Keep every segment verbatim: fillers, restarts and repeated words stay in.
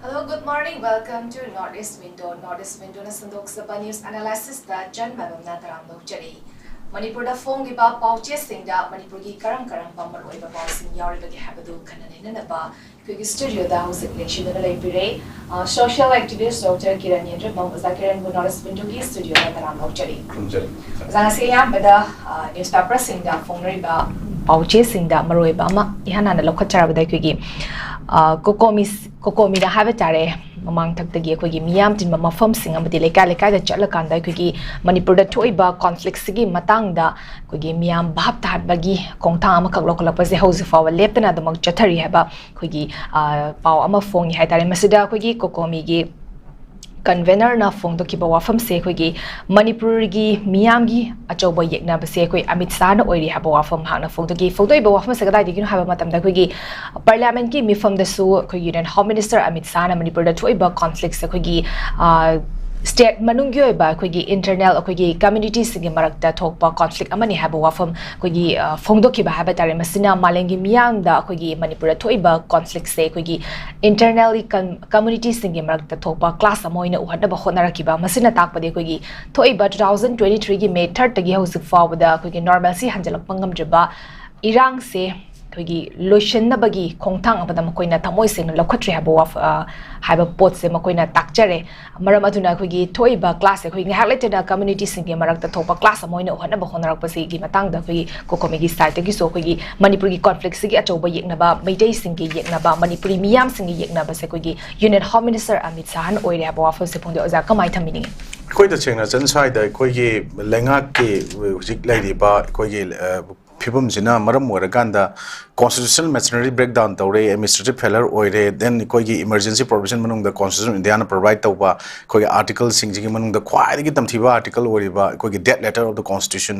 Hello, good morning. Welcome to North East Window. North East Window ꯅ ꯁꯟꯗꯣꯛꯆꯕ news analysis ꯇ ꯆꯟꯕ ꯑꯗꯣꯝꯅ ꯇꯔꯥꯝꯅ ꯑꯣꯛꯆꯔꯤ꯫ ꯃꯅꯤꯄꯨꯔꯗ ꯐꯣꯡꯂꯤꯕ ꯄꯥꯎꯆꯦꯁꯤꯡꯗ ꯃꯅꯤꯄꯨꯔꯒꯤ ꯀꯔꯝ ꯀꯔꯝꯕ ꯃꯔꯨꯑꯣꯏꯕ ꯄꯥꯎꯁꯤꯡ ꯌꯥꯎꯔꯤꯕꯒꯦ ꯍꯥꯏꯕꯗꯨ ꯈꯟꯅ ꯅꯩꯅꯅꯕ ꯑꯩꯈꯣꯏꯒꯤ studio ꯗ ꯍꯧꯖꯤꯛ ꯂꯦꯡꯁꯤꯟꯗꯨꯅ ꯂꯩꯕꯤꯔꯦ꯫ ꯑ, social activist Doctor ꯀꯤꯔꯟ ꯌꯦꯟꯗ꯭ꯔꯤꯃꯌꯨꯝ, ꯑꯣꯖꯥ ꯀꯤꯔꯟꯕꯨ North East Window ꯒꯤ studio ꯗ ꯇꯔꯥꯝꯅ ꯑꯣꯛꯆꯔꯤ꯫ ꯈꯨꯔꯨꯝꯖꯔꯤ꯫ ꯑꯣꯖꯥ, ꯉꯁꯤ ꯑꯌꯥꯝꯕꯗ, ꯑ, newspaper ꯁꯤꯡꯗ ꯐꯣꯡꯅꯔꯤꯕ ꯄꯥꯎꯆꯦꯁꯤꯡꯗ ꯃꯔꯨꯑꯣꯏꯕ ꯑꯃ ꯏꯍꯥꯟ ꯍꯥꯟꯅ ꯂꯧꯈꯠꯆꯔꯕꯗ ꯑꯩꯈꯣꯏꯒꯤ, ꯑ, ꯀꯣꯀꯣꯃꯤ, ꯀꯣꯀꯣꯃꯤꯗ ꯍꯥꯏꯕ ꯇꯥꯔꯦ, ꯃꯃꯥꯡꯊꯛꯇꯒꯤ ꯑꯩꯈꯣꯏꯒꯤ ꯃꯤꯌꯥꯝ ꯇꯤꯟꯕ ꯃꯐꯝꯁꯤꯡ ꯑꯃꯗꯤ ꯂꯩꯀꯥꯏ ꯂꯩꯀꯥꯏꯗ ꯆꯠꯂꯀꯥꯟꯗ ꯑꯩꯈꯣꯏꯒꯤ ꯃꯅꯤꯄꯨꯔꯗ ꯊꯣꯛꯏꯕ conflict ꯁꯤꯒꯤ ꯃꯇꯥꯡꯗ ꯑꯩꯈꯣꯏꯒꯤ ꯃꯤꯌꯥꯝ ꯚꯥꯞ ꯇꯥꯍꯟꯕꯒꯤ ꯈꯣꯡꯊꯥꯡ ꯑꯃꯈꯛ ꯂꯧꯈꯠꯂꯛꯄꯁꯦ ꯍꯧꯖꯤꯛ ꯐꯥꯎꯕ ꯂꯦꯞꯇꯅ ꯑꯗꯨꯃꯛ ꯆꯠꯊꯔꯤ ꯍꯥꯏꯕ ꯑꯩꯈꯣꯏꯒꯤ, ꯑ, ꯄꯥꯎ ꯑꯃ ꯐꯣꯡꯉꯤ ꯍꯥꯏꯇꯥꯔꯦ꯫ ꯃꯁꯤꯗ ꯑꯩꯈꯣꯏꯒꯤ ꯀꯣꯀꯣꯃꯤꯒꯤ convener ꯅ ꯐꯣꯡꯗꯣꯛꯈꯤꯕ ꯋꯥꯐꯝꯁꯦ ꯑꯩꯈꯣꯏꯒꯤ ꯃꯅꯤꯄꯨꯔꯒꯤ ꯃꯤꯌꯥꯝꯒꯤ ꯑꯆꯧꯕ ꯌꯦꯛꯅꯕꯁꯦ ꯑꯩꯈꯣꯏ ꯑꯃꯤꯠ ꯁꯥꯍꯅ ꯑꯣꯏꯔꯤ ꯍꯥꯏꯕ ꯋꯥꯐꯝ ꯃꯍꯥꯛꯅ ꯐꯣꯡꯗꯣꯛꯈꯤ꯫ ꯐꯣꯡꯗꯣꯛꯏꯕ ꯋꯥꯐꯝꯁꯦ ꯀꯗꯥꯏꯗꯒꯤꯅꯣ ꯍꯥꯏꯕ ꯃꯇꯝꯗ ꯑꯩꯈꯣꯏꯒꯤ parliament ꯀꯤ ꯃꯤꯐꯝꯗꯁꯨ ꯑꯩꯈꯣꯏ Union Home Minister ꯑꯃꯤꯠ ꯁꯥꯍꯅ ꯃꯅꯤꯄꯨꯔꯗ ꯊꯣꯛꯏꯕ conflict ꯁꯦ ꯑꯩꯈꯣꯏꯒꯤ, ꯑ, state ꯃꯅꯨꯡꯒꯤ ꯑꯣꯏꯕ ꯑꯩꯈꯣꯏꯒꯤ internal ꯑꯩꯈꯣꯏꯒꯤ community ꯁꯤꯡꯒꯤ ꯃꯔꯛꯇ ꯊꯣꯛꯄ conflict ꯑꯃꯅꯤ ꯍꯥꯏꯕ ꯋꯥꯐꯝ ꯑꯩꯈꯣꯏꯒꯤ, ꯑ, ꯐꯣꯡꯗꯣꯛꯈꯤꯕ ꯍꯥꯏꯕ ꯇꯥꯔꯦ꯫ ꯃꯁꯤꯅ ꯃꯥꯂꯦꯝꯒꯤ ꯃꯤꯌꯥꯝꯗ ꯑꯩꯈꯣꯏꯒꯤ ꯃꯅꯤꯄꯨꯔꯗ ꯊꯣꯛꯏꯕ conflict ꯁꯦ ꯑꯩꯈꯣꯏꯒꯤ internally con-, community ꯁꯤꯡꯒꯤ ꯃꯔꯛꯇ ꯊꯣꯛꯄ clash ꯑꯃ ꯑꯣꯏꯅ ꯎꯍꯟꯅꯕ ꯍꯣꯠꯅꯔꯛꯈꯤꯕ꯫ ꯃꯁꯤꯅ ꯇꯥꯛꯄꯗꯤ ꯑꯩꯈꯣꯏꯒꯤ ꯊꯣꯛꯏꯕ two thousand twenty three ꯒꯤ May third ꯇꯒꯤ ꯍꯧꯖꯤꯛ ꯐꯥꯎꯕꯗ ꯑꯩꯈꯣꯏꯒꯤ normalcy ꯍꯟꯖꯤꯜꯂꯛꯄ ꯉꯝꯗ꯭ꯔꯤꯕ ꯏꯔꯥꯡꯁꯦ ꯑꯩꯈꯣꯏꯒꯤ ꯂꯣꯏꯁꯤꯟꯅꯕꯒꯤ ꯈꯣꯡꯊꯥꯡ ꯑꯃꯗ ꯃꯈꯣꯏꯅ ꯊꯃꯣꯏ ꯁꯦꯡꯅ ꯂꯧꯈꯠꯇ꯭ꯔꯤ ꯍꯥꯏꯕ ꯋꯥꯐ-, ꯑ, ꯍꯥꯏꯕ ꯄꯣꯠꯁꯦ ꯃꯈꯣꯏꯅ ꯇꯥꯛꯆꯔꯦ꯫ ꯃꯔꯝ ꯑꯗꯨꯅ ꯑꯩꯈꯣꯏꯒꯤ ꯊꯣꯛꯏꯕ clash ꯁꯦ ꯑꯩꯈꯣꯏ ꯉꯥꯏꯍꯥꯛ ꯂꯩꯇꯅ community ꯁꯤꯡꯒꯤ ꯃꯔꯛꯇ ꯊꯣꯛꯄ clash ꯑꯃ ꯑꯣꯏꯅ ꯎꯍꯟꯅꯕ ꯍꯣꯠꯅꯔꯛꯄꯁꯤꯒꯤ ꯃꯇꯥꯡꯗ ꯑꯩꯈꯣꯏꯒꯤ ꯀꯣꯀꯣꯃꯤꯒꯤ side ꯇꯒꯤꯁꯨ ꯑꯩꯈꯣꯏꯒꯤ ꯃꯅꯤꯄꯨꯔꯒꯤ conflict ꯁꯤꯒꯤ ꯑꯆꯧꯕ ꯌꯦꯛꯅꯕ, ꯃꯩꯇꯩꯁꯤꯡꯒꯤ ꯌꯦꯛꯅꯕ, ꯃꯅꯤꯄꯨꯔꯤ ꯃꯤꯌꯥꯝꯁꯤꯡꯒꯤ ꯌꯦꯛꯅꯕꯁꯦ ꯑꯩꯈꯣꯏꯒꯤ Union Home Minister ꯑꯃꯤꯠ ꯁꯥꯍꯅ ꯑꯣꯏꯔꯦ ꯍꯥꯏꯕ ꯋꯥꯐꯝꯁꯦ ꯐꯣꯡꯗꯣꯛꯑꯦ꯫ ꯑꯣꯖꯥ, ꯀꯃꯥꯏꯅ ꯊꯝꯕꯤꯅꯤꯡꯉꯤ? ꯑꯩꯈꯣꯏ ꯇꯁꯦꯡꯅ ꯆꯟ ꯁ꯭ꯋꯥꯏꯗ ꯑꯩꯈꯣꯏꯒꯤ ꯂꯩꯉꯥꯛꯀꯤ ꯍꯧꯖꯤꯛ ꯂꯩꯔꯤꯕ ꯑꯩꯈꯣꯏꯒꯤ, ꯑ, ꯐꯤꯕꯝꯁꯤꯅ ꯃꯔꯝ ꯑꯣꯏꯔꯀꯥꯟꯗ constitutional machinery breakdown ꯇꯧꯔꯦ, administrative failure ꯑꯣꯏꯔꯦ, then ꯑꯩꯈꯣꯏꯒꯤ emergency provision ꯃꯅꯨꯡꯗ Constitution of India ꯅ provide ꯇꯧꯕ ꯑꯩꯈꯣꯏꯒꯤ article ꯁꯤꯡꯁꯤꯒꯤ ꯃꯅꯨꯡꯗ ꯈ꯭ꯋꯥꯏꯗꯒꯤ ꯇꯝꯊꯤꯕ article ꯑꯣꯏꯔꯤꯕ ꯑꯩꯈꯣꯏꯒꯤ dead letter of the constitution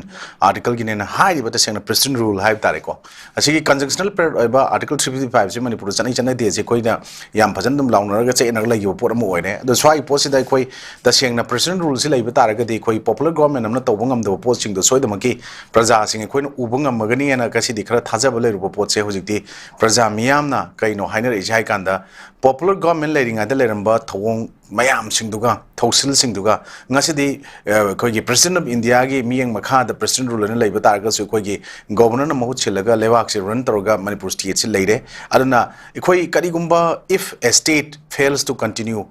article ꯒꯤꯅꯦꯅ ꯍꯥꯏꯔꯤꯕ ꯇꯁꯦꯡꯅ President Rule ꯍꯥꯏꯕ ꯇꯥꯔꯦꯀꯣ꯫ ꯑꯁꯤꯒꯤ constitutional period ꯑꯣꯏꯕ article three fifty five ꯁꯤ ꯃꯅꯤꯄꯨꯔꯗ ꯆꯠꯅꯩ ꯆꯠꯅꯗꯦ ꯑꯁꯤ ꯑꯩꯈꯣꯏꯅ ꯌꯥꯝ ꯐꯖꯅ ꯑꯗꯨꯝ ꯂꯥꯎꯅꯔꯒ ꯆꯌꯦꯠꯅꯔꯒ ꯂꯩꯈꯤꯕ ꯄꯣꯠ ꯑꯃ ꯑꯣꯏꯔꯦ꯫ ꯑꯗꯣ ꯁ꯭ꯋꯥꯏꯒꯤ ꯄꯣꯠꯁꯤꯗ ꯑꯩꯈꯣꯏ ꯇꯁꯦꯡꯅ President Rule ꯁꯤ ꯂꯩꯕ ꯇꯥꯔꯒꯗꯤ ꯑꯩꯈꯣꯏ popular government ꯑꯃꯅ ꯇꯧꯕ ꯉꯝꯗꯕ ꯄꯣꯠꯁꯤꯡꯗꯣ ꯁꯣꯏꯗꯃꯛꯀꯤ ꯄ꯭ꯔꯖꯥꯁꯤꯡ ꯑꯩꯈꯣꯏꯅ ꯎꯕ ꯉꯝ ꯉꯝꯃꯒꯅꯤ ꯍꯥꯏꯅ ꯉꯁꯤꯗꯤ ꯈꯔ ꯊꯥꯖꯕ ꯂꯩꯔꯨꯕ ꯄꯣꯠꯁꯦ ꯍꯧꯖꯤꯛꯇꯤ ꯄ꯭ꯔꯖꯥ ꯃꯤꯌꯥꯝꯅ ꯀꯩꯅꯣ ꯍꯥꯏꯅꯔꯛꯏꯁꯦ ꯍꯥꯏ ꯀꯥꯟꯗ, ꯄꯣꯄꯨꯂꯔ ꯒꯣꯚꯔꯟꯃꯦꯟ ꯂꯩꯔꯤꯉꯩꯗ ꯂꯩꯔꯝꯕ ꯊꯧꯑꯣꯡ ꯃꯌꯥꯝꯁꯤꯡꯗꯨꯒ, ꯊꯧꯁꯤꯜꯁꯤꯡꯗꯨꯒ ꯉꯁꯤꯗꯤ, ꯑ, ꯑꯩꯈꯣꯏꯒꯤ ꯄ꯭ꯔꯦꯁꯤꯗꯦꯟ ꯑꯣꯐ ꯏꯟꯗꯤꯌꯥꯒꯤ ꯃꯤꯠꯌꯦꯡ ꯃꯈꯥꯗ ꯄ꯭ꯔꯦꯁꯤꯗꯦꯟ ꯔꯨꯜ ꯑꯅ ꯂꯩꯕ ꯇꯥꯔꯒꯁꯨ, ꯑꯩꯈꯣꯏꯒꯤ ꯒꯣꯚꯔꯅꯔꯅ ꯃꯍꯨꯠ ꯁꯤꯜꯂꯒ ꯂꯩꯕꯥꯛꯁꯦ ꯔꯟ ꯇꯧꯔꯒ ꯃꯅꯤꯄꯨꯔ ꯁ꯭ꯇꯦꯠꯁꯤ ꯂꯩꯔꯦ꯫ ꯑꯗꯨꯅ ꯑꯩꯈꯣꯏ ꯀꯔꯤꯒꯨꯝꯕ, if a state fails to continue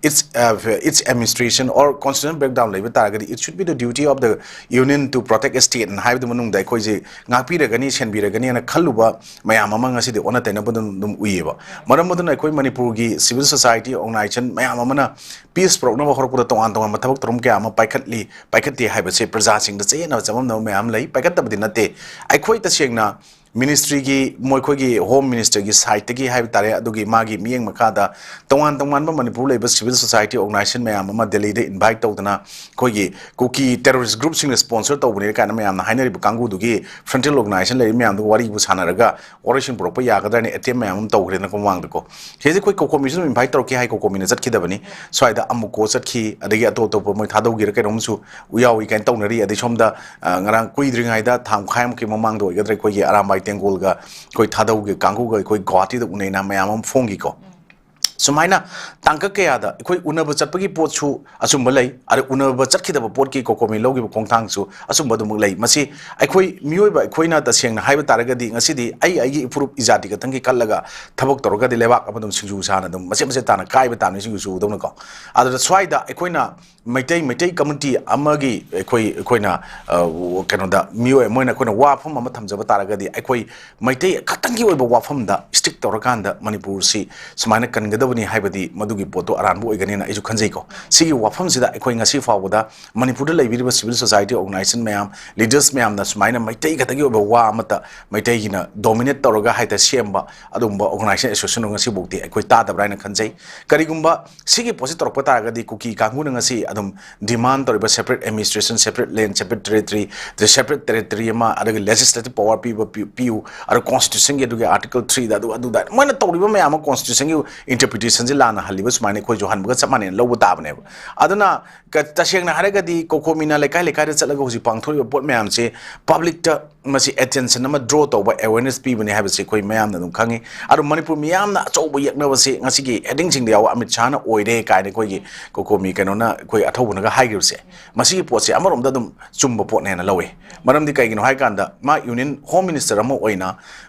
its, uh, its administration or constitutional breakdown ꯂꯩꯕ ꯇꯥꯔꯒꯗꯤ, it should be the duty of the union to protect a state ꯍꯥꯏꯕꯗꯨ ꯃꯅꯨꯡꯗ ꯑꯩꯈꯣꯏꯁꯦ ꯉꯥꯛꯄꯤꯔꯒꯅꯤ, ꯁꯦꯟꯕꯤꯔꯒꯅꯤ ꯍꯥꯏꯅ ꯈꯜꯂꯨꯕ ꯃꯌꯥꯝ ꯑꯃ ꯉꯁꯤꯗꯤ ꯑꯣꯟꯅ ꯇꯩꯅꯕ ꯑꯗꯨꯝ, ꯑꯗꯨꯝ ꯎꯏꯌꯦꯕ꯫ ꯃꯔꯝ ꯑꯗꯨꯅ ꯑꯩꯈꯣꯏ ꯃꯅꯤꯄꯨꯔꯒꯤ ꯁꯤꯚꯤꯜ ꯁꯣꯁꯥꯏꯇꯤ ꯑꯣꯔꯒꯅꯥꯏꯖꯦꯁꯟ ꯃꯌꯥꯝ ꯑꯃꯅ ꯄꯤꯁ ꯄꯨꯔꯛꯅꯕ ꯍꯧꯔꯛꯄꯗ ꯇꯣꯉꯥꯟ ꯇꯣꯉꯥꯟꯕ ꯊꯕꯛ ꯊꯧꯔꯝ ꯀꯌꯥ ꯑꯃ ꯄꯥꯏꯈꯠꯂꯤ, ꯄꯥꯏꯈꯠꯇꯦ ꯍꯥꯏꯕꯁꯦ ꯄ꯭ꯔꯖꯥꯁꯤꯡꯗ ꯆꯌꯦꯠꯅꯕ ꯆꯃꯝꯅꯕ ꯃꯌꯥꯝ ꯂꯩ꯫ ꯄꯥꯏꯈꯠꯇꯕꯗꯤ ꯅꯠꯇꯦ꯫ ꯑꯩꯈꯣꯏ ꯇꯁꯦꯡꯅ ꯃꯤꯅꯤꯁꯇ꯭ꯔꯤꯒꯤ, ꯃꯈꯣꯏꯒꯤ ꯍꯣꯝ ꯃꯤꯅꯤꯁꯇꯔꯒꯤ ꯁꯥꯏꯠꯇꯒꯤ ꯍꯥꯏꯕ ꯇꯥꯔꯦ, ꯑꯗꯨꯒꯤ ꯃꯥꯒꯤ ꯃꯤꯠꯌꯦꯡ ꯃꯈꯥꯗ ꯇꯣꯉꯥꯟ ꯇꯣꯉꯥꯟꯕ ꯃꯅꯤꯄꯨꯔ ꯂꯩꯕ ꯁꯤꯚꯤꯜ ꯁꯣꯁꯥꯏꯇꯤ ꯑꯣꯔꯒꯅꯥꯏꯖꯦꯁꯟ ꯃꯌꯥꯝ ꯑꯃ ꯗꯦꯜꯂꯤꯗ ꯏꯟꯚꯥꯏꯠ ꯇꯧꯗꯅ, ꯑꯩꯈꯣꯏꯒꯤ ꯀꯨꯀꯤ ꯇꯦꯔꯣꯔꯤꯁ ꯒ꯭ꯔꯨꯞꯁꯤꯡꯅ ꯁ꯭ꯄꯣꯟꯁꯔ ꯇꯧꯕꯅꯤ ꯀꯥꯏꯅ ꯃꯌꯥꯝꯅ ꯍꯥꯏꯅꯔꯤꯕ ꯀꯥꯡꯕꯨꯗꯨꯒꯤ ꯐ꯭ꯔꯟꯇꯦꯜ ꯑꯣꯔꯒꯅꯥꯏꯖꯦꯁꯟ ꯂꯩꯔꯤꯕ ꯃꯌꯥꯝꯗꯨꯒ ꯋꯥꯔꯤꯕꯨ ꯁꯥꯟꯅꯔꯒ ꯋꯥꯔꯣꯏꯁꯤꯟ ꯄꯨꯔꯛꯄ ꯌꯥꯒꯗ꯭ꯔꯥ ꯍꯥꯏꯅ ꯑꯦꯇꯦꯝ ꯃꯌꯥꯝ ꯑꯃ ꯇꯧꯈ꯭ꯔꯦꯅꯀꯣ ꯃꯃꯥꯡꯗꯀꯣ꯫ ꯁꯤꯁꯦ ꯑꯩꯈꯣꯏ ꯀꯣꯀꯣꯃꯤꯁꯨ ꯑꯗꯨꯝ ꯏꯟꯚꯥꯏꯠ ꯇꯧꯔꯛꯀꯦ ꯍꯥꯏ, ꯀꯣꯀꯣꯃꯤꯅ ꯆꯠꯈꯤꯗꯕꯅꯤ꯫ ꯁ꯭ꯋꯥꯏꯗ ꯑꯃꯨꯀꯣ ꯆꯠꯈꯤ, ꯑꯗꯒꯤ ꯑꯇꯣꯞ ꯑꯇꯣꯞꯄ ꯃꯣꯏ ꯊꯥꯗꯧꯒꯤꯔ ꯀꯩꯅꯣꯝꯁꯨ ꯌꯥꯎꯏ ꯀꯥꯏꯅ ꯇꯧꯅꯔꯤ꯫ ꯑꯗꯩ ꯁꯣꯝꯗ, ꯑ, ꯉꯔꯥꯡ ꯀꯨꯏꯗ꯭ꯔꯤꯉꯩꯗ, ꯊꯥ ꯃꯈꯥꯏꯃꯨꯛꯀꯤ ꯃꯃꯥꯡꯗ ꯑꯣꯏꯒꯗ꯭ꯔꯥ, ꯑꯩꯈꯣꯏꯒꯤ ꯑꯔꯥꯝꯕꯥꯏ ꯇꯦꯡꯒꯣꯜꯒ ꯑꯩꯈꯣꯏ ꯊꯥꯗꯧꯒꯤ ꯀꯥꯡꯕꯨꯒ ꯑꯩꯈꯣꯏ ꯒꯨꯋꯥꯍꯥꯇꯤꯗ ꯎꯅꯩꯅ ꯃꯌꯥꯝ ꯑꯃ ꯐꯣꯡꯈꯤꯀꯣ꯫ ꯁꯨꯃꯥꯏꯅ ꯇꯥꯡꯀꯛ ꯀꯌꯥꯗ ꯑꯩꯈꯣꯏ ꯎꯅꯕ ꯆꯠꯄꯒꯤ ꯄꯣꯠꯁꯨ ꯑꯆꯨꯝꯕ ꯂꯩ, ꯑꯗ ꯎꯅꯕ ꯆꯠꯈꯤꯗꯕ ꯄꯣꯠꯀꯤ ꯀꯣꯀꯣꯃꯤ ꯂꯧꯈꯤꯕ ꯈꯣꯡꯊꯥꯡꯁꯨ ꯑꯆꯨꯝꯕ ꯑꯗꯨꯃꯛ ꯂꯩ꯫ ꯃꯁꯤ ꯑꯩꯈꯣꯏ ꯃꯤꯑꯣꯏꯕ ꯑꯩꯈꯣꯏꯅ ꯇꯁꯦꯡꯅ ꯍꯥꯏꯕ ꯇꯥꯔꯒꯗꯤ, ꯉꯁꯤꯗꯤ ꯑꯩ ꯑꯩꯒꯤ ꯏꯐꯨꯔꯨꯞ ꯏꯖꯥꯇꯤ ꯈꯛꯇꯪꯒꯤ ꯈꯜꯂꯒ ꯊꯕꯛ ꯇꯧꯔꯒꯗꯤ ꯂꯩꯕꯥꯛ ꯑꯃ ꯑꯗꯨꯝ ꯁꯤꯡꯖꯨ ꯁꯥꯅ ꯑꯗꯨꯝ ꯃꯆꯦꯠ ꯃꯆꯦꯠ ꯇꯥꯅ ꯀꯥꯏꯕ ꯇꯥꯕꯅꯤ, ꯁꯤꯡꯖꯨ ꯁꯨꯗꯧꯅꯀꯣ꯫ ꯑꯗꯨꯗ ꯁ꯭ꯋꯥꯏꯗ ꯑꯩꯈꯣꯏꯅ ꯃꯩꯇꯩ, ꯃꯩꯇꯩ ꯀꯝꯃ꯭ꯌꯨꯅꯤꯇꯤ ꯑꯃꯒꯤ ꯑꯩꯈꯣꯏ, ꯑꯩꯈꯣꯏꯅ, ꯑ, ꯀꯩꯅꯣꯗ ꯃꯤꯑꯣꯏ, ꯃꯣꯏꯅ ꯑꯩꯈꯣꯏꯅ ꯋꯥꯐꯝ ꯑꯃ ꯊꯝꯖꯕ ꯇꯥꯔꯒꯗꯤ, ꯑꯩꯈꯣꯏ ꯃꯩꯇꯩ ꯈꯛꯇꯪꯒꯤ ꯑꯣꯏꯕ ꯋꯥꯐꯝꯗ ꯁ꯭ꯇꯤꯛ ꯇꯧꯔꯀꯥꯟꯗ ꯃꯅꯤꯄꯨꯔꯁꯤ ꯁꯨꯃꯥꯏꯅ ꯀꯟꯒꯗꯕꯅꯤ ꯍꯥꯏꯕꯗꯤ ꯃꯗꯨꯒꯤ ꯄꯣꯠꯇꯣ ꯑꯔꯥꯟꯕ ꯑꯣꯏꯒꯅꯤꯅ ꯑꯩꯁꯨ ꯈꯟꯖꯩꯀꯣ꯫ ꯁꯤꯒꯤ ꯋꯥꯐꯝꯁꯤꯗ ꯑꯩꯈꯣꯏ ꯉꯁꯤ ꯐꯥꯎꯕꯗ ꯃꯅꯤꯄꯨꯔꯗ ꯂꯩꯕꯤꯔꯤꯕ ꯁꯤꯚꯤꯜ ꯁꯣꯁꯥꯏꯇꯤ ꯑꯣꯔꯒꯅꯥꯏꯖꯦꯁꯟ ꯃꯌꯥꯝ, ꯂꯤꯗꯔꯁ ꯃꯌꯥꯝꯅ ꯁꯨꯃꯥꯏꯅ ꯃꯩꯇꯩ ꯈꯛꯇꯒꯤ ꯑꯣꯏꯕ ꯋꯥ ꯑꯃꯠꯇ, ꯃꯩꯇꯩꯒꯤꯅ ꯗꯣꯃꯤꯅꯦꯠ ꯇꯧꯔꯒ ꯍꯥꯏꯗ ꯁꯦꯝꯕ ꯑꯗꯨꯒꯨꯝꯕ ꯑꯣꯔꯒꯅꯥꯏꯖꯦꯁꯟ ꯑꯦꯁꯣꯁꯤꯌꯦꯁꯟ ꯉꯁꯤꯐꯥꯎꯗꯤ ꯑꯩꯈꯣꯏ ꯇꯥꯗꯕ꯭ꯔꯥ ꯍꯥꯏꯅ ꯈꯟꯖꯩ꯫ ꯀꯔꯤꯒꯨꯝꯕ ꯁꯤꯒꯤ ꯄꯣꯠꯁꯤ ꯇꯧꯔꯛꯄ ꯇꯥꯔꯒꯗꯤ ꯀꯨꯀꯤ ꯀꯥꯡꯕꯨꯅ ꯉꯁꯤ ꯑꯗꯨꯝ ꯗꯤꯃꯥꯟ ꯇꯧꯔꯤꯕ separate administration, separate land, separate territory, separate territory ꯑꯃ, ꯑꯗꯒꯤ legislative power ꯄꯤꯕ ꯄꯤ-, ꯄꯤꯌꯨ, ꯑꯗꯨꯒ constitutionꯒꯤ ꯑꯗꯨꯒꯤ article threeꯗ ꯑꯗꯨ, ꯑꯗꯨꯗ ꯃꯣꯏꯅ ꯇꯧꯔꯤꯕ ꯃꯌꯥꯝ ꯑꯃ constitutionꯒꯤ interpretationꯁꯦ ꯂꯥꯟꯅ ꯍꯜꯂꯤꯕ ꯁꯨꯃꯥꯏꯅ ꯑꯩꯈꯣꯏꯁꯨ ꯍꯟꯕꯒ ꯆꯞ ꯃꯥꯟꯅꯩꯅ ꯂꯧꯕ ꯇꯥꯕꯅꯦꯕ꯫ ꯑꯗꯨꯅ ꯀ-, ꯇꯁꯦꯡꯅ ꯍꯥꯏꯔꯒꯗꯤ ꯀꯣꯀꯣꯃꯤꯅ ꯂꯩꯀꯥꯏ ꯂꯩꯀꯥꯏꯗ ꯆꯠꯂꯒ ꯍꯧꯖꯤꯛ ꯄꯥꯡꯊꯣꯛꯏꯕ ꯄꯣꯠ ꯃꯌꯥꯝꯁꯦ ꯄꯕ꯭ꯂꯤꯛꯇ ꯃꯁꯤ attention ꯑꯃ draw ꯇꯧꯕ, awareness ꯄꯤꯕꯅꯤ ꯍꯥꯏꯕꯁꯤ ꯑꯩꯈꯣꯏ ꯃꯌꯥꯝꯅ ꯑꯗꯨꯝ ꯈꯪꯉꯤ꯫ ꯑꯗꯣ ꯃꯅꯤꯄꯨꯔ ꯃꯤꯌꯥꯝꯅ ꯑꯆꯧꯕ ꯌꯦꯛꯅꯕꯁꯤ ꯉꯁꯤꯒꯤ headingꯁꯤꯡꯗ ꯌꯥꯎꯕ ꯑꯃꯤꯠ ꯁꯥꯍꯅ ꯑꯣꯏꯔꯦ ꯀꯥꯏꯅ ꯑꯩꯈꯣꯏꯒꯤ ꯀꯣꯀꯣꯃꯤ ꯀꯩꯅꯣꯅ ꯑꯩꯈꯣꯏ ꯑꯊꯧꯕꯅꯒ ꯍꯥꯏꯈꯤꯕꯁꯦ, ꯃꯁꯤꯒꯤ ꯄꯣꯠꯁꯦ ꯑꯃꯔꯣꯝꯗ ꯑꯗꯨꯝ ꯆꯨꯝꯕ ꯄꯣꯠꯅꯦꯅ ꯂꯧꯋꯦ꯫ ꯃꯔꯝꯗꯤ ꯀꯩꯒꯤꯅꯣ ꯍꯥꯏ ꯀꯥꯟꯗ ꯃꯥ Union Home Minister ꯑꯃ ꯑꯣꯏꯅ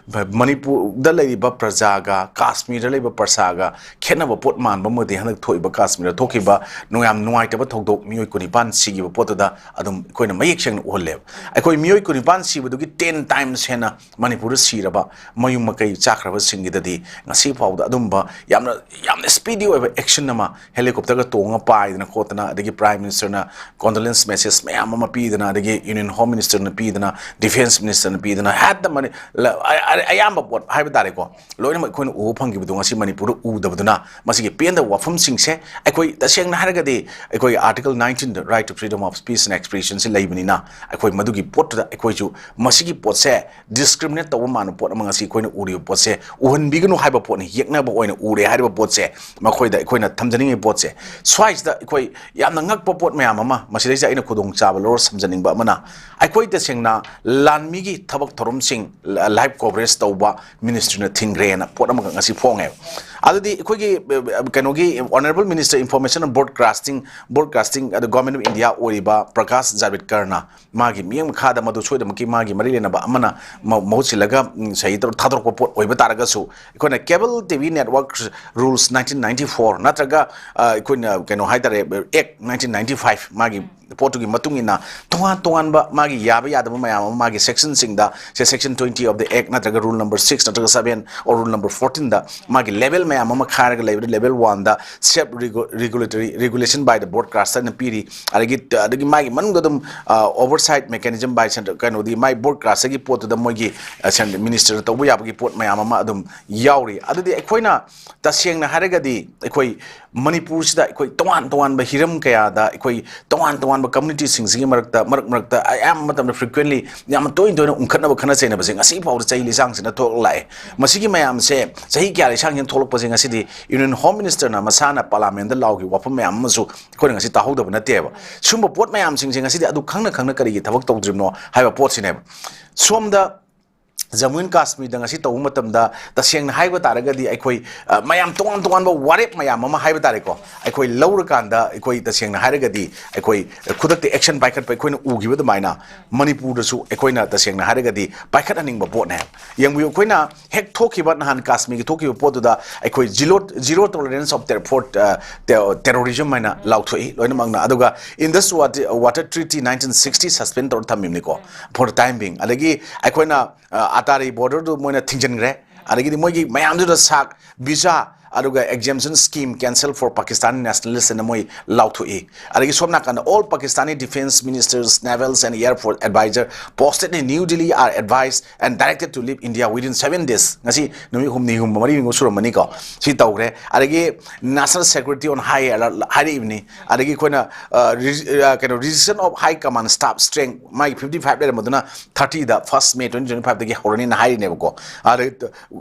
ꯃꯅꯤꯄꯨꯔꯗ ꯂꯩꯔꯤꯕ ꯄ꯭ꯔꯖꯥꯒ ꯀꯥꯁꯃꯤꯔꯗ ꯂꯩꯕ ꯄ꯭ꯔꯖꯥꯒ ꯈꯦꯠꯅꯕ ꯄꯣꯠ ꯃꯥꯟꯕ ꯑꯃꯗꯤ ꯍꯟꯗꯛ ꯊꯣꯛꯏꯕ ꯀꯥꯁꯃꯤꯔꯗ ꯊꯣꯛꯈꯤꯕ ꯅꯨꯡ-, ꯌꯥꯝ ꯅꯨꯡꯉꯥꯏꯇꯕ ꯊꯧꯗꯣꯛ, ꯃꯤꯑꯣꯏ ꯀꯨꯟꯅꯤꯄꯥꯟ ꯁꯤꯈꯤꯕ ꯄꯣꯠꯇꯨꯗ ꯑꯗꯨꯝ ꯑꯩꯈꯣꯏꯅ ꯃꯌꯦꯛ ꯁꯦꯡꯅ ꯎꯍꯜꯂꯦꯕ꯫ ꯑꯩꯈꯣꯏ ꯃꯤꯑꯣꯏ ꯀꯨꯟꯅꯤꯄꯥꯟ ꯁꯤꯕꯗꯨꯒꯤ ten times ꯍꯦꯟꯅ ꯃꯅꯤꯄꯨꯔꯗ ꯁꯤꯔꯕ, ꯃꯌꯨꯝ ꯃꯀꯩ ꯆꯥꯈ꯭ꯔꯕꯁꯤꯡꯒꯤꯗꯗꯤ ꯉꯁꯤ ꯐꯥꯎꯕꯗ ꯑꯗꯨꯝꯕ ꯌꯥꯝꯅ, ꯌꯥꯝꯅ speedy ꯑꯣꯏꯕ action ꯑꯃ helicopterꯒ ꯇꯣꯡꯉ ꯄꯥꯏꯗꯅ ꯈꯣꯠꯇꯅ, ꯑꯗꯒꯤ Prime Ministerꯅ condolence message ꯃꯌꯥꯝ ꯑꯃ ꯄꯤꯗꯅ, ꯑꯗꯒꯤ Union Home Ministerꯅ ꯄꯤꯗꯅ, Defence Ministerꯅ ꯄꯤꯗꯅ, ꯍꯦꯛꯇ ꯃꯅꯤ-, ꯂ-, ꯑ-, ꯑ-, ꯑꯌꯥꯝꯕ ꯄꯣꯠ ꯍꯥꯏꯕ ꯇꯥꯔꯦꯀꯣ, ꯂꯣꯏꯅꯃꯛ ꯑꯩꯈꯣꯏꯅ ꯎꯕ ꯐꯪꯈꯤꯕꯗꯣ ꯉꯁꯤ ꯃꯅꯤꯄꯨꯔꯗ ꯎꯗꯕꯗꯨꯅ ꯃꯁꯤꯒꯤ ꯄꯦꯟꯗꯕ ꯋꯥꯐꯝꯁꯤꯡꯁꯦ ꯑꯩꯈꯣꯏ ꯇꯁꯦꯡꯅ ꯍꯥꯏꯔꯒꯗꯤ ꯑꯩꯈꯣꯏꯒꯤ Article nineteenꯗ right to freedom of speech and expressionꯁꯤ ꯂꯩꯕꯅꯤꯅ ꯑꯩꯈꯣꯏ ꯃꯗꯨꯒꯤ ꯄꯣꯠꯇꯨꯗ ꯑꯩꯈꯣꯏꯁꯨ ꯃꯁꯤꯒꯤ ꯄꯣꯠꯁꯦ discriminate ꯇꯧꯕ ꯃꯥꯟꯕ ꯄꯣꯠ ꯑꯃ ꯉꯁꯤ ꯑꯩꯈꯣꯏꯅ ꯎꯔꯤꯕ ꯄꯣꯠꯁꯦ ꯎꯍꯟꯕꯤꯒꯅꯨ ꯍꯥꯏꯕ ꯄꯣꯠꯅꯤ, ꯌꯦꯛꯅꯕ ꯑꯣꯏꯅ ꯎꯔꯦ ꯍꯥꯏꯔꯤꯕ ꯄꯣꯠꯁꯦ ꯃꯈꯣꯏꯗ ꯑꯩꯈꯣꯏꯅ ꯊꯝꯖꯅꯤꯡꯉꯤꯕ ꯄꯣꯠꯁꯦ꯫ ꯁ꯭ꯋꯥꯏꯁꯤꯗ ꯑꯩꯈꯣꯏ ꯌꯥꯝꯅ ꯉꯛꯄ ꯄꯣꯠ ꯃꯌꯥꯝ ꯑꯃ ꯃꯁꯤꯗꯩꯁꯤꯗ ꯑꯩꯅ ꯈꯨꯗꯣꯡꯆꯥꯕ ꯂꯧꯔ ꯁꯝꯖꯅꯤꯡꯕ ꯑꯃꯅ, ꯑꯩꯈꯣꯏ ꯇꯁꯦꯡꯅ ꯂꯥꯟꯃꯤꯒꯤ ꯊꯕꯛ ꯊꯧꯔꯝꯁꯤꯡ live coverage ꯇꯧꯕ ministryꯅ ꯊꯤꯡꯈ꯭ꯔꯦꯅ ꯄꯣꯠ ꯑꯃꯈꯛ ꯉꯁꯤ ꯐꯣꯡꯉꯦꯕ꯫ ꯑꯗꯨꯗꯤ ꯑꯩꯈꯣꯏꯒꯤ, ꯑ, ꯀꯩꯅꯣꯒꯤ Honourable Minister Information and Broadcasting, Broadcasting ꯑꯗ Government of India ꯑꯣꯏꯔꯤꯕ ꯄ꯭ꯔꯀꯥꯁ ꯖꯥꯚꯦꯗꯀꯔꯅ ꯃꯥꯒꯤ ꯃꯤꯠꯌꯦꯡ ꯃꯈꯥꯗ ꯃꯗꯨ ꯁꯣꯏꯗꯅꯃꯛꯀꯤ ꯃꯥꯒꯤ ꯃꯔꯤ ꯂꯩꯅꯕ ꯑꯃꯅ ꯃ-, ꯃꯍꯨꯠ ꯁꯤꯜꯂꯒ, ꯎꯝ, ꯁꯍꯤ ꯇꯧꯔ ꯊꯥꯗꯣꯔꯛꯄ ꯄꯣꯠ ꯑꯣꯏꯕ ꯇꯥꯔꯒꯁꯨ, ꯑꯩꯈꯣꯏꯅ Cable TV Network Rules nineteen ninety-four ꯅꯠꯇ꯭ꯔꯒ, ꯑ, ꯑꯩꯈꯣꯏꯅ ꯀꯩꯅꯣ ꯍꯥꯏ ꯇꯥꯔꯦ, Act nineteen ninety-five ꯃꯥꯒꯤ ꯄꯣꯠꯇꯨꯒꯤ ꯃꯇꯨꯡ ꯏꯟꯅ ꯇꯣꯉꯥꯟ ꯇꯣꯉꯥꯟꯕ ꯃꯥꯒꯤ ꯌꯥꯕ ꯌꯥꯗꯕ ꯃꯌꯥꯝ ꯑꯃ ꯃꯥꯒꯤ sectionꯁꯤꯡꯗ, ꯁꯦ section twenty of the Act ꯅꯠꯇ꯭ꯔꯒ rule number six ꯅꯠꯇ꯭ꯔꯒ seven or rule number fourteenꯗ ꯃꯥꯒꯤ level ꯃꯌꯥꯝ ꯑꯃ ꯈꯥꯏꯔꯒ ꯂꯩꯕꯗ level oneꯗ self regu-, regulatory regulation by the broadcaster ꯍꯥꯏꯅ ꯄꯤꯔꯤ꯫ ꯑꯗꯒꯤ, ꯑꯗꯒꯤ ꯃꯥꯒꯤ ꯃꯅꯨꯡꯗ ꯑꯗꯨꯝ, ꯑ, oversight mechanism by central, ꯀꯩꯅꯣꯗꯤ ꯃꯥꯏ broadcasterꯒꯤ ꯄꯣꯠꯇꯨꯗ ꯃꯣꯏꯒꯤ, ꯑ, central ministerꯅ ꯇꯧꯕ ꯌꯥꯕꯒꯤ ꯄꯣꯠ ꯃꯌꯥꯝ ꯑꯃ ꯑꯗꯨꯝ ꯌꯥꯎꯔꯤ꯫ ꯑꯗꯨꯗꯤ ꯑꯩꯈꯣꯏꯅ ꯇꯁꯦꯡꯅ ꯍꯥꯏꯔꯒꯗꯤ ꯑꯩꯈꯣꯏ ꯃꯅꯤꯄꯨꯔꯁꯤꯗ ꯑꯩꯈꯣꯏ ꯇꯣꯉꯥꯟ ꯇꯣꯉꯥꯟꯕ ꯍꯤꯔꯝ ꯀꯌꯥꯗ ꯑꯩꯈꯣꯏ ꯇꯣꯉꯥꯟ ꯇꯣꯉꯥꯟ ꯇꯣꯉꯥꯟꯕ ꯀꯝꯃ꯭ꯌꯨꯅꯤꯇꯤꯁꯤꯡꯁꯤꯒꯤ ꯃꯔꯛꯇ ꯃꯔꯛ ꯃꯔꯛꯇ ꯑꯌꯥꯝꯕ ꯃꯇꯝꯗ ꯐ꯭ꯔꯤꯀ꯭ꯋꯦꯟꯂꯤ ꯌꯥꯝꯅ ꯇꯣꯏꯅ ꯇꯣꯏꯅ ꯎꯪꯈꯠꯅꯕ ꯈꯠꯅ ꯆꯩꯅꯕꯁꯦ ꯉꯁꯤ ꯐꯥꯎꯗ ꯆꯍꯤ ꯂꯤꯁꯥꯡꯁꯤꯅ ꯊꯣꯛꯂꯛ ꯂꯥꯛꯑꯦ꯫ ꯃꯁꯤꯒꯤ ꯃꯌꯥꯝꯁꯦ ꯆꯍꯤ ꯀꯌꯥ ꯂꯤꯁꯥꯡꯁꯤꯅ ꯊꯣꯛꯂꯛꯄꯁꯦ ꯉꯁꯤꯗꯤ ꯌꯨꯅꯤꯌꯟ ꯍꯣꯝ ꯃꯤꯅꯤꯁꯇꯔꯅ ꯃꯁꯥꯅ ꯄꯥꯔꯂꯥꯃꯦꯟꯗ ꯂꯥꯎꯈꯤꯕ ꯋꯥꯐꯝ ꯃꯌꯥꯝ ꯑꯃꯁꯨ ꯑꯩꯈꯣꯏꯅ ꯉꯁꯤ ꯇꯥꯍꯧꯗꯕ ꯅꯠꯇꯦꯕ꯫ ꯁꯨꯝꯕ ꯄꯣꯠ ꯃꯌꯥꯝꯁꯤꯡꯁꯦ ꯉꯁꯤꯗꯤ ꯑꯗꯨ ꯈꯪꯅ ꯈꯪꯅ ꯀꯔꯤꯒꯤ ꯊꯕꯛ ꯇꯧꯗ꯭ꯔꯤꯕꯅꯣ ꯍꯥꯏꯕ ꯄꯣꯠꯁꯤꯅꯦꯕ꯫ ꯁꯣꯝꯗ ꯖꯝꯃꯨ ꯑꯦꯟ ꯀꯥꯁꯃꯤꯔꯗ ꯉꯁꯤ ꯇꯧꯕ ꯃꯇꯝꯗ ꯇꯁꯦꯡꯅ ꯍꯥꯏꯕ ꯇꯥꯔꯒꯗꯤ ꯑꯩꯈꯣꯏ, ꯑ, ꯃꯌꯥꯝ ꯇꯣꯉꯥꯟ ꯇꯣꯉꯥꯟꯕ ꯋꯥꯔꯦꯞ ꯃꯌꯥꯝ ꯑꯃ ꯍꯥꯏꯕ ꯇꯥꯔꯦꯀꯣ, ꯑꯩꯈꯣꯏ ꯂꯧꯔꯀꯥꯟꯗ ꯑꯩꯈꯣꯏ ꯇꯁꯦꯡꯅ ꯍꯥꯏꯔꯒꯗꯤ ꯑꯩꯈꯣꯏ ꯈꯨꯗꯛꯇ ꯑꯦꯛꯁꯟ ꯄꯥꯏꯈꯠꯄ ꯑꯩꯈꯣꯏꯅ ꯎꯈꯤꯕ ꯑꯗꯨꯃꯥꯏꯅ ꯃꯅꯤꯄꯨꯔꯗꯁꯨ ꯑꯩꯈꯣꯏꯅ ꯇꯁꯦꯡꯅ ꯍꯥꯏꯔꯒꯗꯤ ꯄꯥꯏꯈꯠꯍꯟꯅꯤꯡꯕ ꯄꯣꯠꯅꯦ꯫ ꯌꯦꯡꯕꯤꯌꯨ, ꯑꯩꯈꯣꯏꯅ ꯍꯦꯛ ꯊꯣꯛꯈꯤꯕ ꯅꯍꯥꯟ ꯀꯥꯁꯃꯤꯔꯒꯤ ꯊꯣꯛꯈꯤꯕ ꯄꯣꯠꯇꯨꯗ ꯑꯩꯈꯣꯏ zero, zero tolerance of ter-, for, uh, ter-, terrorism ꯍꯥꯏꯅ ꯂꯥꯎꯊꯣꯛꯏ ꯂꯣꯏꯅꯃꯛꯅ꯫ ꯑꯗꯨꯒ Indus Water, Water Treaty nineteen sixty suspend ꯇꯧꯔ ꯊꯝꯃꯤꯕꯅꯤꯀꯣ, for the time being꯫ ꯑꯗꯒꯤ ꯑꯩꯈꯣꯏꯅ, ꯑ, ꯑꯇꯥꯔꯤ ꯕꯣꯔꯗꯔꯗꯨ ꯃꯣꯏꯅ ꯊꯤꯡꯖꯤꯟꯈ꯭ꯔꯦ꯫ ꯑꯗꯒꯤꯗꯤ ꯃꯣꯏꯒꯤ ꯃꯌꯥꯝꯗꯨꯗ ꯁꯥꯛ, ꯚꯤꯖꯥ, ꯑꯗꯨꯒ exemption scheme cancel for Pakistani nationalist ꯑꯅ ꯃꯣꯏ ꯂꯥꯎꯊꯣꯛꯏ꯫ ꯑꯗꯒꯤ ꯁꯣꯝ ꯅꯥꯀꯟꯗ all Pakistani defense ministers, navals and air force advisor posted in New Delhi are advised and directed to leave India within seven days꯫ ꯉꯁꯤ ꯅꯨꯃꯤꯠ ꯍꯨꯝꯅꯤ, ꯍꯨꯝ ꯃꯔꯤꯒꯨꯝꯕ ꯁꯨꯔꯝꯃꯅꯤꯀꯣ, ꯁꯤ ꯇꯧꯈ꯭ꯔꯦ꯫ ꯑꯗꯒꯤ National Security on High Alert ꯍꯥꯏꯔꯛꯏꯕꯅꯤ꯫ ꯑꯗꯒꯤ ꯑꯩꯈꯣꯏꯅ, ꯑ, ꯔꯤ-, ꯑ, ꯀꯩꯅꯣ, reduction of high command staff strength, ꯃꯥꯒꯤ fifty five ꯂꯩꯔꯝꯕꯗꯨꯅ thirty ꯗ first May twenty twenty five ꯗꯒꯤ ꯍꯧꯔꯅꯤꯅ ꯍꯥꯏꯔꯤꯅꯦꯕꯀꯣ꯫ ꯑꯗꯩ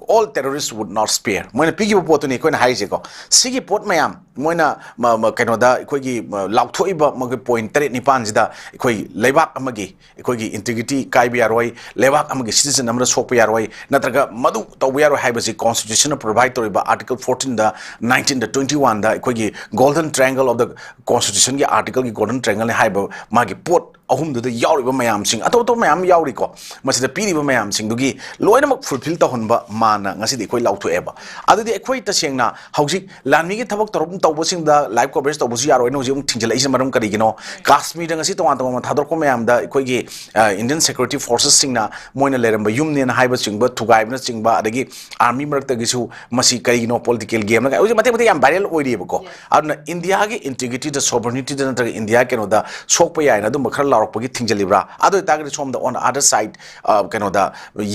all terrorists would not spare꯫ ꯃꯣꯏꯅ ꯄꯤꯈꯤꯕ ꯄꯣꯠꯇꯨꯅꯤ ꯑꯩꯈꯣꯏꯅ ꯍꯥꯏꯔꯤꯁꯦꯀꯣ꯫ ꯁꯤꯒꯤ ꯄꯣꯠ ꯃꯌꯥꯝ ꯃꯣꯏꯅ ꯃ-, ꯃ-, ꯀꯩꯅꯣꯗ ꯑꯩꯈꯣꯏꯒꯤ, ꯃ-, ꯂꯥꯎꯊꯣꯛꯏꯕ ꯃꯈꯣꯏ ꯄꯣꯏꯟꯠ ꯇꯔꯦꯠ ꯅꯤꯄꯥꯟꯁꯤꯗ ꯑꯩꯈꯣꯏ ꯂꯩꯕꯥꯛ ꯑꯃꯒꯤ, ꯑꯩꯈꯣꯏꯒꯤ integrity ꯀꯥꯏꯕ ꯌꯥꯔꯣꯏ, ꯂꯩꯕꯥꯛ ꯑꯃꯒꯤ citizen ꯑꯃꯅ ꯁꯣꯛꯄ ꯌꯥꯔꯣꯏ, ꯅꯠꯇ꯭ꯔꯒ ꯃꯗꯨ ꯇꯧꯕ ꯌꯥꯔꯣꯏ ꯍꯥꯏꯕꯁꯤ constitution ꯅ provide ꯇꯧꯔꯤꯕ article fourteen ꯗ, nineteen ꯗ, twenty one ꯗ ꯑꯩꯈꯣꯏꯒꯤ golden triangle of the constitution ꯒꯤ article ꯒꯤ golden triangle ꯅꯤ ꯍꯥꯏꯕ ꯃꯥꯒꯤ ꯄꯣꯠ ꯑꯍꯨꯝꯗꯨꯗ ꯌꯥꯎꯔꯤꯕ ꯃꯌꯥꯝꯁꯤꯡ, ꯑꯇꯣꯞ ꯑꯇꯣꯞꯄ ꯃꯌꯥꯝ ꯌꯥꯎꯔꯤꯀꯣ, ꯃꯁꯤꯗ ꯄꯤꯔꯤꯕ ꯃꯌꯥꯝꯁꯤꯡꯗꯨꯒꯤ ꯂꯣꯏꯅꯃꯛ fulfill ꯇꯧꯍꯟꯕ ꯃꯥꯅ ꯉꯁꯤꯗꯤ ꯑꯩꯈꯣꯏ ꯂꯥꯎꯊꯣꯛꯑꯦꯕ꯫ ꯑꯗꯨꯗꯤ ꯑꯩꯈꯣꯏ ꯇꯁꯦꯡꯅ ꯍꯧꯖꯤꯛ ꯂꯥꯟꯃꯤꯒꯤ ꯊꯕꯛ ꯇꯧꯔꯛ-, ꯇꯧꯕꯁꯤꯡꯗ live coverage ꯇꯧꯕꯁꯨ ꯌꯥꯔꯣꯏꯅ ꯍꯧꯖꯤꯛ ꯑꯃꯨꯛ ꯊꯤꯡꯖꯤꯜꯂꯛꯏꯁꯦ ꯃꯔꯝ ꯀꯔꯤꯒꯤꯅꯣ? ꯀꯥꯁꯃꯤꯔꯗ ꯉꯁꯤ ꯇꯣꯉꯥꯟ ꯇꯣꯉꯥꯟꯕ ꯊꯥꯗꯣꯔꯛꯄ ꯃꯌꯥꯝꯗ ꯑꯩꯈꯣꯏꯒꯤ, ꯑ, Indian security forces ꯁꯤꯡꯅ ꯃꯣꯏꯅ ꯂꯩꯔꯝꯕ ꯌꯨꯝꯅꯦꯅ ꯍꯥꯏꯕꯆꯤꯡꯕ ꯊꯨꯒꯥꯏꯕꯅꯆꯤꯡꯕ, ꯑꯗꯒꯤ army ꯃꯔꯛꯇꯒꯤꯁꯨ ꯃꯁꯤ ꯀꯔꯤꯒꯤꯅꯣ, political game ꯅ ꯀꯥꯏ-, ꯍꯧꯖꯤꯛ ꯃꯇꯦꯛ ꯃꯇꯦꯛ ꯌꯥꯝ viral ꯑꯣꯏꯔꯤꯑꯕꯀꯣ꯫ ꯑꯗꯨꯅ ꯏꯟꯗꯤꯌꯥꯒꯤ integrity ꯗ, sovereignty ꯗ ꯅꯠꯇ꯭ꯔꯒ ꯏꯟꯗꯤꯌꯥ ꯀꯩꯅꯣꯗ ꯁꯣꯛꯄ ꯌꯥꯏꯅ ꯑꯗꯨꯝꯕ ꯈꯔ ꯇꯧꯔꯛꯄꯒꯤ ꯊꯤꯡꯖꯤꯜꯂꯤꯕ꯭ꯔꯥ? ꯑꯗꯨ ꯑꯣꯏꯇꯥꯔꯒꯗꯤ ꯁꯣꯝꯗ on the other side, ꯑ, ꯀꯩꯅꯣꯗ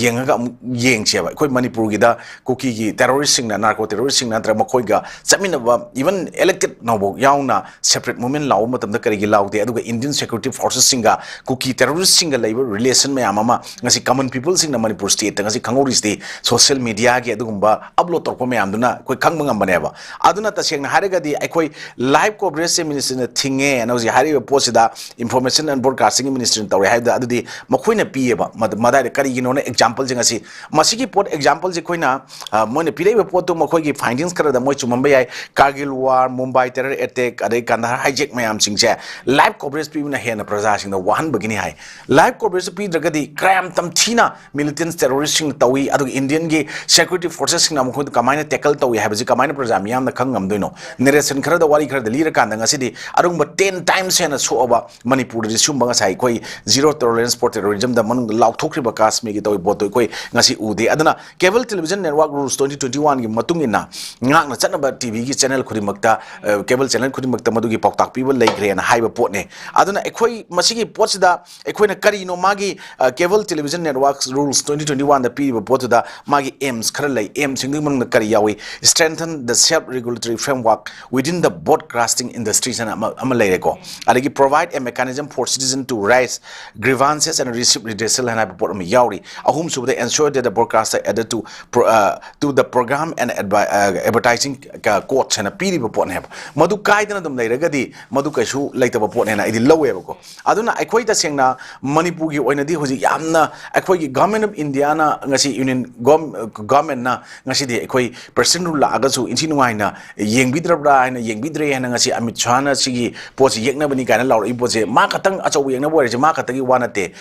ꯌꯦꯡꯉꯒ ꯑꯃꯨꯛ ꯌꯦꯡꯁꯦꯕ꯫ ꯑꯩꯈꯣꯏ ꯃꯅꯤꯄꯨꯔꯒꯤꯗ ꯀꯨꯀꯤꯒꯤ terrorist ꯁꯤꯡꯅ, narco terrorist ꯁꯤꯡꯅ ꯅꯠꯇ꯭ꯔꯒ ꯃꯈꯣꯏꯒ ꯆꯠꯃꯤꯟꯅꯕ, even elected ꯅꯧꯕ ꯌꯥꯎꯅ separate movement ꯂꯥꯎꯕ ꯃꯇꯝꯗ ꯀꯔꯤꯒꯤ ꯂꯥꯎꯗꯦ? ꯑꯗꯨꯒ Indian security forces ꯁꯤꯡꯒ ꯀꯨꯀꯤ terrorist ꯁꯤꯡꯒ ꯂꯩꯕ relation ꯃꯌꯥꯝ ꯑꯃ ꯉꯁꯤ common people ꯁꯤꯡꯅ ꯃꯅꯤꯄꯨꯔ state ꯇ ꯉꯁꯤ ꯈꯪꯍꯧꯔꯤꯁꯤꯗꯤ social media ꯒꯤ ꯑꯗꯨꯒꯨꯝꯕ upload ꯇꯧꯔꯛꯄ ꯃꯌꯥꯝꯗꯨꯅ ꯑꯩꯈꯣꯏ ꯈꯪꯕ ꯉꯝꯕꯅꯦꯕ꯫ ꯑꯗꯨꯅ ꯇꯁꯦꯡꯅ ꯍꯥꯏꯔꯒꯗꯤ ꯑꯩꯈꯣꯏ live coverage ꯁꯦ ministry ꯅ ꯊꯤꯡꯉꯦꯅ ꯍꯧꯖꯤꯛ ꯍꯥꯏꯔꯤꯕ ꯄꯣꯠꯁꯤꯗ Information and Broadcasting ministry ꯅ ꯇꯧꯔꯦ ꯍꯥꯏꯕꯗ ꯑꯗꯨꯗꯤ ꯃꯈꯣꯏꯅ ꯄꯤꯌꯦꯕ꯫ ꯃꯗ-, ꯃꯗꯥꯏꯗ ꯀꯔꯤꯒꯤꯅꯣꯅ example ꯁꯦ ꯉꯁꯤ ꯃꯁꯤꯒꯤ ꯄꯣꯠ example ꯁꯦ ꯑꯩꯈꯣꯏꯅ, ꯑ, ꯃꯣꯏꯅ ꯄꯤꯔꯛꯏꯕ ꯄꯣꯠꯇꯨ ꯃꯈꯣꯏꯒꯤ findings ꯈꯔꯗ ꯃꯣꯏ ꯆꯨꯝꯃꯝꯕ ꯌꯥꯏ꯫ Kargil war, Mumbai terror attack, ꯑꯗꯩ Kandahar hijack ꯃꯌꯥꯝꯁꯤꯡꯁꯦ live coverage ꯄꯤꯕꯅ ꯍꯦꯟꯅ ꯄ꯭ꯔꯖꯥꯁꯤꯡꯗ ꯋꯥꯍꯟꯕꯒꯤꯅꯤ ꯍꯥꯏ꯫ Live coverage ꯄꯤꯗ꯭ꯔꯒꯗꯤ crime ꯇꯝꯊꯤꯅ militants terrorist ꯁꯤꯡꯅ ꯇꯧꯏ, ꯑꯗꯨꯒ Indian ꯒꯤ security forces ꯁꯤꯡꯅ ꯃꯈꯣꯏꯗ ꯀꯃꯥꯏꯅ tackle ꯇꯧꯏ ꯍꯥꯏꯕꯁꯤ ꯀꯃꯥꯏꯅ ꯄ꯭ꯔꯖꯥ ꯃꯤꯌꯥꯝꯅ ꯈꯪ ꯉꯝꯗꯣꯏꯅꯣ? Narration ꯈꯔꯗ, ꯋꯥꯔꯤ ꯈꯔꯗ ꯂꯤꯔꯀꯥꯟꯗ ꯉꯁꯤꯗꯤ ꯑꯗꯨꯒꯨꯝꯕ ten times ꯍꯦꯟꯅ ꯁꯣꯛꯑꯕ ꯃꯅꯤꯄꯨꯔꯗꯗꯤ ꯁꯤꯒꯨꯝꯕ ꯉꯁꯥꯏ ꯑꯩꯈꯣꯏ zero tolerance for terrorism ꯗ ꯃꯅꯨꯡꯗ ꯂꯥꯎꯊꯣꯛꯈ꯭ꯔꯤꯕ ꯀꯥꯁꯃꯤꯔꯒꯤ ꯇꯧꯔꯤꯕ ꯄꯣꯠꯇꯣ ꯑꯩꯈꯣꯏ ꯉꯁꯤ ꯎꯗꯦ꯫ ꯑꯗꯨꯅ cable television network rules twenty twenty one ꯒꯤ ꯃꯇꯨꯡ ꯏꯟꯅ ꯉꯥꯛꯅ ꯆꯠꯅꯕ T V ꯒꯤ channel ꯈꯨꯗꯤꯡꯃꯛꯇ, ꯑ, cable channel ꯈꯨꯗꯤꯡꯃꯛꯇ ꯃꯗꯨꯒꯤ ꯄꯥꯎꯇꯥꯛ ꯄꯤꯕ ꯂꯩꯈ꯭ꯔꯦꯅ ꯍꯥꯏꯕ ꯄꯣꯠꯅꯦ꯫ ꯑꯗꯨꯅ ꯑꯩꯈꯣꯏ ꯃꯁꯤꯒꯤ ꯄꯣꯠꯁꯤꯗ ꯑꯩꯈꯣꯏꯅ ꯀꯔꯤꯅꯣ ꯃꯥꯒꯤ, ꯑ, Cable Television Networks Rules twenty twenty one ꯗ ꯄꯤꯔꯤꯕ ꯄꯣꯠꯇꯨꯗ ꯃꯥꯒꯤ aims ꯈꯔ ꯂꯩ꯫ Aim ꯁꯤꯡꯗꯨꯒꯤ ꯃꯅꯨꯡꯗ ꯀꯔꯤ ꯌꯥꯎꯏ? Strengthen the self regulatory framework within the broadcasting industries ꯍꯥꯏꯅ ꯑꯃ, ꯑꯃ ꯂꯩꯔꯦꯀꯣ꯫ ꯑꯗꯒꯤ provide a mechanism for citizen to raise grievances and receive redressal ꯍꯥꯏꯅ ꯍꯥꯏꯕ ꯄꯣꯠ ꯑꯃ ꯌꯥꯎꯔꯤ꯫ ꯑꯍꯨꯝꯁꯨꯕꯗ, ensure that the broadcaster adhere to pro-, uh, to the program and advi-, uh, advertising, uh, codes ꯍꯥꯏꯅ ꯄꯤꯔꯤꯕ ꯄꯣꯠꯅꯦꯕ꯫ ꯃꯗꯨ ꯀꯥꯏꯗꯅ ꯑꯗꯨꯝ ꯂꯩꯔꯒꯗꯤ ꯃꯗꯨ ꯀꯩꯁꯨ ꯂꯩꯇꯕ ꯄꯣꯠꯅꯦꯅ ꯑꯩꯗꯤ ꯂꯧꯋꯦꯕꯀꯣ꯫ ꯑꯗꯨꯅ ꯑꯩꯈꯣꯏ ꯇꯁꯦꯡꯅ ꯃꯅꯤꯄꯨꯔꯒꯤ ꯑꯣꯏꯅꯗꯤ ꯍꯧꯖꯤꯛ ꯌꯥꯝꯅ ꯑꯩꯈꯣꯏꯒꯤ Government of India ꯅ ꯉꯁꯤ Union Gov-, Government ꯅ ꯉꯁꯤꯗꯤ ꯑꯩꯈꯣꯏ President Rule ꯂꯥꯛꯑꯒꯁꯨ ꯏꯟꯊꯤ ꯅꯨꯡꯉꯥꯏꯅ ꯌꯦꯡꯕꯤꯗ꯭ꯔꯕ꯭ꯔꯥ ꯍꯥꯏꯅ, ꯌꯦꯡꯕꯤꯗ꯭ꯔꯦ ꯍꯥꯏꯅ ꯉꯁꯤ ꯑꯃꯤꯠ ꯁꯥꯍꯅ ꯁꯤꯒꯤ ꯄꯣꯠꯁꯤ ꯌꯦꯛꯅꯕꯅꯤ ꯀꯥꯏꯅ ꯂꯥꯎꯔꯛꯏ ꯄꯣꯠꯁꯦ ꯃꯥ ꯈꯛꯇꯪ ꯑꯆꯧꯕ ꯌꯦꯛꯅꯕ ꯑꯣꯏꯔꯁꯦ, ꯃꯥ ꯈꯛꯇꯒꯤ ꯋꯥ ꯅꯠꯇꯦ꯫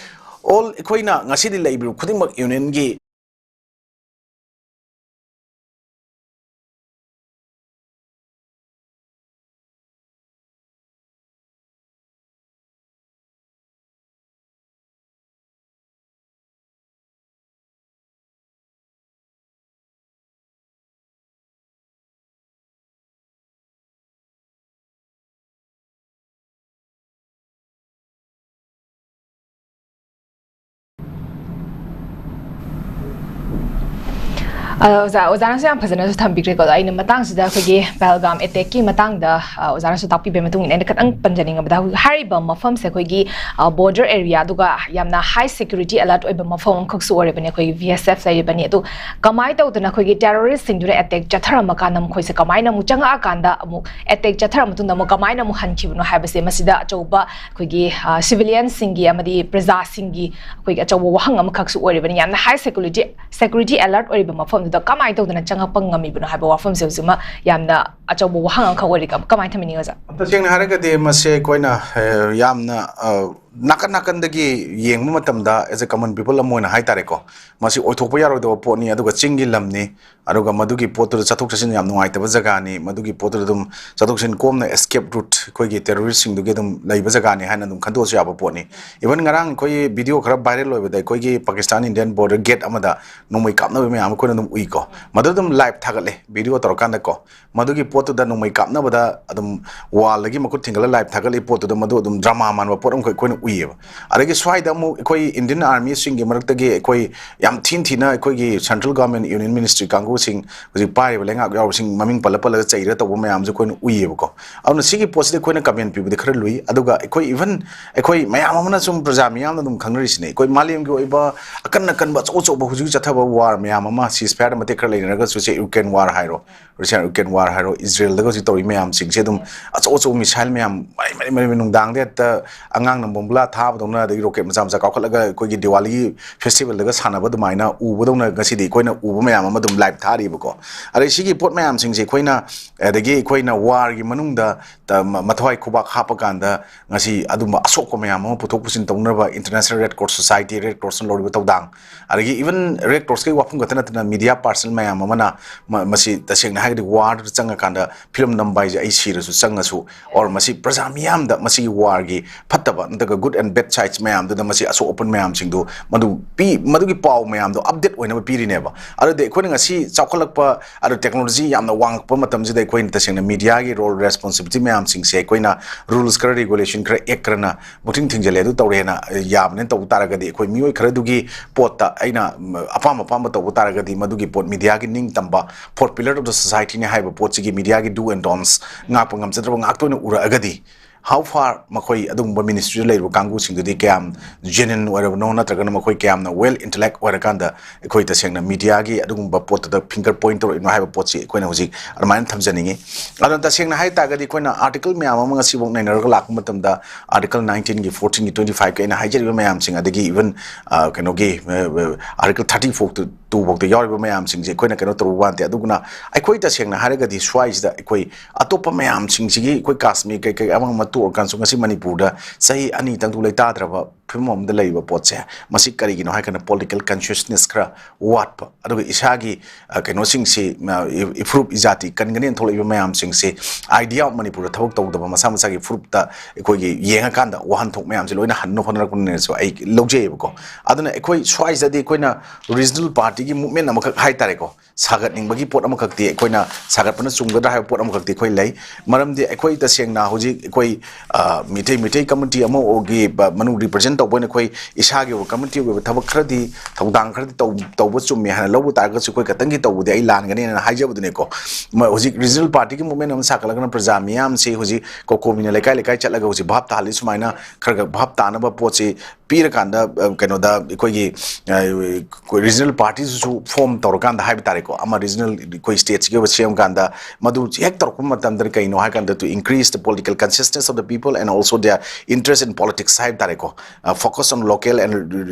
All ꯑꯩꯈꯣꯏꯅ ꯉꯁꯤꯗꯤ ꯂꯩꯕꯤꯕ ꯈꯨꯗꯤꯡꯃꯛ Union ꯒꯤ ꯑ, ꯑꯣꯖꯥ ꯑꯣꯖꯥꯅꯁꯨ ꯌꯥꯝ ꯐꯖꯅꯁꯨ ꯊꯝꯕꯤꯈ꯭ꯔꯦꯀꯣ꯫ ꯑꯗꯣ ꯑꯩꯅ ꯃꯇꯥꯡꯁꯤꯗ ꯑꯩꯈꯣꯏꯒꯤ ꯄꯍꯜꯒꯥꯝ ꯑꯦꯇꯦꯛꯀꯤ ꯃꯇꯥꯡꯗ, ꯑ, ꯑꯣꯖꯥꯅꯁꯨ ꯇꯥꯛꯄꯤꯕꯒꯤ ꯃꯇꯨꯡ ꯏꯟꯅ ꯑꯩꯅ ꯈꯤꯇꯪ ꯄꯟꯖꯅꯤꯡꯉꯕꯗ, ꯑꯩꯈꯣꯏꯒꯤ ꯍꯥꯏꯔꯤꯕ ꯃꯐꯝꯁꯦ ꯑꯩꯈꯣꯏꯒꯤ, ꯑ, ꯕꯣꯔꯗꯔ ꯑꯦꯔꯤꯌꯥ, ꯑꯗꯨꯒ ꯌꯥꯝꯅ ꯍꯥꯏ ꯁꯦꯀ꯭ꯌꯨꯔꯤꯇꯤ ꯑꯦꯂꯔꯠ ꯑꯣꯏꯕ ꯃꯐꯝ ꯑꯃꯈꯛꯁꯨ ꯑꯣꯏꯔꯤꯕꯅꯤ꯫ ꯑꯩꯈꯣꯏꯒꯤ ꯚꯤ ꯑꯦꯁ ꯑꯦꯐ ꯂꯩꯔꯤꯕꯅꯤ꯫ ꯑꯗꯣ ꯀꯃꯥꯏꯅ ꯇꯧꯗꯅ ꯑꯩꯈꯣꯏꯒꯤ ꯇꯦꯔꯣꯔꯤꯁꯁꯤꯡꯗꯨꯅ ꯑꯦꯇꯦꯛ ꯆꯠꯊꯔꯝꯃꯀꯥꯟꯗ ꯃꯈꯣꯏꯁꯦ ꯀꯃꯥꯏꯅ ꯑꯃꯨꯛ ꯆꯪꯉꯛꯑꯀꯥꯟꯗ ꯑꯃꯨꯛ ꯑꯦꯇꯦꯛ ꯆꯠꯊꯔ ꯃꯇꯨꯡꯗ ꯑꯃꯨꯛ ꯀꯃꯥꯏꯅ ꯑꯃꯨꯛ ꯍꯟꯈꯤꯕꯅꯣ ꯍꯥꯏꯕꯁꯦ, ꯃꯁꯤꯗ ꯑꯆꯧꯕ ꯑꯩꯈꯣꯏꯒꯤ, ꯑ, ꯁꯤꯚꯤꯂꯤꯌꯟꯁꯤꯡꯒꯤ ꯑꯃꯗꯤ ꯄ꯭ꯔꯖꯥꯁꯤꯡꯒꯤ ꯑꯩꯈꯣꯏꯒꯤ ꯑꯆꯧꯕ ꯋꯥꯍꯪ ꯑꯃꯈꯛꯁꯨ ꯑꯣꯏꯔꯤꯕꯅꯤ꯫ ꯌꯥꯝꯅ ꯍꯥꯏ ꯁꯦꯀ꯭ꯌꯨꯔꯤꯇꯤ ꯁꯦꯀ꯭ꯌꯨꯔꯤꯇꯤ ꯑꯦꯂꯔꯠ ꯑꯣꯏꯔꯤꯕ ꯃꯐꯝꯗꯨꯗ ꯀꯃꯥꯏꯅ ꯇꯧꯗꯅ ꯆꯪꯉꯛꯄ ꯉꯝꯃꯤꯕꯅꯣ ꯍꯥꯏꯕ ꯋꯥꯐꯝꯁꯦ ꯍꯧꯖꯤꯛꯃꯛ ꯌꯥꯝꯅ ꯑꯆꯧꯕ ꯋꯥꯍꯪ ꯑꯃꯈꯛ ꯑꯣꯏꯔꯤ꯫ ꯀꯃꯥꯏꯅ ꯊꯝꯕꯤꯅꯤꯡꯉꯤ, ꯑꯣꯖꯥ? ꯇꯁꯦꯡꯅ ꯍꯥꯏꯔꯒꯗꯤ ꯃꯁꯦ ꯑꯩꯈꯣꯏꯅ, ꯑ, ꯌꯥꯝꯅ, ꯑ, ꯅꯥꯀꯟ ꯅꯥꯀꯟꯗꯒꯤ ꯌꯦꯡꯕ ꯃꯇꯝꯗ, as a common people ꯑꯃ ꯑꯣꯏꯅ ꯍꯥꯏꯇꯥꯔꯦꯀꯣ, ꯃꯁꯤ ꯑꯣꯏꯊꯣꯛꯄ ꯌꯥꯔꯣꯏꯗꯕ ꯄꯣꯠꯅꯤ꯫ ꯑꯗꯨꯒ ꯆꯤꯡꯒꯤ ꯂꯝꯅꯤ, ꯑꯗꯨꯒ ꯃꯗꯨꯒꯤ ꯄꯣꯠꯇꯨꯗ ꯆꯠꯊꯣꯛ ꯆꯠꯁꯤꯟ ꯌꯥꯝ ꯅꯨꯡꯉꯥꯏꯇꯕ ꯖꯒꯥꯅꯤ꯫ ꯃꯗꯨꯒꯤ ꯄꯣꯠꯇꯨꯗ ꯑꯗꯨꯝ ꯆꯠꯊꯣꯛ ꯆꯠꯁꯤꯟ ꯀꯣꯝꯅ, escape route, ꯑꯩꯈꯣꯏꯒꯤ ꯇꯦꯔꯣꯔꯤꯁꯁꯤꯡꯗꯨꯒꯤ ꯑꯗꯨꯝ ꯂꯩꯕ ꯖꯒꯥꯅꯤ ꯍꯥꯏꯅ ꯑꯗꯨꯝ ꯈꯟꯗꯣꯛꯑꯁꯨ ꯌꯥꯕ ꯄꯣꯠꯅꯤ꯫ Even ꯉꯔꯥꯡ ꯑꯩꯈꯣꯏ ꯚꯤꯗꯤꯑꯣ ꯈꯔ ꯚꯥꯏꯔꯦꯜ ꯑꯣꯏꯕꯗ, ꯑꯩꯈꯣꯏꯒꯤ ꯄꯥꯀꯤꯁꯇꯥꯟ ꯏꯟꯗꯤꯌꯟ ꯕꯣꯔꯗꯔ ꯒꯦꯠ ꯑꯃꯗ ꯅꯣꯡꯃꯩ ꯀꯥꯞꯅꯕ ꯃꯌꯥꯝ ꯑꯩꯈꯣꯏꯅ ꯑꯗꯨꯝ ꯎꯏꯀꯣ꯫ ꯃꯗꯨ ꯑꯗꯨꯝ ꯂꯥꯏꯚ ꯊꯥꯒꯠꯂꯦ, ꯚꯤꯗꯤꯑꯣ ꯇꯧꯔꯀꯥꯟꯗꯀꯣ꯫ ꯃꯗꯨꯒꯤ ꯄꯣꯠꯇꯨꯗ ꯅꯣꯡꯃꯩ ꯀꯥꯞꯅꯕꯗ ꯑꯗꯨꯝ ꯋꯥꯜꯗꯒꯤ ꯃꯈꯨꯠ ꯊꯤꯡꯒꯠꯂ ꯂꯥꯏꯚ ꯊꯥꯒꯠꯂꯤ ꯄꯣꯠꯇꯨꯗ, ꯃꯗꯨ ꯑꯗꯨꯝ ꯗ꯭ꯔꯃꯥ ꯃꯥꯟꯕ ꯄꯣꯠ ꯑꯃꯈꯛ ꯑꯩꯈꯣꯏꯅ ꯎꯏꯌꯦꯕ꯫ ꯑꯗꯒꯤ ꯁ꯭ꯋꯥꯏꯗ ꯑꯃꯨꯛ ꯑꯩꯈꯣꯏ ꯏꯟꯗꯤꯌꯟ ꯑꯥꯔꯃꯤꯁꯤꯡꯒꯤ ꯃꯔꯛꯇꯒꯤ ꯑꯩꯈꯣꯏ ꯌꯥꯝ ꯊꯤꯅ ꯊꯤꯅ ꯑꯩꯈꯣꯏꯒꯤ ꯁꯦꯟꯇ꯭ꯔꯦꯜ ꯒꯣꯔꯃꯦꯟ, ꯌꯨꯅꯤꯌꯟ ꯃꯤꯅꯤꯁꯇ꯭ꯔꯤ ꯀꯥꯡꯕꯨꯁꯤꯡ, ꯍꯧꯖꯤꯛ ꯄꯥꯏꯔꯤꯕ ꯂꯩꯉꯥꯛ ꯌꯥꯎꯔꯤꯕꯁꯤꯡ ꯃꯃꯤꯡ ꯄꯜꯂ ꯄꯜꯂꯒ ꯆꯩꯔ ꯇꯧꯕ ꯃꯌꯥꯝꯁꯨ ꯑꯩꯈꯣꯏꯅ ꯎꯏꯌꯦꯕꯀꯣ꯫ ꯑꯗꯨꯅ ꯁꯤꯒꯤ ꯄꯣꯠꯁꯤꯗꯤ ꯑꯩꯈꯣꯏꯅ ꯀꯃꯦꯟ ꯄꯤꯕꯗꯤ ꯈꯔ ꯂꯨꯏ꯫ ꯑꯗꯨꯒ ꯑꯩꯈꯣꯏ, even ꯑꯩꯈꯣꯏ ꯃꯌꯥꯝ ꯑꯃꯅ ꯁꯨꯝ, ꯄ꯭ꯔꯖꯥ ꯃꯤꯌꯥꯝꯅ ꯑꯗꯨꯝ ꯈꯪꯅꯔꯤꯁꯤꯅꯦ, ꯑꯩꯈꯣꯏ ꯃꯥꯂꯦꯝꯒꯤ ꯑꯣꯏꯕ ꯑꯀꯟ ꯑꯀꯟꯕ ꯑꯆꯧ ꯑꯆꯧꯕ ꯍꯧꯖꯤꯛ ꯆꯠꯊꯕ ꯋꯥꯔ ꯃꯌꯥꯝ ꯑꯃ, ceasefire ꯃꯇꯦꯛ ꯈꯔ ꯂꯩꯅꯔꯒꯁꯨ, ꯁꯦ, ꯌꯨꯀ꯭ꯔꯦꯟ ꯋꯥꯔ ꯍꯥꯏꯔꯣ, ꯔꯨꯁꯤꯌꯥ ꯌꯨꯀ꯭ꯔꯦꯟ ꯋꯥꯔ ꯍꯥꯏꯔꯣ, ꯏꯖꯔꯦꯜꯗꯒ ꯍꯧꯖꯤꯛ ꯇꯧꯔꯤ ꯃꯌꯥꯝꯁꯤꯡꯁꯦ ꯑꯗꯨꯝ ꯑꯆꯧ ꯑꯆꯧꯕ ꯃꯤꯁꯥꯏꯜ ꯃꯌꯥꯝ ꯃꯔꯤ ꯃꯔꯤ ꯃꯔꯤ ꯅꯨꯡꯗꯥꯡꯗ ꯍꯦꯛꯇ ꯑꯉꯥꯡꯅ ꯕꯣꯝꯕꯨꯂꯥ ꯊꯥꯕꯗꯧꯅ, ꯑꯗꯒꯤ ꯔꯣꯀꯦꯠ ꯃꯆꯥ ꯃꯆꯥ ꯀꯥꯎꯈꯠꯂꯒ ꯑꯩꯈꯣꯏꯒꯤ ꯗꯤꯋꯥꯂꯤꯒꯤ ꯐꯦꯁꯇꯤꯚꯦꯜꯗꯒ ꯁꯥꯟꯅꯕ ꯑꯗꯨꯃꯥꯏꯅ ꯎꯕꯗꯧꯅ ꯉꯁꯤꯗꯤ ꯑꯩꯈꯣꯏꯅ ꯎꯕ ꯃꯌꯥꯝ ꯑꯃ ꯑꯗꯨꯝ ꯂꯥꯏꯚ ꯊꯥꯔꯤꯕꯀꯣ꯫ ꯑꯗꯩ ꯁꯤꯒꯤ ꯄꯣꯠ ꯃꯌꯥꯝꯁꯤꯡꯁꯦ ꯑꯩꯈꯣꯏꯅ, ꯑꯗꯒꯤ ꯑꯩꯈꯣꯏꯅ ꯋꯥꯔꯒꯤ ꯃꯅꯨꯡꯗ ꯇ-, ꯃ-, ꯃꯊ꯭ꯋꯥꯏ ꯈꯨꯕꯥꯛ ꯍꯥꯞꯄꯀꯥꯟꯗ ꯉꯁꯤ ꯑꯗꯨꯝꯕ ꯑꯁꯣꯛꯄ ꯃꯌꯥꯝ ꯑꯃ ꯄꯨꯊꯣꯛ ꯄꯨꯁꯤꯟ ꯇꯧꯅꯕ International Red Cross Society, red ꯀ꯭ꯔꯣꯁꯅ ꯂꯧꯔꯤꯕ ꯊꯧꯗꯥꯡ, ꯑꯗꯒꯤ even ꯔꯦꯗ ꯀ꯭ꯔꯣꯁꯀꯤ ꯋꯥꯐꯝ ꯈꯛꯇ ꯅꯠꯇꯅ ꯃꯤꯗꯤꯌꯥ ꯄꯥꯔꯁꯟ ꯃꯌꯥꯝ ꯑꯃꯅ ꯃ-, ꯃꯁꯤ ꯇꯁꯦꯡꯅ ꯍꯥꯏꯔꯒꯗꯤ ꯋꯥꯔꯗ ꯆꯪꯉꯀꯥꯟꯗ ꯐꯤꯂꯝ ꯅꯝꯕ ꯍꯥꯏꯁꯦ, ꯑꯩ ꯁꯤꯔꯁꯨ ꯆꯪꯉꯁꯨ, or ꯃꯁꯤ ꯄ꯭ꯔꯖꯥ ꯃꯤꯌꯥꯝꯗ ꯃꯁꯤꯒꯤ ꯋꯥꯔꯒꯤ ꯐꯠꯇꯕ ꯅꯠꯇ꯭ꯔꯒ good and bad sides ꯃꯌꯥꯝꯗꯨꯗ ꯃꯁꯤ ꯑꯁꯣꯛ ꯑꯄꯟ ꯃꯌꯥꯝꯁꯤꯡꯗꯨ ꯃꯗꯨ ꯄꯤ, ꯃꯗꯨꯒꯤ ꯄꯥꯎ ꯃꯌꯥꯝꯗꯣ update ꯑꯣꯏꯅꯕ ꯄꯤꯔꯤꯅꯦꯕ꯫ ꯑꯗꯨꯗꯤ ꯑꯩꯈꯣꯏꯅ ꯉꯁꯤ ꯆꯥꯎꯈꯠꯂꯛꯄ, ꯑꯗꯨ technology ꯌꯥꯝꯅ ꯋꯥꯡꯉꯛꯄ ꯃꯇꯝꯁꯤꯗ ꯑꯩꯈꯣꯏꯅ ꯇꯁꯦꯡꯅ mediaꯒꯤ role responsibility ꯃꯌꯥꯝꯁꯤꯡꯁꯦ ꯑꯩꯈꯣꯏꯅ rules ꯈꯔ, regulation ꯈꯔ, act ꯈꯔꯅ ꯃꯨꯛꯊꯤꯡ ꯊꯤꯡꯖꯤꯜꯂꯦ, ꯑꯗꯨ ꯇꯧꯔꯦꯅ ꯌꯥꯕꯅꯦꯅ ꯇꯧꯕ ꯇꯥꯔꯒꯗꯤ, ꯑꯩꯈꯣꯏ ꯃꯤꯑꯣꯏ ꯈꯔꯗꯨꯒꯤ ꯄꯣꯠꯇ ꯑꯩꯅ, ꯎꯝ, ꯑꯄꯥꯝ ꯑꯄꯥꯝꯕ ꯇꯧꯕ ꯇꯥꯔꯒꯗꯤ, ꯃꯗꯨꯒꯤ ꯄꯣꯠ mediaꯒꯤ ꯅꯤꯡꯇꯝꯕ, fourth pillar of the societyꯅꯤ ꯍꯥꯏꯕ ꯄꯣꯠꯁꯤꯒꯤ mediaꯒꯤ do and don'ts ꯉꯥꯛꯄ ꯉꯝꯖꯗ꯭ꯔꯕ ꯉꯥꯛꯇ ꯑꯣꯏꯅ ꯎꯔꯛꯑꯒꯗꯤ, how far ꯃꯈꯣꯏ ꯑꯗꯨꯒꯨꯝꯕ ministryꯗ ꯂꯩꯔꯤꯕ ꯀꯥꯡꯕꯨꯁꯤꯡꯗꯨꯗꯤ ꯀꯌꯥꯝ genuine ꯑꯣꯏꯔꯕꯅꯣ, ꯅꯠꯇ꯭ꯔꯒꯅ ꯃꯈꯣꯏ ꯀꯌꯥꯝꯅ well intellect ꯑꯣꯏꯔꯀꯥꯟꯗ ꯑꯩꯈꯣꯏ ꯇꯁꯦꯡꯅ mediaꯒꯤ ꯑꯗꯨꯒꯨꯝꯕ ꯄꯣꯠꯇꯨꯗ finger point ꯇꯧꯔꯛꯏꯅꯣ ꯍꯥꯏꯕ ꯄꯣꯠꯁꯤ ꯑꯩꯈꯣꯏꯅ ꯍꯧꯖꯤꯛ ꯑꯗꯨꯃꯥꯏꯅ ꯊꯝꯖꯅꯤꯡꯉꯤ꯫ ꯑꯗꯨꯅ ꯇꯁꯦꯡꯅ ꯍꯥꯏ ꯇꯥꯔꯒꯗꯤ, ꯑꯩꯈꯣꯏꯅ article ꯃꯌꯥꯝ ꯑꯃ ꯉꯁꯤꯐꯥꯎ ꯅꯩꯅꯔꯒ ꯂꯥꯛꯄ ꯃꯇꯝꯗ, article nineteenꯒꯤ, fourteenꯒꯤ, twenty fiveꯀꯤ ꯑꯩꯅ ꯍꯥꯏꯖꯔꯤꯕ ꯃꯌꯥꯝꯁꯤꯡ, ꯑꯗꯒꯤ even, ꯑ, ꯀꯩꯅꯣꯒꯤ, ꯑ, ꯑ, article thirty four ꯇꯨ ꯐꯥꯎꯗ ꯌꯥꯎꯔꯤꯕ ꯃꯌꯥꯝꯁꯤꯡꯁꯦ ꯑꯩꯈꯣꯏꯅ ꯀꯩꯅꯣ ꯇꯧꯔꯨꯕ ꯋꯥ ꯅꯠꯇꯦ꯫ ꯑꯗꯨꯅ ꯑꯩꯈꯣꯏ ꯇꯁꯦꯡꯅ ꯍꯥꯏꯔꯒꯗꯤ ꯁ꯭ꯋꯥꯏꯁꯤꯗ ꯑꯩꯈꯣꯏ ꯑꯇꯣꯞꯄ ꯃꯌꯥꯝꯁꯤꯡꯁꯤꯒꯤ, ꯑꯩꯈꯣꯏ ꯀꯥꯁꯃꯤꯔ ꯀꯩ ꯀꯩ ꯑꯃ ꯑꯃ ꯇꯣꯛꯑꯀꯥꯟꯁꯨ, ꯉꯁꯤ ꯃꯅꯤꯄꯨꯔꯗ ꯆꯍꯤ ꯑꯅꯤꯇꯪꯗꯨ ꯂꯩꯇꯥꯗ꯭ꯔꯕ ꯐꯤꯕꯝ ꯑꯃꯗ ꯂꯩꯕ ꯄꯣꯠꯁꯦ, ꯃꯁꯤ ꯀꯔꯤꯒꯤꯅꯣ ꯍꯥꯏ ꯀꯥꯟꯗ political consciousness ꯈꯔ ꯋꯥꯠꯄ, ꯑꯗꯨꯒ ꯏꯁꯥꯒꯤ, ꯑ, ꯀꯩꯅꯣꯁꯤꯡꯁꯤ, ꯑ, ꯏ-, ꯏꯐꯨꯔꯨꯞ ꯏꯖꯥꯇꯤ ꯀꯟꯒꯅꯦꯅ ꯊꯣꯛꯂꯛꯏꯕ ꯃꯌꯥꯝꯁꯤꯡꯁꯤ, idea of ꯃꯅꯤꯄꯨꯔꯗ ꯊꯕꯛ ꯇꯧꯗꯕ, ꯃꯁꯥ ꯃꯁꯥꯒꯤ ꯐꯨꯔꯨꯞꯇ ꯑꯩꯈꯣꯏꯒꯤ ꯌꯦꯡꯉꯀꯥꯟꯗ ꯋꯥꯍꯟꯊꯣꯛ ꯃꯌꯥꯝꯁꯦ ꯂꯣꯏꯅ ꯍꯟꯅ ꯍꯣꯠꯅꯔꯛꯄꯅꯤꯅꯁꯨ ꯑꯩ ꯂꯧꯖꯩꯑꯕꯀꯣ꯫ ꯑꯗꯨꯅ ꯑꯩꯈꯣꯏ ꯁ꯭ꯋꯥꯏꯁꯤꯗꯗꯤ ꯑꯩꯈꯣꯏꯅ regional partyꯒꯤ movement ꯑꯃꯈꯛ ꯍꯥꯏ ꯇꯥꯔꯦꯀꯣ, ꯁꯥꯒꯠꯅꯤꯡꯕꯒꯤ ꯄꯣꯠ ꯑꯃꯈꯛꯇꯤ, ꯑꯩꯈꯣꯏꯅ ꯁꯥꯒꯠꯄꯅ ꯆꯨꯝꯒꯗ꯭ꯔꯥ ꯍꯥꯏꯕ ꯄꯣꯠ ꯑꯃꯈꯛꯇꯤ ꯑꯩꯈꯣꯏ ꯂꯩ꯫ ꯃꯔꯝꯗꯤ ꯑꯩꯈꯣꯏ ꯇꯁꯦꯡꯅ ꯍꯧꯖꯤꯛ ꯑꯩꯈꯣꯏ, ꯑ, ꯃꯤꯇꯩ, ꯃꯤꯇꯩ community ꯑꯃꯒꯤ ꯕ-, ꯃꯅꯨꯡ represent ꯇꯧꯕ ꯑꯣꯏꯅ ꯑꯩꯈꯣꯏ ꯏꯁꯥꯒꯤ ꯑꯣꯏꯕ community ꯑꯣꯏꯕ ꯊꯕꯛ ꯈꯔꯗꯤ, ꯊꯧꯗꯥꯡ ꯈꯔꯗꯤ ꯇꯧ-, ꯇꯧꯕ ꯆꯨꯝꯃꯦ ꯍꯥꯏꯅ ꯂꯧꯕ ꯇꯥꯔꯒꯁꯨ, ꯑꯩꯈꯣꯏ ꯈꯛꯇꯪꯒꯤ ꯇꯧꯕꯗꯤ ꯑꯩ ꯂꯥꯟꯒꯅꯤꯅ ꯍꯥꯏꯖꯕꯗꯨꯅꯦꯀꯣ꯫ ꯃ-, ꯍꯧꯖꯤꯛ regional partyꯒꯤ movement ꯑꯃ ꯁꯥꯒꯠꯂꯒꯅ ꯄ꯭ꯔꯖꯥ ꯃꯤꯌꯥꯝꯁꯤ ꯍꯧꯖꯤꯛ ꯀꯣꯀꯣꯃꯤꯅ ꯂꯩꯀꯥꯏ ꯂꯩꯀꯥꯏ ꯆꯠꯂꯒ ꯍꯧꯖꯤꯛ ꯚꯥꯞ ꯇꯥꯍꯜꯂꯤ꯫ ꯁꯨꯃꯥꯏꯅ ꯈꯔ ꯈꯔ ꯚꯥꯞ ꯇꯥꯅꯕ ꯄꯣꯠꯁꯤ ꯄꯤꯔꯀꯥꯟꯗ, ꯑ, ꯀꯩꯅꯣꯗ ꯑꯩꯈꯣꯏꯒꯤ, ꯑ, ꯑꯩꯈꯣꯏ regional partyꯁꯤꯁꯨ form ꯇꯧꯔꯀꯥꯟꯗ ꯍꯥꯏꯕ ꯇꯥꯔꯦꯀꯣ, ꯑꯃ regional ꯑꯩꯈꯣꯏ stateꯁꯤꯒꯤ ꯑꯣꯏꯕ ꯁꯦꯝꯀꯥꯟꯗ, ꯃꯗꯨ ꯍꯦꯛ ꯇꯧꯔꯛꯄ ꯃꯇꯝꯗ ꯀꯩꯅꯣ ꯍꯥꯏ ꯀꯥꯟꯗ, to increase the political consciousness of the people and also their interest in politics ꯍꯥꯏꯕ ꯇꯥꯔꯦꯀꯣ꯫ focus on local and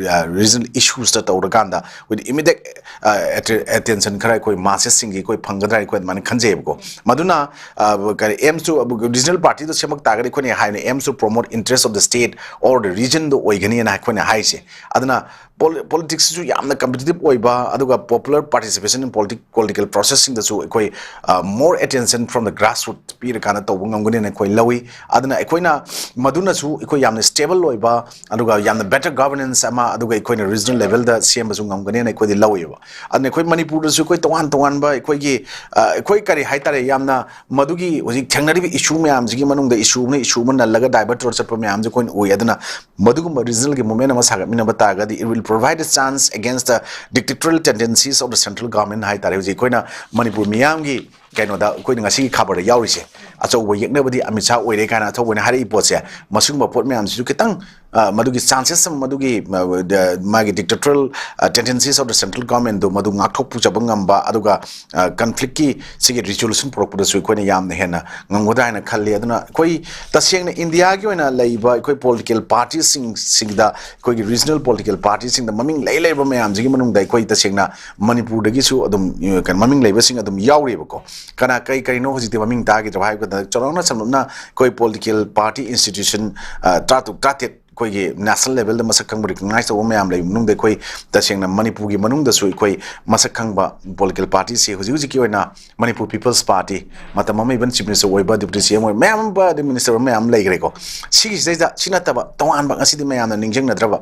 regional issues ꯇ ꯇꯧꯔꯀꯥꯟꯗ with immediate attention ꯈꯔ ꯑꯩꯈꯣꯏ ꯃꯥꯁꯦꯁꯁꯤꯡꯒꯤ ꯑꯩꯈꯣꯏ ꯐꯪꯒꯗ꯭ꯔꯥ ꯑꯩꯈꯣꯏ ꯑꯗꯨꯃꯥꯏꯅ ꯈꯟꯖꯩꯌꯦꯕꯀꯣ꯫ ꯃꯗꯨꯅ ꯀꯔꯤ aims to regional party ꯗꯣ ꯁꯦꯝꯃꯛ ꯇꯥꯔꯒꯗꯤ ꯑꯩꯈꯣꯏꯅ ꯍꯥꯏꯅ aims to promote interest of the state or the region ꯗꯣ ꯑꯣꯏꯒꯅꯤꯅ ꯑꯩꯈꯣꯏꯅ ꯍꯥꯏꯁꯦ꯫ ꯑꯗꯨꯅ politics ꯁꯤꯁꯨ ꯌꯥꯝꯅ competitive ꯑꯣꯏꯕ, ꯑꯗꯨꯒ popular participation in political process ꯁꯤꯡꯗꯁꯨ ꯑꯩꯈꯣꯏ more attention from the grassroots ꯄꯤꯔꯀꯥꯟꯗ ꯇꯧꯕ ꯉꯝꯒꯅꯤꯅ ꯑꯩꯈꯣꯏ ꯂꯧꯏ꯫ ꯑꯗꯨꯅ ꯑꯩꯈꯣꯏꯅ ꯃꯗꯨꯅꯁꯨ ꯑꯩꯈꯣꯏ ꯌꯥꯝꯅ stable ꯑꯣꯏꯕ, ꯑꯗꯨꯒ ꯌꯥꯝꯅ better governance ꯑꯃ, ꯑꯗꯨꯒ ꯑꯩꯈꯣꯏꯅ regional level ꯗ ꯁꯦꯝꯕꯁꯨ ꯉꯝꯒꯅꯤꯅ ꯑꯩꯈꯣꯏꯗꯤ ꯂꯧꯏꯕ꯫ ꯑꯗꯨꯅ ꯑꯩꯈꯣꯏ ꯃꯅꯤꯄꯨꯔꯗꯁꯨ ꯑꯩꯈꯣꯏ ꯇꯣꯉꯥꯟ ꯇꯣꯉꯥꯟꯕ ꯑꯩꯈꯣꯏꯒꯤ ꯑꯩꯈꯣꯏ ꯀꯔꯤ ꯍꯥꯏꯇꯥꯔꯦ, ꯌꯥꯝꯅ ꯃꯗꯨꯒꯤ ꯍꯧꯖꯤꯛ ꯊꯦꯡꯅꯔꯤꯕ issue ꯃꯌꯥꯝꯁꯤꯒꯤ ꯃꯅꯨꯡꯗ issue ꯑꯃꯅ issue ꯑꯃ ꯅꯜꯂꯒ divert ꯇꯧꯔ ꯆꯠꯄ ꯃꯌꯥꯝꯁꯦ ꯑꯩꯈꯣꯏꯅ ꯎꯏ꯫ ꯑꯗꯨꯅ ꯃꯗꯨꯒꯨꯝꯕ regional ꯒꯤ movement ꯑꯃ ꯁꯥꯒꯠꯃꯤꯟꯅꯕ ꯇꯥꯔꯒꯗꯤ it will provide a chance against the dictatorial tendencies of the central government ꯍꯥꯏꯇꯥꯔꯦ꯫ ꯍꯧꯖꯤꯛ ꯑꯩꯈꯣꯏꯅ ꯃꯅꯤꯄꯨꯔ ꯃꯤꯌꯥꯝꯒꯤ ꯀꯩꯅꯣꯗ ꯑꯩꯈꯣꯏꯅ ꯉꯁꯤꯒꯤ ꯈꯕꯔꯗ ꯌꯥꯎꯔꯤꯁꯦ, ꯑꯆꯧꯕ ꯌꯦꯛꯅꯕꯗꯤ ꯑꯃꯤꯠ ꯁꯥꯍ ꯑꯣꯏꯔꯦ ꯀꯥꯏꯅ ꯑꯆꯧꯕꯅ ꯍꯥꯏꯔꯛꯏ ꯄꯣꯠꯁꯦ, ꯃꯁꯤꯒꯨꯝꯕ ꯄꯣꯠ ꯃꯌꯥꯝꯁꯤꯁꯨ ꯈꯤꯇꯪ ꯃꯗꯨꯒꯤ chances ꯑꯃ, ꯃꯗꯨꯒꯤ ꯃꯥꯒꯤ dictatorial tendencies of the central government ꯗꯨ ꯃꯗꯨ ꯉꯥꯛꯊꯣꯛ ꯄꯨꯖꯕ ꯉꯝꯕ, ꯑꯗꯨꯒ conflict ꯀꯤ ꯁꯤꯒꯤ resolution ꯄꯨꯔꯛꯄꯗꯁꯨ ꯑꯩꯈꯣꯏꯅ ꯌꯥꯝꯅ ꯍꯦꯟꯅ ꯉꯝꯒꯗ꯭ꯔꯥ ꯍꯥꯏꯅ ꯈꯜꯂꯤ꯫ ꯑꯗꯨꯅ ꯑꯩꯈꯣꯏ ꯇꯁꯦꯡꯅ ꯏꯟꯗꯤꯌꯥꯒꯤ ꯑꯣꯏꯅ ꯂꯩꯔꯤꯕ ꯑꯩꯈꯣꯏ political party ꯁꯤꯡꯁꯤꯗ, ꯑꯩꯈꯣꯏꯒꯤ regional political party ꯁꯤꯡꯗ ꯃꯃꯤꯡ ꯂꯩ ꯂꯩꯔꯕ ꯃꯌꯥꯝꯁꯤꯒꯤ ꯃꯅꯨꯡꯗ ꯑꯩꯈꯣꯏ ꯇꯁꯦꯡꯅ ꯃꯅꯤꯄꯨꯔꯗꯒꯤꯁꯨ ꯑꯗꯨꯝ ꯀꯩꯅꯣ ꯃꯃꯤꯡ ꯂꯩꯕꯁꯤꯡ ꯑꯗꯨꯝ ꯌꯥꯎꯔꯤꯕꯀꯣ꯫ ꯀꯅꯥ ꯀꯩ ꯀꯔꯤꯅꯣ ꯍꯧꯖꯤꯛꯇꯤ ꯃꯃꯤꯡ ꯇꯥꯈꯤꯗ꯭ꯔꯕ ꯍꯥꯏꯕꯗ, ꯆꯥꯎꯔꯥꯛꯅ ꯁꯝꯂꯞꯅ ꯑꯩꯈꯣꯏ political party institution ꯇꯔꯥꯇꯔꯨꯛ ꯇꯔꯥꯇꯔꯦꯠ ꯑꯩꯈꯣꯏꯒꯤ national level ꯗ ꯃꯁꯛ ꯈꯪꯕ recognize ꯇꯧꯕ ꯃꯌꯥꯝ ꯂꯩꯕ ꯃꯅꯨꯡꯗ ꯑꯩꯈꯣꯏ ꯇꯁꯦꯡꯅ ꯃꯅꯤꯄꯨꯔꯒꯤ ꯃꯅꯨꯡꯗꯁꯨ ꯑꯩꯈꯣꯏ ꯃꯁꯛ ꯈꯪꯕ political party ꯁꯤ ꯍꯧꯖꯤꯛ ꯍꯧꯖꯤꯛꯀꯤ ꯑꯣꯏꯅ Manipur People's Party, ꯃꯇꯝ ꯑꯃ even Chief Minister ꯑꯣꯏꯕ, Deputy C M ꯑꯣꯏꯕ ꯃꯌꯥꯝ ꯑꯃ, ꯑꯗꯩ minister ꯑꯣꯏꯕ ꯃꯌꯥꯝ ꯑꯃ ꯂꯩꯈ꯭ꯔꯦꯀꯣ꯫ ꯁꯤꯒꯤꯁꯤꯗꯩꯗ ꯁꯤ ꯅꯠꯇꯕ ꯇꯣꯉꯥꯟꯕ ꯉꯁꯤꯗꯤ ꯃꯌꯥꯝꯅ ꯅꯤꯡꯁꯤꯡꯅꯗ꯭ꯔꯕ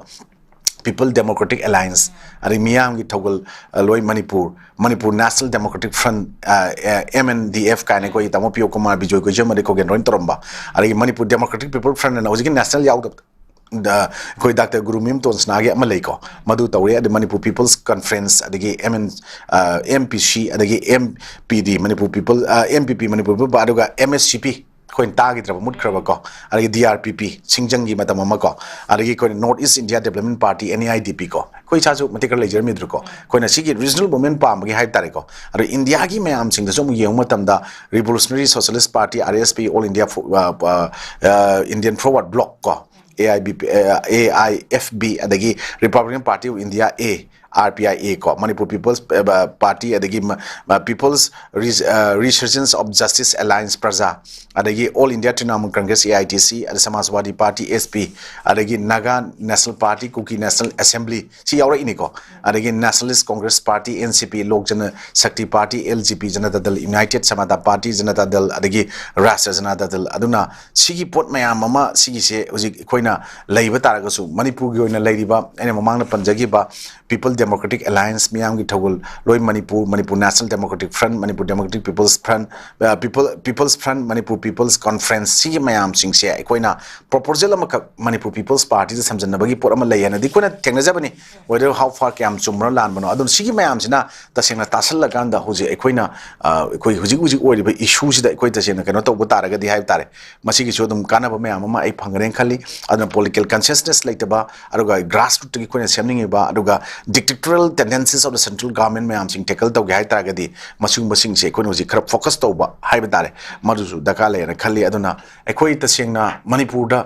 People Democratic Alliance, ꯑꯗꯩ ꯃꯤꯌꯥꯝꯒꯤ ꯊꯧꯒꯜ, ꯑ, ꯂꯣꯏ Manipur, Manipur National Democratic Front, ꯑ, ꯑ, M N D F ꯀꯥꯏꯅ ꯑꯩꯈꯣꯏ ꯇꯥꯃꯣ ꯄꯤꯌꯣ ꯀꯨꯃꯥꯔ, ꯕꯤꯖꯣꯏ ꯀꯣꯏꯖꯝ, ꯑꯗꯩ ꯈꯣꯒꯦꯟ ꯂꯣꯏ ꯇꯧꯔꯝꯕ, ꯑꯗꯒꯤ Manipur Democratic People Front ꯑꯅ ꯍꯧꯖꯤꯛꯀꯤ national ꯌꯥꯎꯗꯕ, ꯗ, ꯑꯩꯈꯣꯏ ꯗꯥꯛꯇꯔ ꯒꯨꯔꯨꯃꯌꯨꯝ ꯇꯣꯟꯁꯅꯥꯒꯤ ꯑꯃ ꯂꯩꯀꯣ, ꯃꯗꯨ ꯇꯧꯔꯦ꯫ ꯑꯗꯩ Manipur People's Conference, ꯑꯗꯒꯤ M N, ꯑ, M P C, ꯑꯗꯒꯤ M P D, Manipur People, ꯑ, M P P,ꯃꯅꯤꯄꯨꯔ People, ꯑꯗꯨꯒ M S C P, ꯑꯩꯈꯣꯏꯅ ꯇꯥꯈꯤꯗ꯭ꯔꯕ, ꯃꯨꯠꯈ꯭ꯔꯕꯀꯣ, ꯑꯗꯒꯤ D R P P, ꯁꯤꯡꯖꯪꯒꯤ ꯃꯇꯝ ꯑꯃ ꯀꯣ, ꯑꯗꯒꯤ ꯑꯩꯈꯣꯏꯅ North East India Development Party, N E I D P ꯀꯣ, ꯑꯩꯈꯣꯏ ꯏꯁꯥꯁꯨ ꯃꯇꯦꯛ ꯈꯔ ꯂꯩꯖꯔꯝꯃꯤꯗ꯭ꯔꯀꯣ꯫ ꯑꯩꯈꯣꯏꯅ ꯁꯤꯒꯤ regional movement ꯄꯥꯝꯕꯒꯤ ꯍꯥꯏ ꯇꯥꯔꯦꯀꯣ꯫ ꯑꯗꯣ ꯏꯟꯗꯤꯌꯥꯒꯤ ꯃꯌꯥꯝꯁꯤꯡꯗꯁꯨ ꯑꯃꯨꯛ ꯌꯦꯡꯕ ꯃꯇꯝꯗ Revolutionary Socialist Party, R S P, All India Fo-, ꯑ, ꯑ, ꯑ, Indian Forward Bloc ꯀꯣ, A I B P, A I F B, ꯑꯗꯒꯤ Republican Party of India, A, R P I A ꯀꯣ, Manipur People's, ꯑ, Party, ꯑꯗꯒꯤ ꯃ-, ꯃ-, People's Res-, ꯑ, Resurgence of Justice Alliance, ꯄ꯭ꯔꯖꯥ, ꯑꯗꯒꯤ All India Trinamool Congress, A I T C, ꯑꯗ Samajwadi Party, S P, ꯑꯗꯒꯤ Naga National Party, Kuki National Assembly, ꯁꯤ ꯌꯥꯎꯔꯛꯏꯅꯤꯀꯣ꯫ ꯑꯗꯒꯤ Nationalist Congress Party, N C P, Lok Jana Shakti Party, L J P, Janata Dal United, Samata Party, Janata Dal, ꯑꯗꯒꯤ Rashtra Janata Dal꯫ ꯑꯗꯨꯅ ꯁꯤꯒꯤ ꯄꯣꯠ ꯃꯌꯥꯝ ꯑꯃ, ꯁꯤꯒꯤꯁꯦ ꯍꯧꯖꯤꯛ ꯑꯩꯈꯣꯏꯅ ꯂꯩꯕ ꯇꯥꯔꯒꯁꯨ, ꯃꯅꯤꯄꯨꯔꯒꯤ ꯑꯣꯏꯅ ꯂꯩꯔꯤꯕ, ꯑꯩꯅ ꯃꯃꯥꯡꯗ ꯄꯟꯖꯈꯤꯕ People Democratic Alliance, ꯃꯤꯌꯥꯝꯒꯤ ꯊꯧꯒꯜ ꯂꯣꯏ Manipur, Manipur National Democratic Front, Manipur Democratic People's Front, ꯑ, People, People's Front, Manipur People's Conference, ꯁꯤꯒꯤ ꯃꯌꯥꯝꯁꯤꯡꯁꯦ ꯑꯩꯈꯣꯏꯅ proposal ꯑꯃꯈꯛ Manipur People's Party ꯗ ꯁꯝꯖꯟꯅꯕꯒꯤ ꯄꯣꯠ ꯑꯃ ꯂꯩ ꯍꯥꯏꯅꯗꯤ ꯑꯩꯈꯣꯏꯅ ꯊꯦꯡꯅꯖꯕꯅꯤ꯫ Whether how far, ꯀꯌꯥꯝ ꯆꯨꯝꯕꯅꯣ ꯂꯥꯟꯕꯅꯣ, ꯑꯗꯨꯅ ꯁꯤꯒꯤ ꯃꯌꯥꯝꯁꯤꯅ ꯇꯁꯦꯡꯅ ꯇꯥꯁꯜꯂꯀꯥꯟꯗ ꯍꯧꯖꯤꯛ ꯑꯩꯈꯣꯏꯅ, ꯑ, ꯑꯩꯈꯣꯏ ꯍꯧꯖꯤꯛ ꯍꯧꯖꯤꯛ ꯑꯣꯏꯔꯤꯕ issue ꯁꯤꯗ ꯑꯩꯈꯣꯏ ꯇꯁꯦꯡꯅ ꯀꯩꯅꯣ ꯇꯧꯕ ꯇꯥꯔꯒꯗꯤ ꯍꯥꯏꯕ ꯇꯥꯔꯦ, ꯃꯁꯤꯒꯤꯁꯨ ꯑꯗꯨꯝ ꯀꯥꯟꯅꯕ ꯃꯌꯥꯝ ꯑꯃ ꯑꯩ ꯐꯪꯒꯅꯦꯅ ꯈꯜꯂꯤ꯫ ꯑꯗꯨꯅ political consciousness ꯂꯩꯇꯕ, ꯑꯗꯨꯒ grassroot ꯇꯒꯤ ꯑꯩꯈꯣꯏꯅ ꯁꯦꯝꯅꯤꯡꯉꯤꯕ, ꯑꯗꯨꯒ dictatorial tendencies of the central government ꯃꯌꯥꯝꯁꯤꯡ tackle ꯇꯧꯒꯦ ꯍꯥꯏ ꯇꯥꯔꯒꯗꯤ, ꯃꯁꯤꯒꯨꯝꯕꯁꯤꯡꯁꯦ ꯑꯩꯈꯣꯏꯅ ꯍꯧꯖꯤꯛ ꯈꯔ focus ꯇꯧꯕ ꯍꯥꯏꯕ ꯇꯥꯔꯦ, ꯃꯗꯨꯁꯨ ꯗꯔꯀꯥꯔ ꯂꯩꯌꯦꯅ ꯈꯜꯂꯤ꯫ ꯑꯗꯨꯅ ꯑꯩꯈꯣꯏ ꯇꯁꯦꯡꯅ ꯃꯅꯤꯄꯨꯔꯗ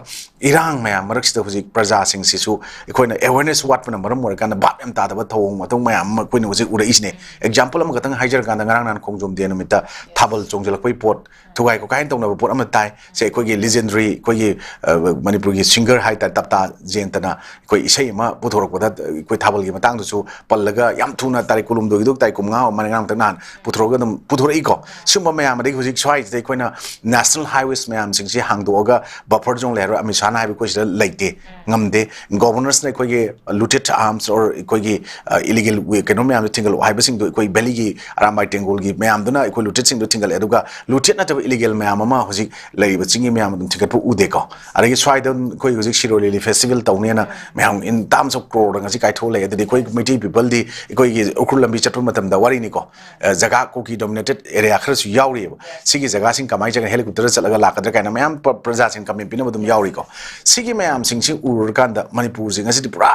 ꯏꯔꯥꯡ ꯃꯌꯥꯝ ꯃꯔꯛꯁꯤꯗ ꯍꯧꯖꯤꯛ ꯄ꯭ꯔꯖꯥꯁꯤꯡꯁꯤꯁꯨ ꯑꯩꯈꯣꯏꯅ awareness ꯋꯥꯠꯄꯅ ꯃꯔꯝ ꯑꯣꯏꯔꯀꯥꯟꯗ ꯚꯥꯞ ꯌꯥꯝ ꯇꯥꯗꯕ ꯊꯧꯑꯣꯡ ꯃꯊꯧ ꯃꯌꯥꯝ ꯑꯃ ꯑꯩꯈꯣꯏꯅ ꯍꯧꯖꯤꯛ ꯎꯔꯛꯏꯁꯤꯅꯦ꯫ Example ꯑꯃꯈꯛꯇꯪ ꯍꯥꯏꯖꯔꯀꯥꯟꯗ, ꯉꯔꯥꯡ ꯅꯍꯥꯟ ꯈꯣꯡꯖꯣꯝ ꯗꯦ ꯅꯨꯃꯤꯠꯇ ꯊꯥꯕꯜ ꯆꯣꯡꯁꯤꯜꯂꯛꯄꯒꯤ ꯄꯣꯠ, ꯊꯨꯒꯥꯏ ꯈꯣꯠꯀꯥꯏꯅ ꯇꯧꯅꯕ ꯄꯣꯠ ꯑꯃ ꯇꯥꯏ꯫ ꯁꯦ ꯑꯩꯈꯣꯏꯒꯤ legendary, ꯑꯩꯈꯣꯏꯒꯤ, ꯑ, ꯃꯅꯤꯄꯨꯔꯒꯤ singer ꯍꯥꯏ ꯇꯥꯔꯦ, ꯇꯞꯇꯥ ꯖꯌꯟꯇꯅ ꯑꯩꯈꯣꯏ ꯏꯁꯩ ꯑꯃ ꯄꯨꯊꯣꯔꯛꯄꯗ, ꯑꯩꯈꯣꯏ ꯊꯥꯕꯜꯒꯤ ꯃꯇꯥꯡꯗꯁꯨ ꯄꯜꯂꯒ ꯌꯥꯝ ꯊꯨꯅ, ꯇꯥꯔꯤꯛ ꯀꯨꯟꯍꯨꯝꯗꯣꯏꯒꯤꯗꯣ ꯇꯥꯔꯤꯛ ꯀꯨꯟꯃꯉꯥ ꯑꯃ ꯉꯔꯥꯡ ꯅꯍꯥꯟ ꯄꯨꯊꯣꯔꯛꯑꯒ ꯑꯗꯨꯝ ꯄꯨꯊꯣꯔꯛꯏꯀꯣ꯫ ꯁꯤꯒꯨꯝꯕ ꯃꯌꯥꯝ, ꯑꯗꯒꯤ ꯍꯧꯖꯤꯛ ꯁ꯭ꯋꯥꯏꯁꯤꯗ ꯑꯩꯈꯣꯏꯅ national highways ꯃꯌꯥꯝꯁꯤꯡꯁꯤ ꯍꯥꯡꯗꯣꯛꯑꯒ buffer zone ꯂꯩꯍꯜꯂꯣꯏ, ꯑꯃꯤꯠ ꯁꯥꯍꯅ ꯍꯥꯏꯕ ꯑꯩꯈꯣꯏ ꯁꯤꯗ ꯂꯩꯇꯦ, ꯉꯝꯗꯦ꯫ Governors ꯅ ꯑꯩꯈꯣꯏꯒꯤ looted arms or ꯑꯩꯈꯣꯏꯒꯤ, ꯑ, illegal ꯀꯩꯅꯣ ꯃꯌꯥꯝꯗꯣ ꯊꯤꯡꯒꯠꯂꯛꯑꯣ ꯍꯥꯏꯕꯁꯤꯡꯗꯣ, ꯑꯩꯈꯣꯏ valley ꯒꯤ ꯑꯔꯥꯝꯕꯥꯏ ꯇꯦꯡꯒꯣꯜꯒꯤ ꯃꯌꯥꯝꯗꯨꯅ ꯑꯩꯈꯣꯏ looted ꯁꯤꯡꯗꯣ ꯊꯤꯡꯒꯠꯂꯦ, ꯑꯗꯨꯒ looted ꯅꯠꯇꯕ illegal ꯃꯌꯥꯝ ꯑꯃ ꯍꯧꯖꯤꯛ ꯂꯩꯔꯤꯕ ꯆꯤꯡꯒꯤ ꯃꯌꯥꯝ ꯑꯗꯨꯝ ꯊꯤꯡꯒꯠꯄ ꯎꯗꯦꯀꯣ꯫ ꯑꯗꯒꯤ ꯁ꯭ꯋꯥꯏꯗ ꯑꯩꯈꯣꯏ ꯍꯧꯖꯤꯛ ꯁꯤꯔꯣꯏ ꯂꯤꯂꯤ festival ꯇꯧꯅꯦꯅ ꯃꯌꯥꯝ in terms of crore ꯗ ꯉꯁꯤ ꯀꯥꯏꯊꯣꯛꯑ ꯂꯩ꯫ ꯑꯗꯨꯗꯤ ꯑꯩꯈꯣꯏ ꯃꯩꯇꯩ people ꯗꯤ ꯑꯩꯈꯣꯏꯒꯤ ꯎꯈ꯭ꯔꯨꯜ ꯂꯝꯕꯤ ꯆꯠꯄ ꯃꯇꯝꯗ ꯋꯥꯔꯤꯅꯤꯀꯣ, ꯑ, ꯖꯒꯥ Kuki dominated area ꯈꯔꯁꯨ ꯌꯥꯎꯔꯤꯑꯕ꯫ ꯁꯤꯒꯤ ꯖꯒꯥꯁꯤꯡ ꯀꯃꯥꯏꯅ ꯆꯠꯀꯅꯤ, helicopter ꯗ ꯆꯠꯂꯒ ꯂꯥꯛꯀꯗ꯭ꯔꯥ ꯀꯥꯏꯅ ꯃꯌꯥꯝ ꯄ-, ꯄ꯭ꯔꯖꯥꯁꯤꯡ comment ꯄꯤꯅꯕ ꯑꯗꯨꯝ ꯌꯥꯎꯔꯤꯀꯣ꯫ ꯁꯤꯒꯤ ꯃꯌꯥꯝꯁꯤꯡꯁꯤ ꯎꯔꯨꯔꯀꯥꯟꯗ ꯃꯅꯤꯄꯨꯔꯁꯦ ꯉꯁꯤꯗꯤ ꯄꯨꯔꯥ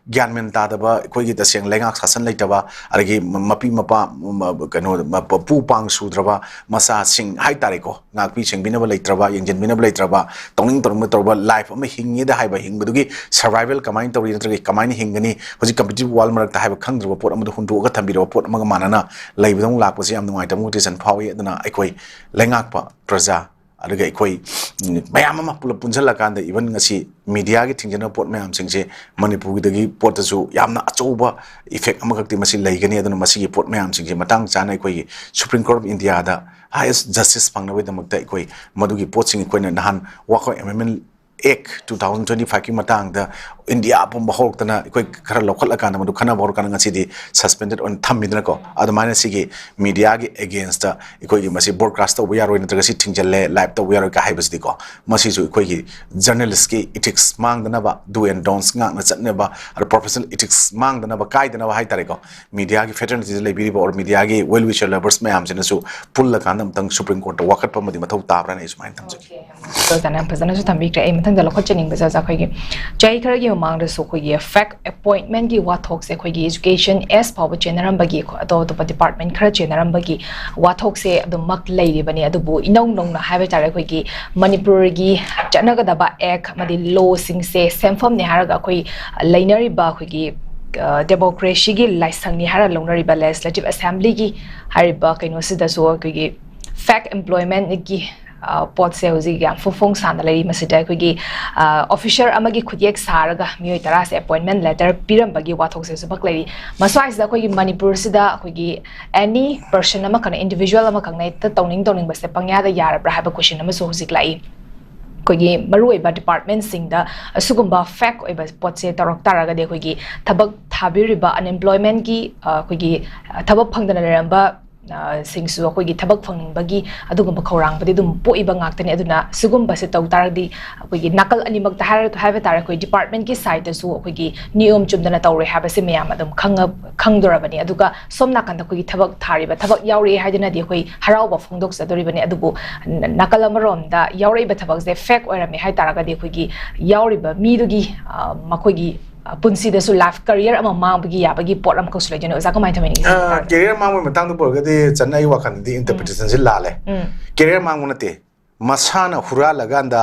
ꯒ꯭ꯌꯥꯟ ꯃꯦꯟ ꯇꯥꯗꯕ, ꯑꯩꯈꯣꯏꯒꯤ ꯇꯁꯦꯡ ꯂꯩꯉꯥꯛ ꯁꯥꯁꯟ ꯂꯩꯇꯕ, ꯑꯗꯒꯤ ꯃ-, ꯃꯄꯤ ꯃꯄꯥ, ꯃ-, ꯀꯩꯅꯣ, ꯃ-, ꯄ-, ꯄꯨ ꯄꯥꯡ ꯁꯨꯗ꯭ꯔꯕ ꯃꯆꯥꯁꯤꯡ ꯍꯥꯏ ꯇꯥꯔꯦꯀꯣ, ꯉꯥꯛꯄꯤ ꯁꯦꯡꯕꯤꯅꯕ ꯂꯩꯇ꯭ꯔꯕ, ꯌꯦꯡꯁꯤꯟꯕꯤꯅꯕ ꯂꯩꯇ꯭ꯔꯕ, ꯇꯧꯅꯤꯡ ꯇꯧꯅꯤꯡꯕ ꯇꯧꯔꯕ life ꯑꯃ ꯍꯤꯡꯉꯦꯗ ꯍꯥꯏꯕ, ꯍꯤꯡꯕꯗꯨꯒꯤ survival ꯀꯃꯥꯏꯅ ꯇꯧꯔꯤ ꯅꯠꯇ꯭ꯔꯒ ꯀꯃꯥꯏꯅ ꯍꯤꯡꯒꯅꯤ, ꯍꯧꯖꯤꯛ competitive world ꯃꯔꯛꯇ ꯍꯥꯏꯕ ꯈꯪꯗ꯭ꯔꯕ ꯄꯣꯠ ꯑꯃꯗ ꯍꯨꯟꯗꯣꯛꯑꯒ ꯊꯝꯕꯤꯔꯕ ꯄꯣꯠ ꯑꯃꯒ ꯃꯥꯟꯅꯅ ꯂꯩꯕꯗꯧꯅ ꯂꯥꯛꯄꯁꯦ ꯌꯥꯝ ꯅꯨꯡꯉꯥꯏꯇꯕ ꯑꯃ ꯇꯦꯟꯁꯟ ꯐꯥꯎꯏ꯫ ꯑꯗꯨꯅ ꯑꯩꯈꯣꯏ ꯂꯩꯉꯥꯛꯄ, ꯄ꯭ꯔꯖꯥ, ꯑꯗꯨꯒ ꯑꯩꯈꯣꯏ, ꯎꯝ, ꯃꯌꯥꯝ ꯑꯃ ꯄꯨꯂꯞ ꯄꯨꯟꯁꯤꯜꯂꯀꯥꯟꯗ, even ꯉꯁꯤ mediaꯒꯤ ꯊꯤꯡꯖꯤꯟꯅꯕ ꯄꯣꯠ ꯃꯌꯥꯝꯁꯤꯡꯁꯦ ꯃꯅꯤꯄꯨꯔꯒꯤꯗꯒꯤ ꯄꯣꯠꯇꯁꯨ ꯌꯥꯝꯅ ꯑꯆꯧꯕ effect ꯑꯃꯈꯛꯇꯤ ꯃꯁꯤ ꯂꯩꯒꯅꯤ꯫ ꯑꯗꯨꯅ ꯃꯁꯤꯒꯤ ꯄꯣꯠ ꯃꯌꯥꯝꯁꯤꯡꯁꯦ ꯃꯇꯥꯡ ꯆꯥꯅ ꯑꯩꯈꯣꯏꯒꯤ Supreme Court of Indiaꯗ highest justice ꯐꯪꯅꯕꯒꯤꯗꯃꯛꯇ ꯑꯩꯈꯣꯏ ꯃꯗꯨꯒꯤ ꯄꯣꯠꯁꯤꯡ ꯑꯩꯈꯣꯏꯅ ꯅꯍꯥꯟ ꯋꯥꯈꯣꯏ amendment Act two thousand twenty fiveꯀꯤ ꯃꯇꯥꯡꯗ ꯏꯟꯗꯤꯌꯥ ꯄꯨꯝꯕ ꯍꯧꯔꯛꯇꯅ ꯑꯩꯈꯣꯏ ꯈꯔ ꯂꯧꯈꯠꯂꯀꯥꯟꯗ ꯃꯗꯨ ꯈꯟꯅꯕ ꯍꯧꯔꯀꯥꯟꯗ ꯉꯁꯤꯗꯤ suspended ꯑꯣꯏꯅ ꯊꯝꯃꯤꯗꯅꯀꯣ꯫ ꯑꯗꯨꯃꯥꯏꯅ ꯁꯤꯒꯤ mediaꯒꯤ againstꯇ ꯑꯩꯈꯣꯏꯒꯤ ꯃꯁꯤ broadcast ꯇꯧꯕ ꯌꯥꯔꯣꯏ ꯅꯠꯇ꯭ꯔꯒ ꯁꯤ ꯊꯤꯡꯖꯤꯜꯂꯦ, live ꯇꯧꯕ ꯌꯥꯔꯣꯏ ꯀ ꯍꯥꯏꯕꯁꯤꯗꯤꯀꯣ, ꯃꯁꯤꯁꯨ ꯑꯩꯈꯣꯏꯒꯤ journalistꯀꯤ ethics ꯃꯥꯡꯗꯅꯕ, do and don'ts ꯉꯥꯛꯅ ꯆꯠꯅꯕ, ꯑꯗ professional ethics ꯃꯥꯡꯗꯅꯕ, ꯀꯥꯏꯗꯅꯕ ꯍꯥꯏ ꯇꯥꯔꯦꯀꯣ, mediaꯒꯤ fraternityꯗ ꯂꯩꯕꯤꯔꯤꯕ or mediaꯒꯤ well wisher lovers ꯃꯌꯥꯝꯁꯤꯅꯁꯨ ꯄꯨꯜꯂꯀꯥꯟꯗ ꯑꯃꯨꯛꯇꯪ Supreme Courtꯇ ꯋꯥꯀꯠꯄ ꯑꯃꯗꯤ ꯃꯊꯧ ꯇꯥꯕ꯭ꯔꯥꯅ ꯑꯩ ꯁꯨꯃꯥꯏꯅ ꯊꯝꯖꯒꯦ꯫ ꯑꯣꯖꯥꯅ ꯌꯥꯝ ꯐꯖꯅꯁꯨ ꯊꯝꯕꯤꯈ꯭ꯔꯦ꯫ ꯑꯩ ꯃꯊꯪꯗ ꯂꯧꯈꯠꯆꯅꯤꯡꯕꯁꯦ, ꯑꯣꯖꯥ, ꯑꯩꯈꯣꯏꯒꯤ ꯆꯍꯤ ꯈꯔꯒꯤ ꯃꯃꯥꯡꯗꯁꯨ ꯑꯩꯈꯣꯏꯒꯤ fact appointmentꯀꯤ ꯋꯥꯊꯣꯛꯁꯦ ꯑꯩꯈꯣꯏꯒꯤ education S ꯐꯥꯎꯕ ꯆꯦꯟꯅꯔꯝꯕꯒꯤ, ꯑꯇꯣꯞ ꯑꯇꯣꯞꯄ department ꯈꯔ ꯆꯦꯟꯅꯔꯝꯕꯒꯤ ꯋꯥꯊꯣꯛꯁꯦ ꯑꯗꯨꯃꯛ ꯂꯩꯔꯤꯕꯅꯤ꯫ ꯑꯗꯨꯕꯨ ꯏꯅꯧ ꯅꯧꯅ ꯍꯥꯏꯕ ꯇꯥꯔꯦ, ꯑꯩꯈꯣꯏꯒꯤ ꯃꯅꯤꯄꯨꯔꯒꯤ ꯆꯠꯅꯒꯗꯕ act ꯑꯃꯗꯤ lawꯁꯤꯡꯁꯦ ꯁꯦꯝꯐꯝꯅꯦ ꯍꯥꯏꯔꯒ ꯑꯩꯈꯣꯏ ꯂꯩꯅꯔꯤꯕ ꯑꯩꯈꯣꯏꯒꯤ, ꯑ, democracyꯒꯤ ꯂꯥꯏꯁꯪꯅꯤ ꯍꯥꯏꯔ ꯂꯧꯅꯔꯤꯕ legislative assemblyꯒꯤ ꯍꯥꯏꯔꯤꯕ ꯀꯩꯅꯣꯁꯤꯗꯁꯨ ꯑꯩꯈꯣꯏꯒꯤ fact appointmentꯀꯤ, ꯑ, ꯄꯣꯠꯁꯦ ꯍꯧꯖꯤꯛ ꯌꯥꯝ ꯐꯣꯡ ꯐꯣꯡ ꯁꯥꯅ ꯂꯩꯔꯤ꯫ ꯃꯁꯤꯗ ꯑꯩꯈꯣꯏꯒꯤ, ꯑ, officer ꯑꯃꯒꯤ ꯈꯨꯠꯌꯦꯛ ꯁꯥꯔꯒ ꯃꯤꯑꯣꯏ ꯇꯔꯥꯁꯦ appointment letter ꯄꯤꯔꯝꯕꯒꯤ ꯋꯥꯊꯣꯛꯁꯦ ꯍꯧꯖꯤꯛꯃꯛ ꯂꯩꯔꯤ꯫ ꯃꯁ꯭ꯋꯥꯏꯁꯤꯗ ꯑꯩꯈꯣꯏꯒꯤ ꯃꯅꯤꯄꯨꯔꯁꯤꯗ ꯑꯩꯈꯣꯏꯒꯤ any person ꯑꯃꯈꯛꯅ, individual ꯑꯃꯈꯛꯅ ꯍꯦꯛꯇ ꯇꯧꯅꯤꯡ ꯇꯧꯅꯤꯡꯕꯁꯦ ꯄꯪꯌꯥꯗ ꯌꯥꯔꯕ꯭ꯔꯥ ꯍꯥꯏꯕ question ꯑꯃꯁꯨ ꯍꯧꯖꯤꯛ ꯂꯥꯛꯏ꯫ ꯑꯩꯈꯣꯏꯒꯤ ꯃꯔꯨꯑꯣꯏꯕ departmentꯁꯤꯡꯗ ꯑꯁꯤꯒꯨꯝꯕ fact ꯑꯣꯏꯕ ꯄꯣꯠꯁꯦ ꯇꯧꯔꯛ ꯇꯥꯔꯒꯗꯤ ꯑꯩꯈꯣꯏꯒꯤ ꯊꯕꯛ ꯊꯥꯕꯤꯔꯤꯕ unemploymentꯀꯤ, ꯑ, ꯑꯩꯈꯣꯏꯒꯤ, ꯑ, ꯊꯕꯛ ꯐꯪꯗꯅ ꯂꯩꯔꯝꯕ, ꯑ, ꯁꯤꯡꯁꯨ ꯑꯩꯈꯣꯏꯒꯤ ꯊꯕꯛ ꯐꯪꯅꯤꯡꯕꯒꯤ ꯑꯗꯨꯒꯨꯝꯕ ꯈꯧꯔꯥꯡꯕꯗꯤ ꯑꯗꯨꯝ ꯄꯣꯛꯏꯕ ꯉꯥꯛꯇꯅꯤ꯫ ꯑꯗꯨꯅ ꯁꯤꯒꯨꯝꯕꯁꯦ ꯇꯧ ꯇꯥꯔꯒꯗꯤ ꯑꯩꯈꯣꯏꯒꯤ ꯅꯥꯀꯜ ꯑꯅꯤꯃꯛꯇ ꯍꯥꯏꯔ-, ꯍꯥꯏꯕ ꯇꯥꯔꯦ, ꯑꯩꯈꯣꯏ departmentꯀꯤ sideꯇꯁꯨ ꯑꯩꯈꯣꯏꯒꯤ ꯅꯤꯌꯣꯝ ꯆꯨꯝꯗꯅ ꯇꯧꯔꯦ ꯍꯥꯏꯕꯁꯤ ꯃꯌꯥꯝ ꯑꯗꯨꯝ ꯈꯪꯉ-, ꯈꯪꯗꯣꯔꯕꯅꯤ꯫ ꯑꯗꯨꯒ ꯁꯣꯝ ꯅꯥꯀꯟꯗ ꯑꯩꯈꯣꯏꯒꯤ ꯊꯕꯛ ꯊꯥꯔꯤꯕ, ꯊꯕꯛ ꯌꯥꯎꯔꯛꯑꯦ ꯍꯥꯏꯗꯨꯅꯗꯤ ꯑꯩꯈꯣꯏ ꯍꯔꯥꯎꯕ ꯐꯣꯡꯗꯣꯛꯆꯗꯣꯔꯤꯕꯅꯤ꯫ ꯑꯗꯨꯕꯨ ꯅ-, ꯅꯥꯀꯜ ꯑꯃꯔꯣꯝꯗ ꯌꯥꯎꯔꯛꯏꯕ ꯊꯕꯛꯁꯦ fact ꯑꯣꯏꯔꯝꯃꯦ ꯍꯥꯏ ꯇꯥꯔꯒꯗꯤ ꯑꯩꯈꯣꯏꯒꯤ ꯌꯥꯎꯔꯤꯕ ꯃꯤꯗꯨꯒꯤ, ꯑ, ꯃꯈꯣꯏꯒꯤ ꯄꯨꯟꯁꯤꯗꯁꯨ life career ꯑꯃ ꯃꯥꯡꯕꯒꯤ ꯌꯥꯕꯒꯤ ꯄꯣꯠ ꯑꯃꯈꯛꯁꯨ ꯂꯩꯗꯣꯏꯅꯦ꯫ ꯑꯣꯖꯥ, ꯀꯃꯥꯏꯅ ꯊꯝꯃꯤꯅꯣ? ꯀꯦꯔꯤꯌꯔ ꯃꯥꯡꯕꯒꯤ ꯃꯇꯥꯡꯗ ꯄꯨꯔꯒꯗꯤ ꯆꯟꯅ ꯑꯩ ꯋꯥꯈꯜꯗꯗꯤ interpretation ꯁꯤ ꯂꯥꯜꯂꯦ꯫ ꯀꯦꯔꯤꯌꯔ ꯃꯥꯡꯕ ꯅꯠꯇꯦ, ꯃꯁꯥꯅ ꯍꯨꯔꯥꯜꯂꯀꯥꯟꯗ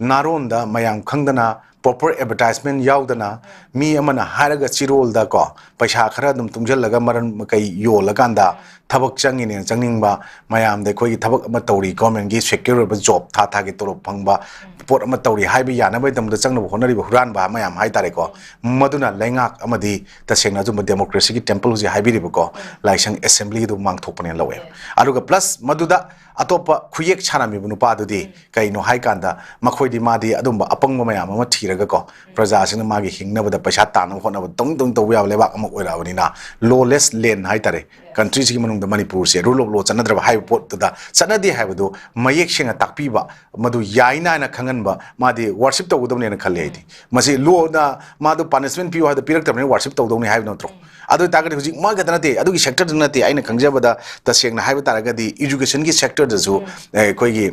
ꯅꯥꯔꯣꯟꯗ ꯃꯌꯥꯝ ꯈꯪꯗꯅ proper advertisement ꯌꯥꯎꯗꯅ ꯃꯤ ꯑꯃꯅ ꯍꯥꯏꯔꯒ ꯆꯤꯔꯣꯜꯗ ꯀꯣ ꯄꯩꯁꯥ ꯈꯔ ꯑꯗꯨꯝ ꯇꯨꯡꯁꯤꯜꯂꯒ ꯃꯔꯟ ꯃꯀꯩ ꯌꯣꯜꯂꯀꯥꯟꯗ ꯊꯕꯛ ꯆꯪꯉꯤꯅꯦꯅ ꯆꯪꯅꯤꯡꯕ, ꯃꯌꯥꯝꯗ ꯑꯩꯈꯣꯏꯒꯤ ꯊꯕꯛ ꯑꯃ ꯇꯧꯔꯤ, government ꯀꯤ secure ꯑꯣꯏꯕ job ꯊꯥ ꯊꯥꯒꯤ ꯇꯣꯂꯣꯞ ꯐꯪꯕ ꯄꯣꯠ ꯑꯃ ꯇꯧꯔꯤ ꯍꯥꯏꯕ ꯌꯥꯅꯕꯒꯤꯗꯃꯛꯇ ꯆꯪꯅꯕ ꯍꯣꯠꯅꯔꯤꯕ ꯍꯨꯔꯥꯟꯕ ꯃꯌꯥꯝ ꯍꯥꯏꯇꯥꯔꯦꯀꯣ, ꯃꯗꯨꯅ ꯂꯩꯉꯥꯛ ꯑꯃꯗꯤ ꯇꯁꯦꯡꯅ ꯑꯆꯨꯝꯕ democracy ꯒꯤ temple ꯍꯧꯖꯤꯛ ꯍꯥꯏꯕꯤꯔꯤꯕꯀꯣ ꯂꯥꯏꯁꯪ assembly ꯒꯤꯗꯨ ꯃꯥꯡꯊꯣꯛꯄꯅꯦꯅ ꯂꯧꯋꯦ꯫ ꯑꯗꯨꯒ plus ꯃꯗꯨꯗ ꯑꯇꯣꯞꯄ ꯈꯨꯌꯦꯛ ꯁꯥꯔꯝꯃꯤꯕ ꯅꯨꯄꯥꯗꯨꯗꯤ ꯀꯩꯅꯣ ꯍꯥꯏꯀꯥꯟꯗ ꯃꯈꯣꯏꯗꯤ ꯃꯥꯗꯤ ꯑꯗꯨꯝꯕ ꯑꯄꯪꯕ ꯃꯌꯥꯝ ꯑꯃ ꯊꯤꯔꯒꯀꯣ ꯄ꯭ꯔꯖꯥꯁꯤꯡꯅ ꯃꯥꯒꯤ ꯍꯤꯡꯅꯕꯗ ꯄꯩꯁꯥ ꯇꯥꯟꯅꯕ ꯍꯣꯠꯅꯕꯗ ꯇꯧꯅꯤꯡ ꯇꯧꯅꯤꯡ ꯇꯧꯕ ꯌꯥꯕ ꯂꯩꯕꯥꯛ ꯑꯃ ꯑꯣꯏꯔꯛꯑꯕꯅꯤꯅ lawless land ꯍꯥꯏꯇꯥꯔꯦ, country ꯁꯤꯒꯤ ꯃꯅꯨꯡꯗ ꯃꯅꯤꯄꯨꯔꯁꯦ rule of law ꯆꯠꯅꯗ꯭ꯔꯕ ꯍꯥꯏꯕ ꯄꯣꯠꯇꯨꯗ ꯆꯠꯅꯗꯦ ꯍꯥꯏꯕꯗꯨ ꯃꯌꯦꯛ ꯁꯦꯡꯅ ꯇꯥꯛꯄꯤꯕ, ꯃꯗꯨ ꯌꯥꯏꯅ ꯍꯥꯏꯅ ꯈꯪꯍꯟꯕ, ꯃꯥꯗꯤ worship ꯇꯧꯒꯗꯕꯅꯦꯅ ꯈꯜꯂꯦ ꯑꯩꯗꯤ꯫ ꯃꯁꯤ law ꯅ ꯃꯥꯗꯣ punishment ꯄꯤꯌꯨ ꯍꯥꯏꯕꯗ ꯄꯤꯔꯛꯇꯕꯅꯤꯅ worship ꯇꯧꯗꯧꯅꯤ ꯍꯥꯏꯕ ꯅꯠꯇ꯭ꯔꯣ? ꯑꯗꯨ ꯑꯣꯏꯇꯥꯔꯒꯗꯤ ꯍꯧꯖꯤꯛ ꯃꯥ ꯈꯛꯇ ꯅꯠꯇꯦ, ꯑꯗꯨꯒꯤ sector ꯗ ꯅꯠꯇꯦ, ꯑꯩꯅ ꯈꯪꯖꯕꯗ ꯇꯁꯦꯡꯅ ꯍꯥꯏꯕ ꯇꯥꯔꯒꯗꯤ education ꯒꯤ sector ꯗꯁꯨ ꯑꯩꯈꯣꯏꯒꯤ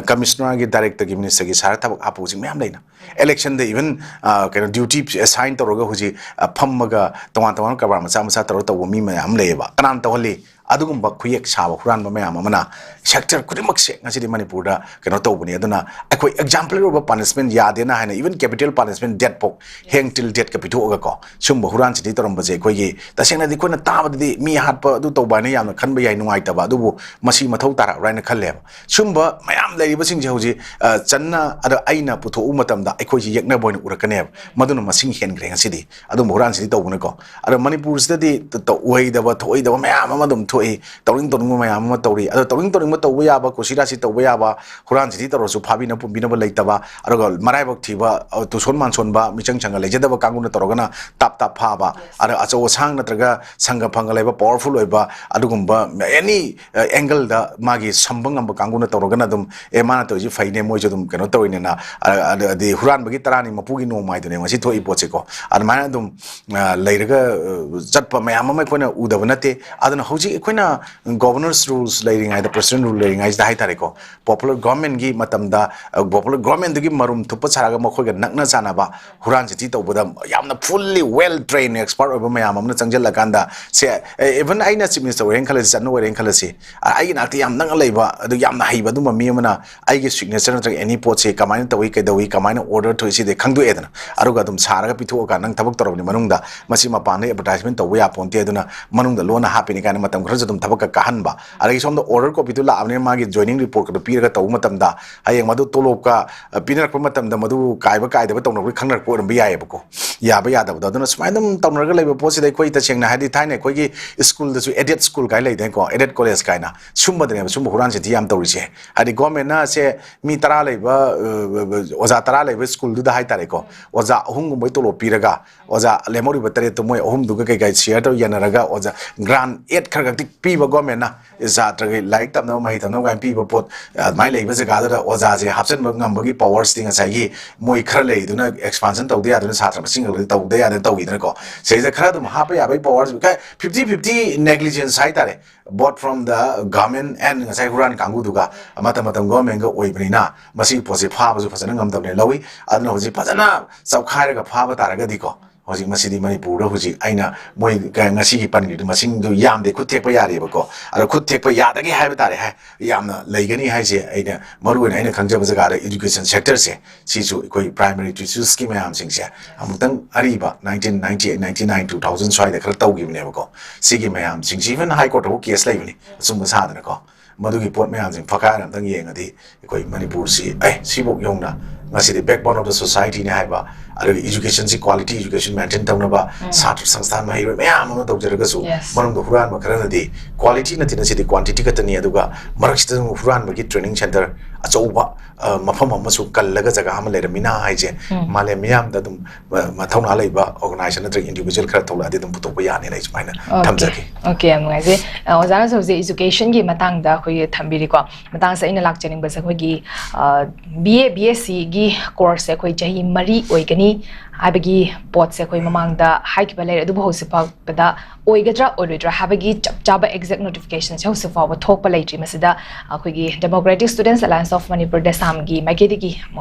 commissioner ꯒꯤ, director ꯒꯤ, minister ꯒꯤ ꯁꯥꯔ ꯊꯕꯛ ꯍꯥꯞꯄ ꯍꯧꯖꯤꯛ ꯃꯌꯥꯝ ꯂꯩꯅ꯫ Election ꯗ even ꯀꯩꯅꯣ duty assign ꯇꯧꯔꯒ ꯍꯧꯖꯤꯛ ꯐꯝꯃꯒ ꯇꯣꯉꯥꯟ ꯇꯣꯉꯥꯟꯕ ꯀꯔꯕꯥꯔ ꯃꯆꯥ ꯃꯆꯥ ꯇꯧꯔꯒ ꯇꯧꯕ ꯃꯤ ꯃꯌꯥꯝ ꯑꯃ ꯂꯩꯌꯦꯕ꯫ ꯀꯅꯥꯅ ꯇꯧꯍꯜꯂꯤ? ꯑꯗꯨꯒꯨꯝꯕ ꯈꯨꯌꯦꯛ ꯁꯥꯕ ꯍꯨꯔꯥꯟꯕ ꯃꯌꯥꯝ ꯑꯃꯅ sector ꯈꯨꯗꯤꯡꯃꯛꯁꯦ ꯉꯁꯤꯗꯤ ꯃꯅꯤꯄꯨꯔꯗ ꯀꯩꯅꯣ ꯇꯧꯕꯅꯤ꯫ ꯑꯗꯨꯅ ꯑꯩꯈꯣꯏ exemplary ꯑꯣꯏꯕ punishment ꯌꯥꯗꯦꯅ ꯍꯥꯏꯅ even capital punishment death ꯐꯥꯎ, hang till death ꯀ ꯄꯤꯊꯣꯛꯑꯒꯀꯣ ꯁꯨꯝꯕ ꯍꯨꯔꯥꯟ ꯆꯤꯟꯊꯤ ꯇꯧꯔꯝꯕꯁꯦ ꯑꯩꯈꯣꯏꯒꯤ ꯇꯁꯦꯡꯅꯗꯤ ꯑꯩꯈꯣꯏꯅ ꯇꯥꯕꯗꯗꯤ ꯃꯤ ꯍꯥꯠꯄ ꯑꯗꯨ ꯇꯧꯕ ꯍꯥꯏꯅ ꯌꯥꯝꯅ ꯈꯟꯕ ꯌꯥꯏ, ꯅꯨꯡꯉꯥꯏꯇꯕ, ꯑꯗꯨꯕꯨ ꯃꯁꯤ ꯃꯊꯧ ꯇꯥꯔꯛꯑꯔꯣꯏ ꯍꯥꯏꯅ ꯈꯜꯂꯦꯕ꯫ ꯁꯨꯝꯕ ꯃꯌꯥꯝ ꯂꯩꯔꯤꯕꯁꯤꯡꯁꯦ ꯍꯧꯖꯤꯛ ꯆꯟꯅ ꯑꯗ ꯑꯩꯅ ꯄꯨꯊꯣꯛꯎ ꯃꯇꯝꯗ ꯑꯩꯈꯣꯏꯁꯤ ꯌꯦꯛꯅꯕ ꯑꯣꯏꯅ ꯎꯔꯛꯀꯅꯦꯕ꯫ ꯃꯗꯨꯅ ꯃꯁꯤꯡ ꯍꯦꯟꯈ꯭ꯔꯦ ꯉꯁꯤꯗꯤ꯫ ꯑꯗꯨꯝꯕ ꯍꯨꯔꯥꯟ ꯆꯤꯟꯊꯤ ꯇꯧꯕꯅꯀꯣ꯫ ꯑꯗꯣ ꯃꯅꯤꯄꯨꯔꯁꯤꯗꯗꯤ ꯑꯣꯏꯗꯕ ꯊꯣꯛꯑꯣꯏꯗꯕ ꯃꯌꯥꯝ ꯑꯃ ꯑꯗꯨꯝ ꯊꯣꯛꯏ, ꯇꯧꯅꯤꯡ ꯇꯧꯅꯤꯡꯕ ꯃꯌꯥꯝ ꯑꯃ ꯇꯧꯔꯤ꯫ ꯑꯗꯣ ꯇꯧꯅꯤꯡ ꯇꯧꯅꯤꯡꯕ ꯇꯧꯕ ꯌꯥꯕ, ꯀꯨꯁꯤ ꯔꯥꯁꯤ ꯇꯧꯕ ꯌꯥꯕ, ꯍꯨꯔꯥꯟ ꯆꯤꯟꯊꯤ ꯇꯧꯔꯁꯨ ꯐꯥꯕꯤꯅ ꯄꯨꯟꯕꯤꯅꯕ ꯂꯩꯇꯕ, ꯑꯗꯨꯒ ꯃꯔꯥꯏꯕꯛ ꯊꯤꯕ, ꯇꯨꯁꯣꯟ ꯃꯥꯟꯁꯣꯟꯕ, ꯃꯤꯆꯪ ꯆꯪꯒ ꯂꯩꯖꯗꯕ ꯀꯥꯡꯕꯨꯅ ꯇꯧꯔꯒꯅ ꯇꯥꯞ ꯇꯥꯞ ꯐꯥꯕ, ꯑꯗ ꯑꯆꯧ ꯑꯁꯥꯡ ꯅꯠꯇ꯭ꯔꯒ ꯁꯪꯒ ꯐꯪꯒ ꯂꯩꯕ powerful ꯑꯣꯏꯕ ꯑꯗꯨꯒꯨꯝꯕ any angle ꯗ ꯃꯥꯒꯤ ꯁꯝꯕ ꯉꯝꯕ ꯀꯥꯡꯕꯨꯅ ꯇꯧꯔꯒꯅ ꯑꯗꯨꯝ ꯑꯦ ꯃꯥꯅ ꯇꯧꯔꯤꯁꯤ ꯐꯩꯅꯦ, ꯃꯣꯏꯁꯨ ꯑꯗꯨꯝ ꯀꯩꯅꯣ ꯇꯧꯔꯤꯅꯦꯅ, ꯑꯗꯤ ꯍꯨꯔꯥꯟꯕꯒꯤ ꯇꯔꯥꯅꯤ ꯃꯄꯨꯒꯤ ꯅꯣꯡꯃ ꯍꯥꯏꯗꯨꯅꯦ ꯉꯁꯤ ꯊꯣꯛꯏ ꯄꯣꯠꯁꯦꯀꯣ꯫ ꯑꯗꯨꯃꯥꯏꯅ ꯑꯗꯨꯝ ꯂꯩꯔꯒ ꯆꯠꯄ ꯃꯌꯥꯝ ꯑꯃ ꯑꯩꯈꯣꯏꯅ ꯎꯗꯕ ꯅꯠꯇꯦ꯫ ꯑꯗꯨꯅ ꯍꯧꯖꯤꯛ ꯑꯩꯈꯣꯏꯅ governor's rules ꯂꯩꯔꯤꯉꯩꯗ, president rule ꯂꯩꯔꯤꯉꯩꯁꯤꯗ ꯍꯥꯏꯇꯥꯔꯦꯀꯣ, popular governmentꯀꯤ ꯃꯇꯝꯗ, ꯑ, popular governmentꯗꯨꯒꯤ ꯃꯔꯨꯝ ꯊꯨꯞꯄ ꯁꯥꯔꯒ ꯃꯈꯣꯏꯒ ꯅꯛꯅ ꯆꯥꯟꯅꯕ ꯍꯨꯔꯥꯟ ꯆꯤꯊꯤ ꯇꯧꯕꯗ ꯌꯥꯝꯅ fully well trained expert ꯑꯣꯏꯕ ꯃꯌꯥꯝ ꯑꯃꯅ ꯆꯪꯁꯤꯜꯂꯀꯥꯟꯗ, ꯁꯦ, ꯑꯦ, even ꯑꯩꯅ chief minister ꯑꯣꯏꯔꯦꯅ ꯈꯜꯂꯁꯤ, ꯆꯠꯅ ꯑꯣꯏꯔꯦꯅ ꯈꯜꯂꯁꯤ, ꯑ, ꯑꯩꯒꯤ ꯅꯥꯛꯇ ꯌꯥꯝ ꯅꯛꯅ ꯂꯩꯕ, ꯑꯗꯨ ꯌꯥꯝꯅ ꯍꯩꯕ ꯑꯗꯨꯝꯕ ꯃꯤ ꯑꯃꯅ ꯑꯩꯒꯤ signature ꯅꯠꯇ꯭ꯔꯒ any ꯄꯣꯠꯁꯦ ꯀꯃꯥꯏꯅ ꯇꯧꯏ, ꯀꯩꯗꯧꯏ, ꯀꯃꯥꯏꯅ order ꯊꯣꯛꯏ, ꯁꯤꯗꯤ ꯈꯪꯗꯣꯛꯑꯦꯗꯅ, ꯑꯗꯨꯒ ꯑꯗꯨꯝ ꯁꯥꯔꯒ ꯄꯤꯊꯣꯛꯑꯒ ꯅꯪ ꯊꯕꯛ ꯇꯧꯔꯕꯅꯤ ꯃꯅꯨꯡꯗ, ꯃꯁꯤ ꯃꯄꯥꯟꯗ advertisement ꯇꯧꯕ ꯌꯥꯄꯣꯟꯇꯦ, ꯑꯗꯨꯅ ꯃꯅꯨꯡꯗ ꯂꯣꯟꯅ ꯍꯥꯞꯄꯤꯅꯤ ꯀꯥꯏꯅ ꯃꯇꯝ ꯈꯔꯁꯨ ꯑꯗꯨꯝ ꯊꯕꯛꯀ ꯀꯥꯍꯟꯕ꯫ ꯑꯗꯒꯤ ꯁꯣꯝꯗ order copyꯗꯨ ꯂꯥꯛꯑꯕꯅꯤꯅ ꯃꯥꯒꯤ joining reportꯀꯗꯣ ꯄꯤꯔꯒ ꯇꯧꯕ ꯃꯇꯝꯗ ꯍꯌꯦꯡ ꯃꯗꯨ ꯇꯣꯂꯣꯞꯀ, ꯑ, ꯄꯤꯅꯔꯛꯄ ꯃꯇꯝꯗ ꯃꯗꯨ ꯀꯥꯏꯕ ꯀꯥꯏꯗꯕ ꯇꯧꯅꯕꯒꯤ ꯈꯪꯅꯔꯛꯄ ꯑꯣꯏꯔꯝꯕ ꯌꯥꯏꯑꯕꯀꯣ, ꯌꯥꯕ ꯌꯥꯗꯕꯗꯣ꯫ ꯑꯗꯨꯅ ꯁꯨꯃꯥꯏꯅ ꯑꯗꯨꯝ ꯇꯧꯅꯔꯒ ꯂꯩꯕ ꯄꯣꯠꯁꯤꯗ ꯑꯩꯈꯣꯏ ꯇꯁꯦꯡꯅ ꯍꯥꯏꯗꯤ ꯊꯥꯏꯅ ꯑꯩꯈꯣꯏꯒꯤ ꯁ꯭ꯀꯨꯜꯗꯁꯨ aided school ꯀꯥꯏꯅ ꯂꯩꯗꯅꯀꯣ, aided college ꯀꯥꯏꯅ, ꯁꯨꯝꯕꯗꯅꯦꯕ ꯁꯨꯝꯕ ꯍꯨꯔꯥꯟ ꯆꯤꯟꯊꯤ ꯌꯥꯝ ꯇꯧꯔꯤꯁꯦ꯫ ꯍꯥꯏꯗꯤ governmentꯅ ꯁꯦ ꯃꯤ ꯇꯔꯥ ꯂꯩꯕ, ꯑ, ꯑꯣꯖꯥ ꯇꯔꯥ ꯂꯩꯕ ꯁ꯭ꯀꯨꯜꯗꯨꯗ ꯍꯥꯏꯇꯥꯔꯦꯀꯣ, ꯑꯣꯖꯥ ꯑꯍꯨꯝꯒꯨꯝꯕꯩ ꯇꯣꯂꯣꯞ ꯄꯤꯔꯒ ꯑꯣꯖꯥ ꯂꯦꯝꯍꯧꯔꯤꯕ ꯇꯔꯦꯠꯇꯣ ꯃꯣꯏ ꯑꯍꯨꯝꯗꯨꯒ ꯀꯩꯀꯥ share ꯇꯧꯔ ꯌꯥꯅꯔꯒ ꯑꯣꯖꯥ grant aid ꯈꯔ ꯈꯛꯇꯤ ꯄꯤꯕ governmentꯅ, ꯁꯥꯇ꯭ꯔꯒꯤ ꯂꯥꯏꯔꯤꯛ ꯇꯝꯅꯕ, ꯃꯍꯩ ꯇꯝꯅꯕ ꯀꯥꯏꯅ ꯄꯤꯕ ꯄꯣꯠ, ꯑ, ꯑꯗꯨꯃꯥꯏꯅ ꯂꯩꯕ ꯖꯒꯥꯗꯨꯗ ꯑꯣꯖꯥꯁꯦ ꯍꯥꯞꯆꯤꯟꯕ ꯉꯝꯕꯒꯤ powersꯇꯤ ꯉꯁꯥꯏꯒꯤ ꯃꯣꯏ ꯈꯔ ꯂꯩꯗꯨꯅ expansion ꯇꯧꯗ ꯌꯥꯗꯨꯅ ꯁꯥꯇ꯭ꯔ ꯃꯁꯤꯡ ꯈꯛꯇꯗꯤ ꯇꯧꯗ ꯌꯥꯗꯅ ꯇꯧꯈꯤꯗꯅꯀꯣ꯫ ꯁꯤꯗꯩꯗ ꯈꯔ ꯑꯗꯨꯝ ꯍꯥꯞꯄ ꯌꯥꯕꯒꯤ power, fifty fifty negligence ꯍꯥꯏꯇꯥꯔꯦ, both from the government and ꯉꯁꯥꯏ ꯍꯨꯔꯥꯟ ꯀꯥꯡꯕꯨꯗꯨꯒ꯫ ꯃꯇꯝ ꯃꯇꯝ governmentꯒ ꯑꯣꯏꯕꯅꯤꯅ ꯃꯁꯤꯒꯤ ꯄꯣꯠꯁꯦ ꯐꯥꯕꯁꯨ ꯐꯖꯅ ꯉꯝꯗꯕꯅꯦ ꯂꯧꯏ꯫ ꯑꯗꯨꯅ ꯍꯧꯖꯤꯛ ꯐꯖꯅ ꯆꯞꯈꯥꯏꯔꯒ ꯐꯥꯕ ꯇꯥꯔꯒꯗꯤꯀꯣ, ꯍꯧꯖꯤꯛ ꯃꯁꯤꯗꯤ ꯃꯅꯤꯄꯨꯔꯗ ꯍꯧꯖꯤꯛ ꯑꯩꯅ ꯃꯣꯏ ꯀ-, ꯉꯁꯤꯒꯤ ꯄꯟꯈ꯭ꯔꯤꯗꯨ ꯃꯁꯤꯡꯗꯨ ꯌꯥꯝꯗꯦ, ꯈꯨꯠ ꯊꯦꯛꯄ ꯌꯥꯔꯦꯕꯀꯣ꯫ ꯑꯗꯣ ꯈꯨꯠ ꯊꯦꯛꯄ ꯌꯥꯗꯒꯦ ꯍꯥꯏꯕ ꯇꯥꯔꯦ, ꯍꯥꯏ, ꯌꯥꯝꯅ ꯂꯩꯒꯅꯤ ꯍꯥꯏꯁꯦ꯫ ꯑꯩꯅ ꯃꯔꯨꯑꯣꯏꯅ ꯑꯩꯅ ꯈꯪꯖꯕ ꯖꯒꯥꯗ education sectorꯁꯦ, ꯁꯤꯁꯨ ꯑꯩꯈꯣꯏ primary teachersꯀꯤ ꯃꯌꯥꯝꯁꯤꯡꯁꯦ ꯑꯃꯨꯛꯇꯪ ꯑꯔꯤꯕ nineteen ninety eight, ninety nine, two thousand ꯁ꯭ꯋꯥꯏꯗ ꯈꯔ ꯇꯧꯈꯤꯕꯅꯦꯕꯀꯣ꯫ ꯁꯤꯒꯤ ꯃꯌꯥꯝꯁꯤꯡꯁꯤ even high courtꯇꯐꯥꯎ case ꯂꯩꯕꯅꯤ ꯑꯆꯨꯝꯕ ꯁꯥꯗꯅꯀꯣ꯫ ꯃꯗꯨꯒꯤ ꯄꯣꯠ ꯃꯌꯥꯝꯁꯤꯡ ꯐꯛꯀꯥꯏꯔ ꯑꯝꯇꯪ ꯌꯦꯡꯉꯗꯤ ꯑꯩꯈꯣꯏ ꯃꯅꯤꯄꯨꯔꯁꯤ, ꯑꯦ, ꯁꯤꯐꯧ ꯌꯧꯅ ꯉꯁꯤꯗꯤ backbone of the societyꯅꯤ ꯍꯥꯏꯕ, ꯑꯗꯨꯒ educationꯁꯤ quality education maintain ꯇꯧꯅꯕ ꯁꯥꯇ꯭ꯔ ꯁꯪꯁꯊꯥꯟ ꯃꯍꯩꯔꯣꯏ ꯃꯌꯥꯝ ꯑꯃ ꯇꯧꯖꯔꯒꯁꯨ, Yes. ꯃꯅꯨꯡꯗ ꯍꯨꯔꯥꯟꯕ ꯈꯔꯅꯗꯤ quality ꯅꯠꯇꯦ, ꯉꯁꯤꯗꯤ quantity ꯈꯛꯇꯅꯤ, ꯑꯗꯨꯒ ꯃꯔꯛꯁꯤꯗ ꯑꯗꯨꯝ ꯍꯨꯔꯥꯟꯕꯒꯤ training centre ꯑꯆꯧꯕ, ꯑ, ꯃꯐꯝ ꯑꯃꯁꯨ ꯀꯜꯂꯒ ꯖꯒꯥ ꯑꯃ ꯂꯩꯔꯝꯃꯤꯅ ꯍꯥꯏꯁꯦ ꯎꯝ꯫ ꯃꯥꯂꯦꯝ ꯃꯤꯌꯥꯝꯗ ꯑꯗꯨꯝ ꯃ-, ꯃꯊꯧꯅꯥ ꯂꯩꯕ organization ꯅꯠꯇ꯭ꯔꯒ individual ꯈꯔ ꯊꯣꯛꯂꯛꯑꯗꯤ ꯑꯗꯨꯝ ꯄꯨꯊꯣꯛꯄ ꯌꯥꯅꯤꯅ ꯑꯩ ꯁꯨꯃꯥꯏꯅ Okay. ꯊꯝꯖꯒꯦ꯫ Okay, ꯌꯥꯝ ꯅꯨꯡꯉꯥꯏꯖꯩ꯫ ꯑ, ꯑꯣꯖꯥꯅꯁꯨ ꯍꯧꯖꯤꯛ educationꯒꯤ ꯃꯇꯥꯡꯗ ꯑꯩꯈꯣꯏꯒꯤ ꯊꯝꯕꯤꯔꯤꯀꯣ꯫ ꯃꯇꯥꯡꯁꯦ ꯑꯩꯅ ꯂꯥꯛꯆꯅꯤꯡꯕꯁꯦ ꯑꯩꯈꯣꯏꯒꯤ, ꯑ, B A, B S Cꯒꯤ courseꯁꯦ ꯑꯩꯈꯣꯏ ꯆꯍꯤ ꯃꯔꯤ ꯑꯣꯏꯒꯅꯤ ꯍꯥꯏꯕꯒꯤ ꯄꯣꯠꯁꯦ ꯑꯩꯈꯣꯏ ꯃꯃꯥꯡꯗ ꯍꯥꯏꯈꯤꯕ ꯂꯩꯔꯦ, ꯑꯗꯨꯕꯨ ꯍꯧꯖꯤꯛ ꯐꯥꯎꯕꯗ ꯑꯣꯏꯒꯗ꯭ꯔꯥ ꯑꯣꯏꯔꯣꯏꯗ꯭ꯔꯥ ꯍꯥꯏꯕꯒꯤ ꯆꯞ ꯆꯥꯕ exact notificationꯁꯦ ꯍꯧꯖꯤꯛ ꯐꯥꯎꯕ ꯊꯣꯛꯄ ꯂꯩꯇ꯭ꯔꯤ꯫ ꯃꯁꯤꯗ ꯑꯩꯈꯣꯏꯒꯤ Democratic Students Alliance of Manipur, ꯗꯦꯁꯥꯝꯒꯤ ꯃꯥꯏꯀꯩꯗꯒꯤ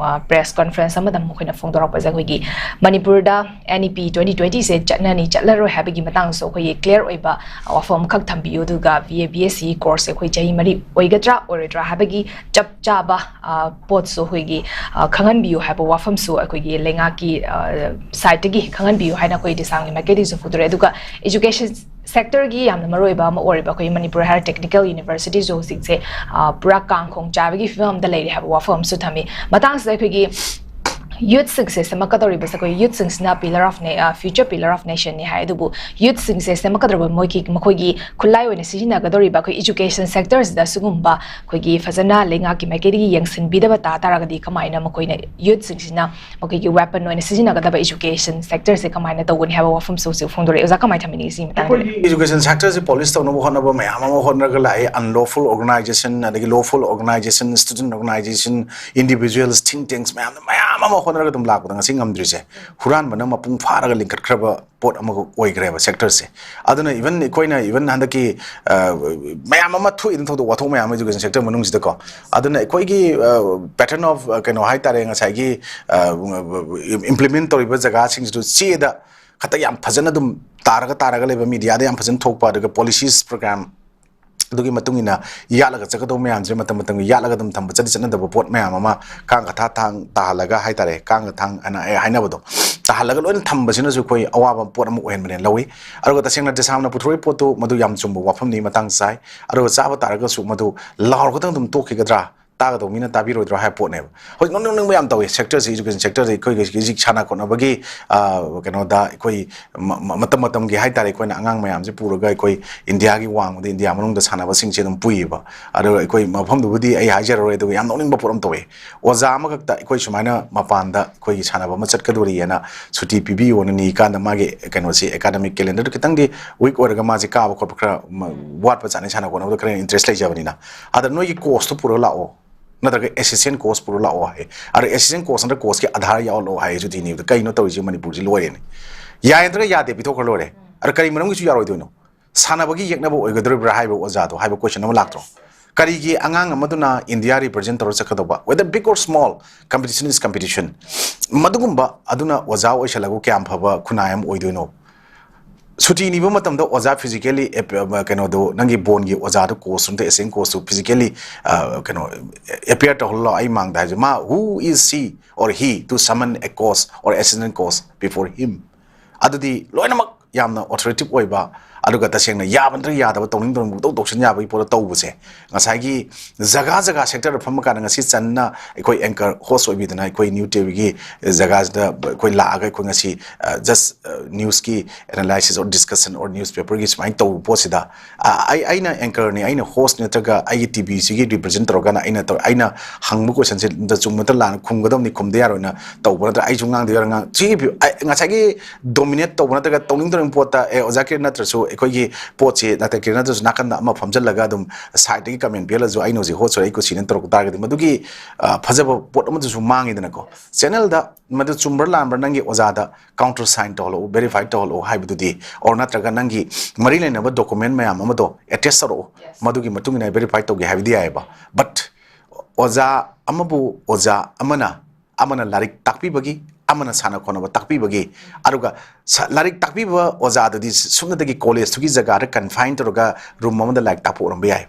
press conference ꯑꯃꯗ ꯃꯈꯣꯏꯅ ꯐꯣꯡꯗꯣꯔꯛꯄꯁꯦ, ꯑꯩꯈꯣꯏꯒꯤ ꯃꯅꯤꯄꯨꯔꯗ NEP twenty twentyꯁꯦ ꯆꯠꯅꯅꯤ ꯆꯠꯂꯔꯣꯏ ꯍꯥꯏꯕꯒꯤ ꯃꯇꯥꯡꯁꯨ ꯑꯩꯈꯣꯏꯒꯤ clear ꯑꯣꯏꯕ ꯋꯥꯐꯝ ꯑꯃꯈꯛ ꯊꯝꯕꯤꯌꯨ, ꯑꯗꯨꯒ BA BSc courseꯁꯦ ꯑꯩꯈꯣꯏ ꯆꯍꯤ ꯃꯔꯤ ꯑꯣꯏꯒꯗ꯭ꯔꯥ ꯑꯣꯏꯔꯣꯏꯗ꯭ꯔꯥ ꯍꯥꯏꯕꯒꯤ ꯆꯞ ꯆꯥꯕ ꯄꯣꯠꯁꯨ ꯑꯩꯈꯣꯏꯒꯤ ꯈꯪꯍꯟꯕꯤꯌꯨ ꯍꯥꯏꯕ ꯋꯥꯐꯝꯁꯨ ꯑꯩꯈꯣꯏꯒꯤ ꯂꯩꯉꯥꯛꯀꯤ sideꯇꯒꯤ ꯈꯪꯍꯟꯕꯤꯌꯨ ꯍꯥꯏꯅ ꯑꯩꯈꯣꯏ ꯗꯦꯁꯥꯝꯒꯤ ꯃꯥꯏꯀꯩꯗꯒꯤꯁꯨ ꯐꯣꯡꯗꯣꯔꯛꯑꯦ꯫ ꯑꯗꯨꯒ education sectorꯒꯤ ꯌꯥꯝꯅ ꯃꯔꯨꯑꯣꯏꯕ ꯑꯃ ꯑꯣꯏꯔꯤꯕ ꯑꯩꯈꯣꯏ ꯃꯅꯤꯄꯨꯔ Higher Technical Universityꯁꯨ ꯍꯧꯖꯤꯛꯁꯦ ꯄꯨꯔꯥ ꯀꯥꯡꯈꯣꯡ ꯆꯥꯏꯕꯒꯤ ꯐꯤꯕꯝ ꯑꯃꯗ ꯂꯩꯔꯦ ꯍꯥꯏꯕ ꯋꯥꯐꯝ ꯑꯃꯁꯨ ꯊꯝꯃꯤ꯫ ꯃꯇꯥꯡꯁꯤꯗ ꯑꯩꯈꯣꯏꯒꯤ youthꯁꯤꯡꯁꯦ ꯁꯦꯝꯃꯛꯀꯗꯧꯔꯤꯕꯁꯦ, ꯑꯩꯈꯣꯏ youthꯁꯤꯡꯁꯤꯅ pillar of na- future pillar of nationꯅꯤ ꯍꯥꯏ꯫ ꯑꯗꯨꯕꯨ youthꯁꯤꯡꯁꯦ ꯁꯦꯝꯃꯛꯀꯗꯧꯔꯤꯕ ꯃꯣꯏꯒꯤ ꯃꯈꯣꯏꯒꯤ ꯈꯨꯠꯂꯥꯏ ꯑꯣꯏꯅ ꯁꯤꯖꯤꯟꯅꯒꯗꯧꯔꯤꯕ ꯑꯩꯈꯣꯏ education sectorꯁꯤꯗ ꯁꯤꯒꯨꯝꯕ ꯑꯩꯈꯣꯏꯒꯤ ꯐꯖꯅ ꯂꯩꯉꯥꯛꯀꯤ ꯃꯥꯏꯀꯩꯗꯒꯤ ꯌꯦꯡꯁꯤꯟꯕꯤꯗꯕ ꯇꯥ ꯇꯥꯔꯒꯗꯤ ꯀꯃꯥꯏꯅ ꯃꯈꯣꯏꯅ youthꯁꯤꯡꯁꯤꯅ ꯃꯈꯣꯏꯒꯤ weapon ꯑꯣꯏꯅ ꯁꯤꯖꯤꯟꯅꯒꯗꯕ education sectorꯁꯦ ꯀꯃꯥꯏꯅ ꯇꯧꯒꯅꯤ ꯍꯥꯏꯕ ꯋꯥꯐꯝꯁꯨ ꯍꯧꯖꯤꯛ ꯐꯣꯡꯗꯣꯔꯛꯑꯦ꯫ ꯑꯣꯖꯥ, ꯀꯃꯥꯏꯅ ꯊꯝꯕꯤꯅꯤꯡꯉꯤ ꯁꯤꯒꯤ ꯃꯇꯥꯡꯗ? ꯑꯩꯈꯣꯏꯒꯤ education sectorꯁꯦ polish ꯇꯧꯅꯕ ꯍꯣꯠꯅꯕ ꯃꯌꯥꯝ ꯑꯃ ꯍꯣꯠꯅꯔꯒ ꯂꯥꯛꯑꯦ꯫ Unlawful organization, ꯑꯗꯒꯤ lawful organization, student organization, individuals, think tanks ꯃꯌꯥꯝꯅ ꯃꯌꯥꯝ ꯑꯃ ꯍꯣꯠꯅꯔꯒ ꯑꯗꯨꯝ ꯂꯥꯛꯄꯗ ꯉꯁꯤ ꯉꯝꯗ꯭ꯔꯤꯁꯦ ꯍꯨꯔꯥꯟꯕꯅ ꯃꯄꯨꯡ ꯐꯥꯔꯒ ꯂꯤꯡꯈꯠꯈ꯭ꯔꯕ ꯄꯣꯠ ꯑꯃ ꯑꯣꯏꯈ꯭ꯔꯦꯕ sectorꯁꯦ꯫ ꯑꯗꯨꯅ even ꯑꯩꯈꯣꯏꯅ even ꯍꯟꯗꯛꯀꯤ ꯃꯌꯥꯝ ꯑꯃ ꯊꯣꯛꯏꯗꯅ ꯊꯧꯗꯣꯛ ꯋꯥꯊꯣꯛ ꯃꯌꯥꯝ education sector ꯃꯅꯨꯡꯁꯤꯗꯀꯣ꯫ ꯑꯗꯨꯅ ꯑꯩꯈꯣꯏꯒꯤ pattern of ꯀꯩꯅꯣ ꯍꯥꯏꯇꯥꯔꯦ, ꯉꯁꯥꯏꯒꯤ implement ꯇꯧꯔꯤꯕ ꯖꯒꯥꯁꯤꯡꯁꯤꯗ ꯆꯦꯗ ꯈꯛꯇ ꯌꯥꯝ ꯐꯖꯅ ꯑꯗꯨꯝ ꯇꯥꯔꯒ ꯇꯥꯔꯒ ꯂꯩꯕ, mediaꯗ ꯌꯥꯝ ꯐꯖꯅ ꯊꯣꯛꯄ, ꯑꯗꯨꯒ policies program ꯑꯗꯨꯒꯤ ꯃꯇꯨꯡ ꯏꯟꯅ ꯌꯥꯠꯂꯒ ꯆꯠꯀꯗꯧꯕ ꯃꯌꯥꯝꯁꯦ ꯃꯇꯝ ꯃꯇꯝꯒꯤ ꯌꯥꯠꯂꯒ ꯑꯗꯨꯝ ꯊꯝꯕ, ꯆꯠꯅ ꯆꯠꯅꯗꯕ ꯄꯣꯠ ꯃꯌꯥꯝ ꯑꯃ ꯀꯥꯡꯒ ꯊꯥ ꯊꯥꯡ ꯇꯥꯍꯜꯂꯒ ꯍꯥꯏꯇꯥꯔꯦ, ꯀꯥꯡꯒ ꯊꯥꯡ ꯑꯅ ꯑꯩ ꯍꯥꯏꯅꯕꯗꯣ ꯇꯥꯍꯜꯂꯒ ꯂꯣꯏꯅ ꯊꯝꯕꯁꯤꯅꯁꯨ ꯑꯩꯈꯣꯏ ꯑꯋꯥꯕ ꯄꯣꯠ ꯑꯃ ꯑꯣꯏꯍꯟꯕꯅꯦꯅ ꯂꯧꯏ꯫ ꯑꯗꯨꯒ ꯇꯁꯦꯡꯅ ꯗꯦꯁꯥꯝꯅ ꯄꯨꯊꯣꯔꯛꯏ ꯄꯣꯠꯇꯨ ꯃꯗꯨ ꯌꯥꯝ ꯆꯨꯝꯕ ꯋꯥꯐꯝꯅꯤ, ꯃꯇꯥꯡ ꯆꯥꯏ꯫ ꯑꯗꯨꯒ ꯆꯥꯕ ꯇꯥꯔꯒꯁꯨ ꯃꯗꯨ ꯂꯥꯎꯔꯒꯗꯪ ꯑꯗꯨꯝ ꯇꯣꯛꯈꯤꯒꯗ꯭ꯔꯥ, ꯇꯥꯒꯗꯧꯕ ꯃꯤꯅ ꯇꯥꯕꯤꯔꯣꯏꯗ꯭ꯔꯣ ꯍꯥꯏꯕ ꯄꯣꯠꯅꯦꯕ꯫ ꯍꯧꯖꯤꯛ ꯅꯣꯛꯅꯤꯡ ꯅꯣꯛꯅꯤꯡꯕ ꯌꯥꯝ ꯇꯧꯏ sectorꯁꯦ, education sectorꯁꯦ꯫ ꯑꯩꯈꯣꯏꯒꯤ ꯍꯧꯖꯤꯛ ꯁꯥꯟꯅ ꯈꯣꯠꯅꯕꯒꯤ ꯀꯩꯅꯣꯗ ꯑꯩꯈꯣꯏ ꯃꯇꯝ ꯃꯇꯝꯒꯤ ꯍꯥꯏꯇꯥꯔꯦ, ꯑꯩꯈꯣꯏꯅ ꯑꯉꯥꯡ ꯃꯌꯥꯝꯁꯦ ꯄꯨꯔꯒ ꯑꯩꯈꯣꯏ ꯏꯟꯗꯤꯌꯥꯒꯤ ꯋꯥꯡꯃꯗ, ꯏꯟꯗꯤꯌꯥ ꯃꯅꯨꯡꯗ ꯁꯥꯟꯅꯕꯁꯤꯡꯁꯦ ꯑꯗꯨꯝ ꯄꯨꯏꯌꯦꯕ꯫ ꯑꯗꯣ ꯑꯩꯈꯣꯏ ꯃꯐꯝꯗꯨꯕꯨꯗꯤ ꯑꯩ ꯍꯥꯏꯖꯔꯔꯣꯏ, ꯑꯗꯨꯒ ꯌꯥꯝ ꯅꯣꯛꯅꯤꯡꯕ ꯄꯣꯠ ꯑꯃ ꯇꯧꯏ꯫ ꯑꯣꯖꯥ ꯑꯃꯈꯛꯇ ꯑꯩꯈꯣꯏ ꯁꯨꯃꯥꯏꯅ ꯃꯄꯥꯟꯗ ꯑꯩꯈꯣꯏꯒꯤ ꯁꯥꯟꯅꯕ ꯑꯃ ꯆꯠꯀꯗꯣꯔꯤꯑꯅ ꯁꯨꯇꯤ ꯄꯤꯕꯤꯌꯣꯅ ꯅꯤꯀꯥꯟꯗ ꯃꯥꯒꯤ ꯀꯩꯅꯣꯁꯤ, academic calendarꯗꯨ ꯈꯤꯇꯪꯗꯤ weak ꯑꯣꯏꯔꯒ ꯃꯥꯁꯦ ꯀꯥꯕ ꯈꯣꯠꯄ ꯈꯔ ꯋꯥꯠꯄ ꯖꯥꯠꯅꯤ, ꯁꯥꯟꯅ ꯈꯣꯠꯅꯕꯗ ꯈꯔ interest ꯂꯩꯖꯕꯅꯤꯅ꯫ ꯑꯗ ꯅꯣꯏꯒꯤ coachꯇꯣ ꯄꯨꯔꯒ ꯂꯥꯛꯑꯣ, ꯅꯠꯇ꯭ꯔꯒ assistant coach ꯄꯨꯔ ꯂꯥꯛꯑꯣ ꯍꯥꯏ꯫ ꯑꯗ assistant coach ꯅꯠꯇ꯭ꯔꯒ coachꯀꯤ ꯑꯙꯥꯔ ꯌꯥꯎꯍꯜꯂꯛꯑꯣ ꯍꯥꯏ꯫ ꯁꯨꯇꯤ ꯅꯤꯕꯗ ꯀꯩꯅꯣ ꯇꯧꯔꯤꯁꯤ? ꯃꯅꯤꯄꯨꯔꯁꯤ ꯂꯣꯏꯔꯦꯅꯦ꯫ ꯌꯥꯏ ꯅꯠꯇ꯭ꯔꯒ ꯌꯥꯗꯦ ꯄꯤꯊꯣꯛꯈ꯭ꯔ ꯂꯣꯏꯔꯦ꯫ ꯑꯗ ꯀꯔꯤ ꯃꯔꯝꯒꯤꯁꯨ ꯌꯥꯔꯣꯏꯗꯣꯏꯅꯣ? ꯁꯥꯟꯅꯕꯒꯤ ꯌꯦꯛꯅꯕ ꯑꯣꯏꯒꯗꯧꯔꯤꯕ꯭ꯔꯥ ꯍꯥꯏꯕ ꯑꯣꯖꯥꯗꯣ ꯍꯥꯏꯕ question ꯑꯃ ꯂꯥꯛꯇ꯭ꯔꯣ? ꯀꯔꯤꯒꯤ ꯑꯉꯥꯡ ꯑꯃꯗꯨꯅ ꯏꯟꯗꯤꯌꯥ represent ꯇꯧꯔ ꯆꯠꯀꯗꯧꯕ? Whether big or small, competition is competition꯫ ꯃꯗꯨꯒꯨꯝꯕ ꯑꯗꯨꯅ ꯑꯣꯖꯥ ꯑꯣꯏꯁꯜꯂꯒ ꯀꯌꯥꯝ ꯐꯕ ꯈꯨꯟꯅꯥꯏ ꯑꯃ ꯑꯣꯏꯗꯣꯏꯅꯣ? ꯁꯨꯇꯤ ꯅꯤꯕ ꯃꯇꯝꯗ ꯑꯣꯖꯥ physically ꯑꯦꯞ-, ꯑ, ꯀꯩꯅꯣꯗꯣ, ꯅꯪꯒꯤ ꯕꯣꯟꯒꯤ ꯑꯣꯖꯥꯗꯣ, coach ꯑꯝꯇ, assistant coachꯇꯣ physically, ꯑ, ꯀꯩꯅꯣ, appear ꯇꯧꯍꯜꯂꯣ ꯑꯩ ꯃꯥꯡꯗ ꯍꯥꯏꯁꯦ꯫ ꯃꯥ, who is she or he to summon a coach or assistant coach before him? ꯑꯗꯨꯗꯤ ꯂꯣꯏꯅꯃꯛ ꯌꯥꯝꯅ authoritative ꯑꯣꯏꯕ, ꯑꯗꯨꯒ ꯇꯁꯦꯡꯅ ꯌꯥꯕ ꯅꯠꯇ꯭ꯔꯒ ꯌꯥꯗꯕ, ꯇꯧꯅꯤꯡ ꯇꯧꯅꯤꯡꯕ ꯄꯪꯇꯧ ꯇꯧꯁꯤꯟ ꯌꯥꯕꯒꯤ ꯄꯣꯠꯇ ꯇꯧꯕꯁꯦ, ꯉꯁꯥꯏꯒꯤ ꯖꯒꯥ ꯖꯒꯥ sectorꯗ ꯐꯝꯕ ꯀꯥꯟꯗ, ꯉꯁꯤ ꯆꯟꯅ ꯑꯩꯈꯣꯏ anchor host ꯑꯣꯏꯕꯤꯗꯅ ꯑꯩꯈꯣꯏ New TVꯒꯤ ꯖꯒꯥꯁꯤꯗ ꯑꯩꯈꯣꯏ ꯂꯥꯛꯑꯒ ꯑꯩꯈꯣꯏ ꯉꯁꯤ, ꯑ, just, ꯑ, newsꯀꯤ analysis or discussion or newspaperꯒꯤ ꯁꯨꯃꯥꯏꯅ ꯇꯧꯕ ꯄꯣꯠꯁꯤꯗ, ꯑ, ꯑꯩ, ꯑꯩꯅ anchorꯅꯤ, ꯑꯩꯅ hostꯅꯤ, ꯅꯠꯇ꯭ꯔꯒ ꯑꯩꯒꯤ TVꯁꯤꯒꯤ represent ꯇꯧꯔꯒꯅ ꯑꯩꯅ ꯇꯧ-, ꯑꯩꯅ ꯍꯪꯕ questionꯁꯦ ꯆꯨꯝꯕ ꯅꯠꯇ꯭ꯔ ꯂꯥꯟꯅ ꯈꯨꯝꯒꯗꯕꯅꯤ, ꯈꯨꯝꯗ ꯌꯥꯔꯣꯏꯅ ꯇꯧꯕ ꯅꯠꯇ꯭ꯔ, ꯑꯩꯁꯨ ꯉꯥꯡꯗ ꯌꯥꯔꯣꯏ, ꯉꯥꯡ-, ꯁꯤꯒꯤ ꯐꯤ-, ꯑꯩ, ꯉꯁꯥꯏꯒꯤ dominate ꯇꯧꯕ ꯅꯠꯇ꯭ꯔꯒ ꯇꯧꯅꯤꯡ ꯇꯧꯅꯤꯡꯕ ꯄꯣꯠꯇ, "ꯑꯦ, ꯑꯣꯖꯥ ꯀꯤꯔꯟ ꯅꯠꯇ꯭ꯔꯁꯨ ꯑꯩꯈꯣꯏꯒꯤ ꯄꯣꯠꯁꯤ, ꯗꯥꯛꯇꯔ ꯀꯤꯔꯟ ꯅꯠꯇ꯭ꯔꯁꯨ ꯅꯥꯀꯟꯗ ꯑꯃ ꯐꯝꯖꯜꯂꯒ ꯑꯗꯨꯝ sideꯇꯒꯤ comment ꯄꯤꯍꯜꯂꯁꯨ ꯑꯩꯅ ꯍꯧꯖꯤꯛ host ꯑꯣꯏꯔꯦ, ꯑꯩ ꯀꯨꯁꯤꯅ ꯇꯧꯔꯛꯄ ꯇꯥꯔꯒꯗꯤ ꯃꯗꯨꯒꯤ, ꯑ, ꯐꯖꯕ ꯄꯣꯠ ꯑꯃꯗꯨꯁꯨ ꯃꯥꯡꯉꯤꯗꯅꯀꯣ꯫ Channelꯗ ꯃꯗꯨ ꯆꯨꯝꯕ꯭ꯔꯥ ꯂꯥꯟꯕ꯭ꯔꯥ ꯅꯪꯒꯤ ꯑꯣꯖꯥꯗ counter sign ꯇꯧꯍꯜꯂꯛꯎ, verify ꯇꯧꯍꯜꯂꯛꯎ ꯍꯥꯏꯕꯗꯨꯗꯤ, or ꯅꯠꯇ꯭ꯔꯒ ꯅꯪꯒꯤ ꯃꯔꯤ ꯂꯩꯅꯕ document ꯃꯌꯥꯝ ꯑꯃꯗꯣ attach ꯇꯧꯔꯛꯎ, ꯃꯗꯨꯒꯤ ꯃꯇꯨꯡ ꯏꯟꯅ verify ꯇꯧꯒꯦ ꯍꯥꯏꯕꯗꯤ ꯌꯥꯏꯑꯕ꯫ But ꯑꯣꯖꯥ ꯑꯃꯕꯨ ꯑꯣꯖꯥ ꯑꯃꯅ, ꯑꯃꯅ ꯂꯥꯏꯔꯤꯛ ꯇꯥꯛꯄꯤꯕꯒꯤ, ꯑꯃꯅ ꯁꯥꯟꯅ ꯈꯣꯠꯅꯕ ꯇꯥꯛꯄꯤꯕꯒꯤ, ꯑꯗꯨꯒ ꯁ-, ꯂꯥꯏꯔꯤꯛ ꯇꯥꯛꯄꯤꯕ ꯑꯣꯖꯥꯗꯨꯗꯤ ꯁꯨꯞꯅꯇꯒꯤ collegeꯇꯨꯒꯤ ꯖꯒꯥꯗ confine ꯇꯧꯔꯒ room ꯑꯃꯗ ꯂꯥꯏꯔꯤꯛ ꯇꯥꯛꯄ ꯑꯣꯏꯔꯝꯕ ꯌꯥꯏ꯫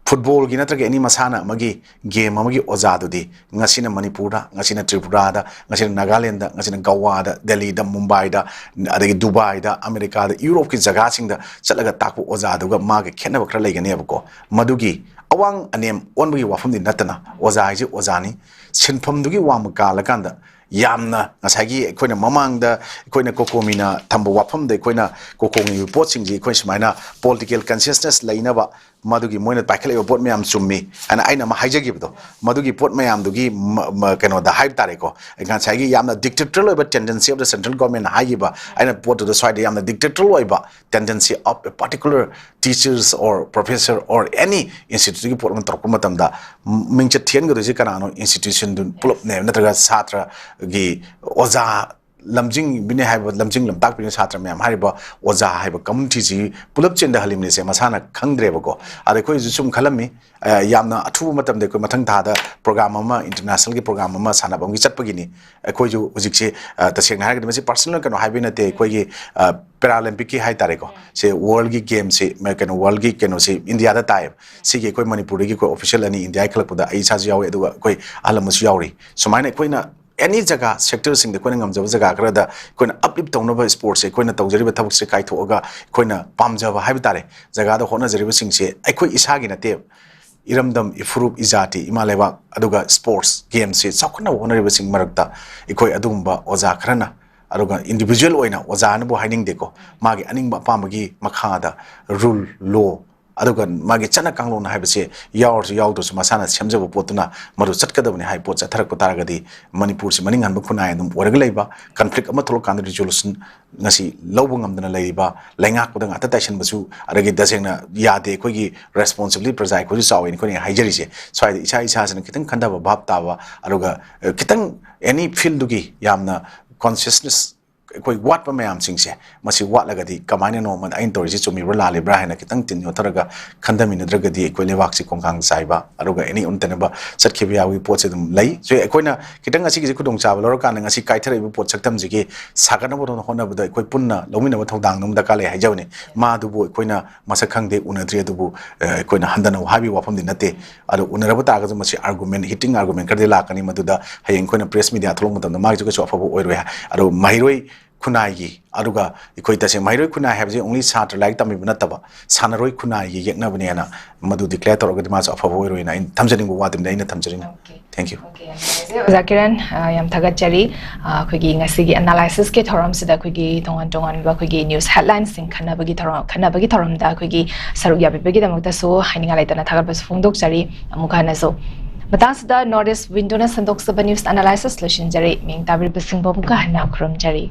Footballꯒꯤ ꯅꯠꯇ꯭ꯔꯒ any ꯃꯁꯥꯟꯅ ꯑꯃꯒꯤ game ꯑꯃꯒꯤ ꯑꯣꯖꯥꯗꯨꯗꯤ ꯉꯁꯤꯅ ꯃꯅꯤꯄꯨꯔꯗ, ꯉꯁꯤꯅ ꯇ꯭ꯔꯤꯄꯨꯔꯥꯗ, ꯉꯁꯤꯅ ꯅꯥꯒꯥꯂꯦꯟꯗ, ꯉꯁꯤꯅ ꯒꯋꯥꯗ, ꯗꯦꯜꯂꯤꯗ, ꯃꯨꯝꯕꯥꯏꯗ, ꯑꯗꯒꯤ ꯗꯨꯕꯥꯏꯗ, ꯑꯃꯦꯔꯤꯀꯥꯗ, ꯌꯨꯔꯣꯞꯀꯤ ꯖꯒꯥꯁꯤꯡꯗ ꯆꯠꯂꯒ ꯇꯥꯛꯄ ꯑꯣꯖꯥꯗꯨꯒ ꯃꯥꯒ ꯈꯦꯠꯅꯕ ꯈꯔ ꯂꯩꯒꯅꯦꯕꯀꯣ꯫ ꯃꯗꯨꯒꯤ ꯑꯋꯥꯡ ꯑꯅꯦꯝ ꯑꯣꯟꯕꯒꯤ ꯋꯥꯐꯝꯗꯤ ꯅꯠꯇꯅ ꯑꯣꯖꯥ ꯍꯥꯏꯁꯦ ꯑꯣꯖꯥꯅꯤ꯫ ꯁꯤꯟꯐꯝꯗꯨꯒꯤ ꯋꯥꯡꯃ ꯀꯥꯜꯂꯀꯥꯟꯗ ꯌꯥꯝꯅ ꯉꯁꯥꯏꯒꯤ ꯑꯩꯈꯣꯏꯅ ꯃꯃꯥꯡꯗ ꯑꯩꯈꯣꯏꯅ ꯀꯣꯀꯣꯃꯤꯅ ꯊꯝꯕ ꯋꯥꯐꯝꯗ ꯑꯩꯈꯣꯏꯅ ꯀꯣꯀꯣꯃꯤꯒꯤ ꯄꯣꯠꯁꯤꯡꯁꯤ ꯑꯩꯈꯣꯏ ꯁꯨꯃꯥꯏꯅ political consciousness ꯂꯩꯅꯕ, ꯃꯗꯨꯒꯤ ꯃꯣꯏꯅ ꯄꯥꯏꯈꯠꯂꯛꯏꯕ ꯄꯣꯠ ꯃꯌꯥꯝ ꯆꯨꯝꯃꯤ ꯍꯥꯏꯅ ꯑꯩꯅ ꯑꯃ ꯍꯥꯏꯖꯈꯤꯕꯗꯣ, ꯃꯗꯨꯒꯤ ꯄꯣꯠ ꯃꯌꯥꯝꯗꯨꯒꯤ ꯃ- ꯃ- ꯀꯩꯅꯣꯗ ꯍꯥꯏꯕ ꯇꯥꯔꯦꯀꯣ, ꯉꯁꯥꯏꯒꯤ ꯌꯥꯝꯅ dictatorial ꯑꯣꯏꯕ tendency of the central government ꯍꯥꯏꯈꯤꯕ ꯑꯩꯅ ꯄꯣꯠꯇꯨꯗ ꯁ꯭ꯋꯥꯏꯗ ꯌꯥꯝꯅ dictatorial ꯑꯣꯏꯕ tendency of a particular teachers or professor or any instituteꯀꯤ ꯄꯣꯠ ꯑꯃ ꯇꯧꯔꯛꯄ ꯃꯇꯝꯗ ꯃꯤꯡꯆꯠ ꯊꯤꯍꯟꯒꯗꯣꯏꯁꯦ ꯀꯅꯥꯅꯣ? Institutionꯗꯨ ꯄꯨꯂꯞꯅꯦꯕ, ꯅꯠꯇ꯭ꯔꯒ ꯁꯥꯇ꯭ꯔꯒꯤ ꯑꯣꯖꯥ ꯂꯝꯖꯤꯡꯕꯤꯅꯤ ꯍꯥꯏꯕ, ꯂꯝꯖꯤꯡ ꯂꯝꯇꯥꯛꯄꯤꯅꯤ ꯁꯥꯇ꯭ꯔ ꯃꯌꯥꯝ ꯍꯥꯏꯔꯤꯕ ꯑꯣꯖꯥ ꯍꯥꯏꯕ communityꯁꯤ ꯄꯨꯂꯞ ꯆꯦꯟꯊꯍꯜꯂꯤꯕꯅꯤꯁꯦ ꯃꯁꯥꯅ ꯈꯪꯗ꯭ꯔꯦꯕꯀꯣ꯫ ꯑꯗ ꯑꯩꯈꯣꯏꯁꯨ ꯁꯨꯝ ꯈꯜꯂꯝꯃꯤ, ꯑ, ꯌꯥꯝꯅ ꯑꯊꯨꯕ ꯃꯇꯝꯗ ꯑꯩꯈꯣꯏ ꯃꯊꯪ ꯊꯥꯗ program ꯑꯃ, internationalꯒꯤ program ꯑꯃ ꯁꯥꯟꯅꯐꯝꯒꯤ ꯆꯠꯄꯒꯤꯅꯤ꯫ ꯑꯩꯈꯣꯏꯁꯨ ꯍꯧꯖꯤꯛꯁꯦ, ꯑ, ꯇꯁꯦꯡꯅ ꯍꯥꯏꯔꯒꯗꯤ ꯃꯁꯤ personal ꯀꯩꯅꯣ ꯍꯥꯏꯕꯒꯤ ꯅꯠꯇꯦ, ꯑꯩꯈꯣꯏꯒꯤ, ꯑ, Paralympicꯀꯤ ꯍꯥꯏ ꯇꯥꯔꯦꯀꯣ, ꯁꯦ worldꯒꯤ gameꯁꯤ, ꯃ- ꯀꯩꯅꯣ, worldꯒꯤ ꯀꯩꯅꯣꯁꯤ ꯏꯟꯗꯤꯌꯥꯗ ꯇꯥꯏꯌꯦꯕ꯫ ꯁꯤꯒꯤ ꯑꯩꯈꯣꯏ ꯃꯅꯤꯄꯨꯔꯗꯒꯤ ꯑꯩꯈꯣꯏ official ꯑꯅꯤ ꯏꯟꯗꯤꯌꯥꯒꯤ ꯈꯜꯂꯛꯄꯗ ꯑꯩ ꯏꯁꯥꯁꯨ ꯌꯥꯎꯏ, ꯑꯗꯨꯒ ꯑꯩꯈꯣꯏ ꯑꯍꯜ ꯑꯃꯁꯨ ꯌꯥꯎꯔꯤ꯫ ꯁꯨꯃꯥꯏꯅ ꯑꯩꯈꯣꯏꯅ any ꯖꯒꯥ sectorꯁꯤꯡꯗ ꯑꯩꯈꯣꯏꯅ ꯉꯝꯖꯕ ꯖꯒꯥ ꯈꯔꯗ ꯑꯩꯈꯣꯏꯅ uplift ꯇꯧꯅꯕ sportsꯁꯦ ꯑꯩꯈꯣꯏꯅ ꯇꯧꯖꯔꯤꯕ ꯊꯕꯛꯁꯦ ꯀꯥꯏꯊꯣꯛꯑꯒ ꯑꯩꯈꯣꯏꯅ ꯄꯥꯝꯖꯕ ꯍꯥꯏꯕ ꯇꯥꯔꯦ, ꯖꯒꯥꯗ ꯍꯣꯠꯅꯖꯔꯤꯕꯁꯤꯡꯁꯦ ꯑꯩꯈꯣꯏ ꯏꯁꯥꯒꯤ ꯅꯠꯇꯦ꯫ ꯏꯔꯝꯗꯝ, ꯏꯐꯨꯔꯨꯞ, ꯏꯖꯥꯇꯤ, ꯏꯃꯥ ꯂꯩꯕꯥꯛ, ꯑꯗꯨꯒ sports gameꯁꯦ ꯆꯥꯎꯈꯠꯅꯕ ꯍꯣꯠꯅꯔꯤꯕꯁꯤꯡ ꯃꯔꯛꯇ ꯑꯩꯈꯣꯏ ꯑꯗꯨꯒꯨꯝꯕ ꯑꯣꯖꯥ ꯈꯔꯅ, ꯑꯗꯨꯒ individual ꯑꯣꯏꯅ ꯑꯣꯖꯥꯅꯕꯨ ꯍꯥꯏꯅꯤꯡꯗꯦꯀꯣ, ꯃꯥꯒꯤ ꯑꯅꯤꯡꯕ ꯑꯄꯥꯝꯕꯒꯤ ꯃꯈꯥꯗ rule, law, ꯑꯗꯨꯒ ꯃꯥꯒꯤ ꯆꯠꯅ ꯀꯥꯡꯂꯣꯟ ꯍꯥꯏꯕꯁꯦ ꯌꯥꯎꯔꯁꯨ ꯌꯥꯎꯗ꯭ꯔꯁꯨ ꯃꯁꯥꯅ ꯁꯦꯝꯖꯕ ꯄꯣꯠꯇꯨꯅ ꯃꯗꯨ ꯆꯠꯀꯗꯕꯅꯤ ꯍꯥꯏꯕ ꯄꯣꯠ ꯆꯠꯊꯔꯛꯄ ꯇꯥꯔꯒꯗꯤ ꯃꯅꯤꯄꯨꯔꯁꯤ ꯃꯅꯤꯡ ꯍꯟꯕ ꯈꯨꯟꯅꯥꯏ ꯑꯗꯨꯝ ꯑꯣꯏꯔꯒ ꯂꯩꯕ, conflict ꯑꯃ ꯊꯣꯛꯂꯛꯀꯥꯟꯗ resolution ꯉꯁꯤ ꯂꯧꯕ ꯉꯝꯗꯅ ꯂꯩꯔꯤꯕ, ꯂꯩꯉꯥꯛꯄꯗ ꯉꯥꯛꯇ ꯇꯥꯏꯁꯟꯕꯁꯨ, ꯑꯗꯒꯤ ꯇꯁꯦꯡꯅ ꯌꯥꯗꯦ, ꯑꯩꯈꯣꯏꯒꯤ responsibility ꯄ꯭ꯔꯖꯥ ꯑꯩꯈꯣꯏꯁꯨ ꯆꯥꯎꯋꯦꯅ ꯑꯩꯈꯣꯏꯅ ꯍꯥꯏꯖꯔꯤꯁꯦ꯫ ꯁ꯭ꯋꯥꯏꯗ ꯏꯁꯥ ꯏꯁꯥꯁꯤꯅ ꯈꯤꯇꯪ ꯈꯟꯊꯕ ꯚꯥꯞ ꯇꯥꯕ, ꯑꯗꯨꯒ, ꯑ, ꯈꯤꯇꯪ any fieldꯗꯨꯒꯤ ꯌꯥꯝꯅ consciousness ꯑꯩꯈꯣꯏ ꯋꯥꯠꯄ ꯃꯌꯥꯝꯁꯤꯡꯁꯦ, ꯃꯁꯤ ꯋꯥꯠꯂꯒꯗꯤ ꯀꯃꯥꯏꯅꯅꯣ ꯑꯃ ꯑꯩꯅ ꯇꯧꯔꯤꯁꯤ ꯆꯨꯝꯃꯤꯕ꯭ꯔꯥ ꯂꯥꯜꯂꯤꯕ꯭ꯔꯥ ꯍꯥꯏꯅ ꯈꯤꯇꯪ ꯇꯤꯟ ꯌꯣꯠꯊꯔꯒ ꯈꯟꯊꯃꯤꯟꯅꯗ꯭ꯔꯒꯗꯤ ꯑꯩꯈꯣꯏ ꯂꯩꯕꯥꯛꯁꯤ ꯈꯣꯡꯈꯥꯡ ꯆꯥꯏꯕ, ꯑꯗꯨꯒ ꯑꯦꯅꯤ ꯑꯣꯟꯅ ꯇꯩꯅꯕ ꯆꯠꯈꯤꯕ ꯌꯥꯕꯒꯤ ꯄꯣꯠꯁꯦ ꯑꯗꯨꯝ ꯂꯩ꯫ ꯁꯤ ꯑꯩꯈꯣꯏꯅ ꯈꯤꯇꯪ ꯑꯁꯤꯒꯤꯁꯤ ꯈꯨꯗꯣꯡꯆꯥꯕ ꯂꯧꯔꯀꯥꯟꯗ ꯉꯁꯤ ꯀꯥꯏꯊꯔꯛꯏꯕ ꯄꯣꯠ ꯁꯛꯇꯝꯁꯤꯒꯤ ꯁꯥꯒꯠꯅꯕ ꯍꯣꯠꯅꯕꯗ ꯑꯩꯈꯣꯏ ꯄꯨꯟꯅ ꯂꯧꯃꯤꯟꯅꯕ ꯊꯧꯗꯥꯡ ꯑꯃ ꯗꯔꯀꯥꯔ ꯂꯩ ꯍꯥꯏꯖꯕꯅꯤ꯫ ꯃꯥꯗꯨꯕꯨ ꯑꯩꯈꯣꯏꯅ ꯃꯁꯛ ꯈꯪꯗꯦ, ꯎꯅꯗ꯭ꯔꯤ, ꯑꯗꯨꯕꯨ, ꯑ, ꯑꯩꯈꯣꯏꯅ ꯍꯟꯊꯅ ꯍꯥꯏꯕꯒꯤ ꯋꯥꯐꯝꯗꯤ ꯅꯠꯇꯦ꯫ ꯑꯗꯨ ꯎꯅꯔꯕ ꯇꯥꯔꯒꯁꯨ ꯃꯁꯤ argument, heating argument ꯈꯔꯗꯤ ꯂꯥꯛꯀꯅꯤ, ꯃꯗꯨꯗ ꯍꯌꯦꯡ ꯑꯩꯈꯣꯏꯅ press media ꯊꯣꯛꯂꯛꯄ ꯃꯇꯝꯗ ꯃꯥꯒꯤꯁꯨ ꯀꯩꯁꯨ ꯑꯐꯕ ꯑꯣꯏꯔꯣꯏ ꯍꯥꯏ꯫ ꯑꯗꯨ ꯃꯍꯩꯔꯣꯏ ꯈꯨꯟꯅꯥꯏꯒꯤ, ꯑꯗꯨꯒ ꯑꯩꯈꯣꯏ ꯇꯁꯦꯡꯅ ꯃꯍꯩꯔꯣꯏ ꯈꯨꯟꯅꯥꯏ ꯍꯥꯏꯕꯁꯤ only ꯁꯥꯇ꯭ꯔ ꯂꯥꯏꯔꯤꯛ ꯇꯝꯕꯤꯕ ꯅꯠꯇꯕ, ꯁꯥꯟꯅꯔꯣꯏ ꯈꯨꯟꯅꯥꯏꯒꯤ ꯌꯦꯛꯅꯕꯅꯦꯅ ꯃꯗꯨ declare ꯇꯧꯔꯒꯗꯤ ꯃꯥꯁꯨ ꯑꯐꯕ ꯑꯣꯏꯔꯣꯏꯅ ꯑꯩꯅ ꯊꯝꯖꯅꯤꯡꯕ ꯋꯥꯗꯨꯅꯤ ꯑꯩꯅ ꯊꯝꯖꯔꯤꯅꯤ꯫ Okay. Thank you. Okay, ꯌꯥꯝ ꯅꯨꯡꯉꯥꯏꯖꯩ ꯑꯣꯖꯥ ꯀꯤꯔꯟ꯫ ꯑ, ꯌꯥꯝ ꯊꯥꯒꯠꯆꯔꯤ꯫ ꯑ, ꯑꯩꯈꯣꯏꯒꯤ ꯉꯁꯤꯒꯤ analysisꯀꯤ ꯊꯧꯔꯝꯁꯤꯗ ꯑꯩꯈꯣꯏꯒꯤ ꯇꯣꯉꯥꯟ ꯇꯣꯉꯥꯟꯕ ꯑꯩꯈꯣꯏꯒꯤ news headlinesꯁꯤꯡ ꯈꯟꯅꯕꯒꯤ ꯊꯧꯔꯝ, ꯈꯟꯅꯕꯒꯤ ꯊꯧꯔꯝꯗ ꯑꯩꯈꯣꯏꯒꯤ ꯁꯔꯨꯛ ꯌꯥꯕꯤꯕꯒꯤꯗꯃꯛꯇꯁꯨ ꯍꯥꯏꯅꯤꯡꯉꯥꯏ ꯂꯩꯇꯅ ꯊꯥꯒꯠꯄꯁꯨ ꯐꯣꯡꯗꯣꯛꯆꯔꯤ꯫ ꯑꯃꯨꯛ ꯍꯟꯅꯁꯨ ꯃꯇꯥꯡꯁꯤꯗ North East Windowꯅ ꯁꯟꯗꯣꯛꯆꯕ news analysis ꯂꯣꯏꯁꯤꯟꯖꯔꯤ꯫ ꯃꯤꯡ ꯇꯥꯕꯤꯔꯤꯕꯁꯤꯡꯕꯨ ꯑꯃꯨꯛꯀ ꯍꯟꯅ ꯈꯨꯔꯨꯝꯖꯔꯤ꯫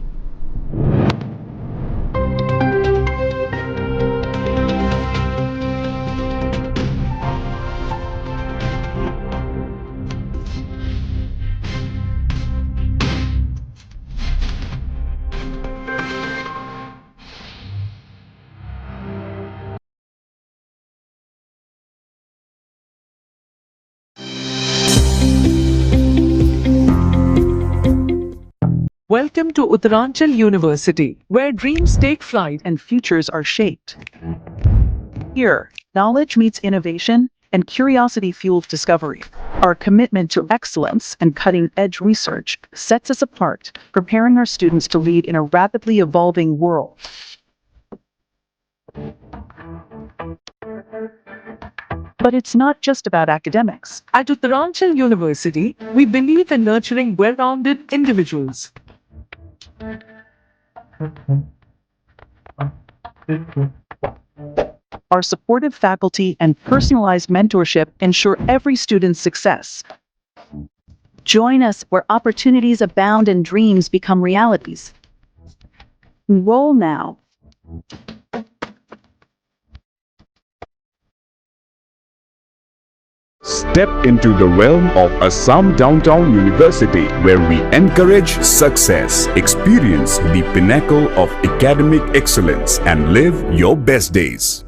Welcome to Uttaranchal University, where dreams take flight and futures are shaped. Here, knowledge meets innovation and curiosity fuels discovery. Our commitment to excellence and cutting edge research sets us apart, preparing our students to lead in a rapidly evolving world. But it's not just about academics. At Uttaranchal University, we believe in nurturing well rounded individuals. Our supportive faculty and personalized mentorship ensure every student's success. Join us where opportunities abound and dreams become realities. Enroll now. Step into the realm of Assam Downtown University, where we encourage success, experience the pinnacle of academic excellence, and live your best days.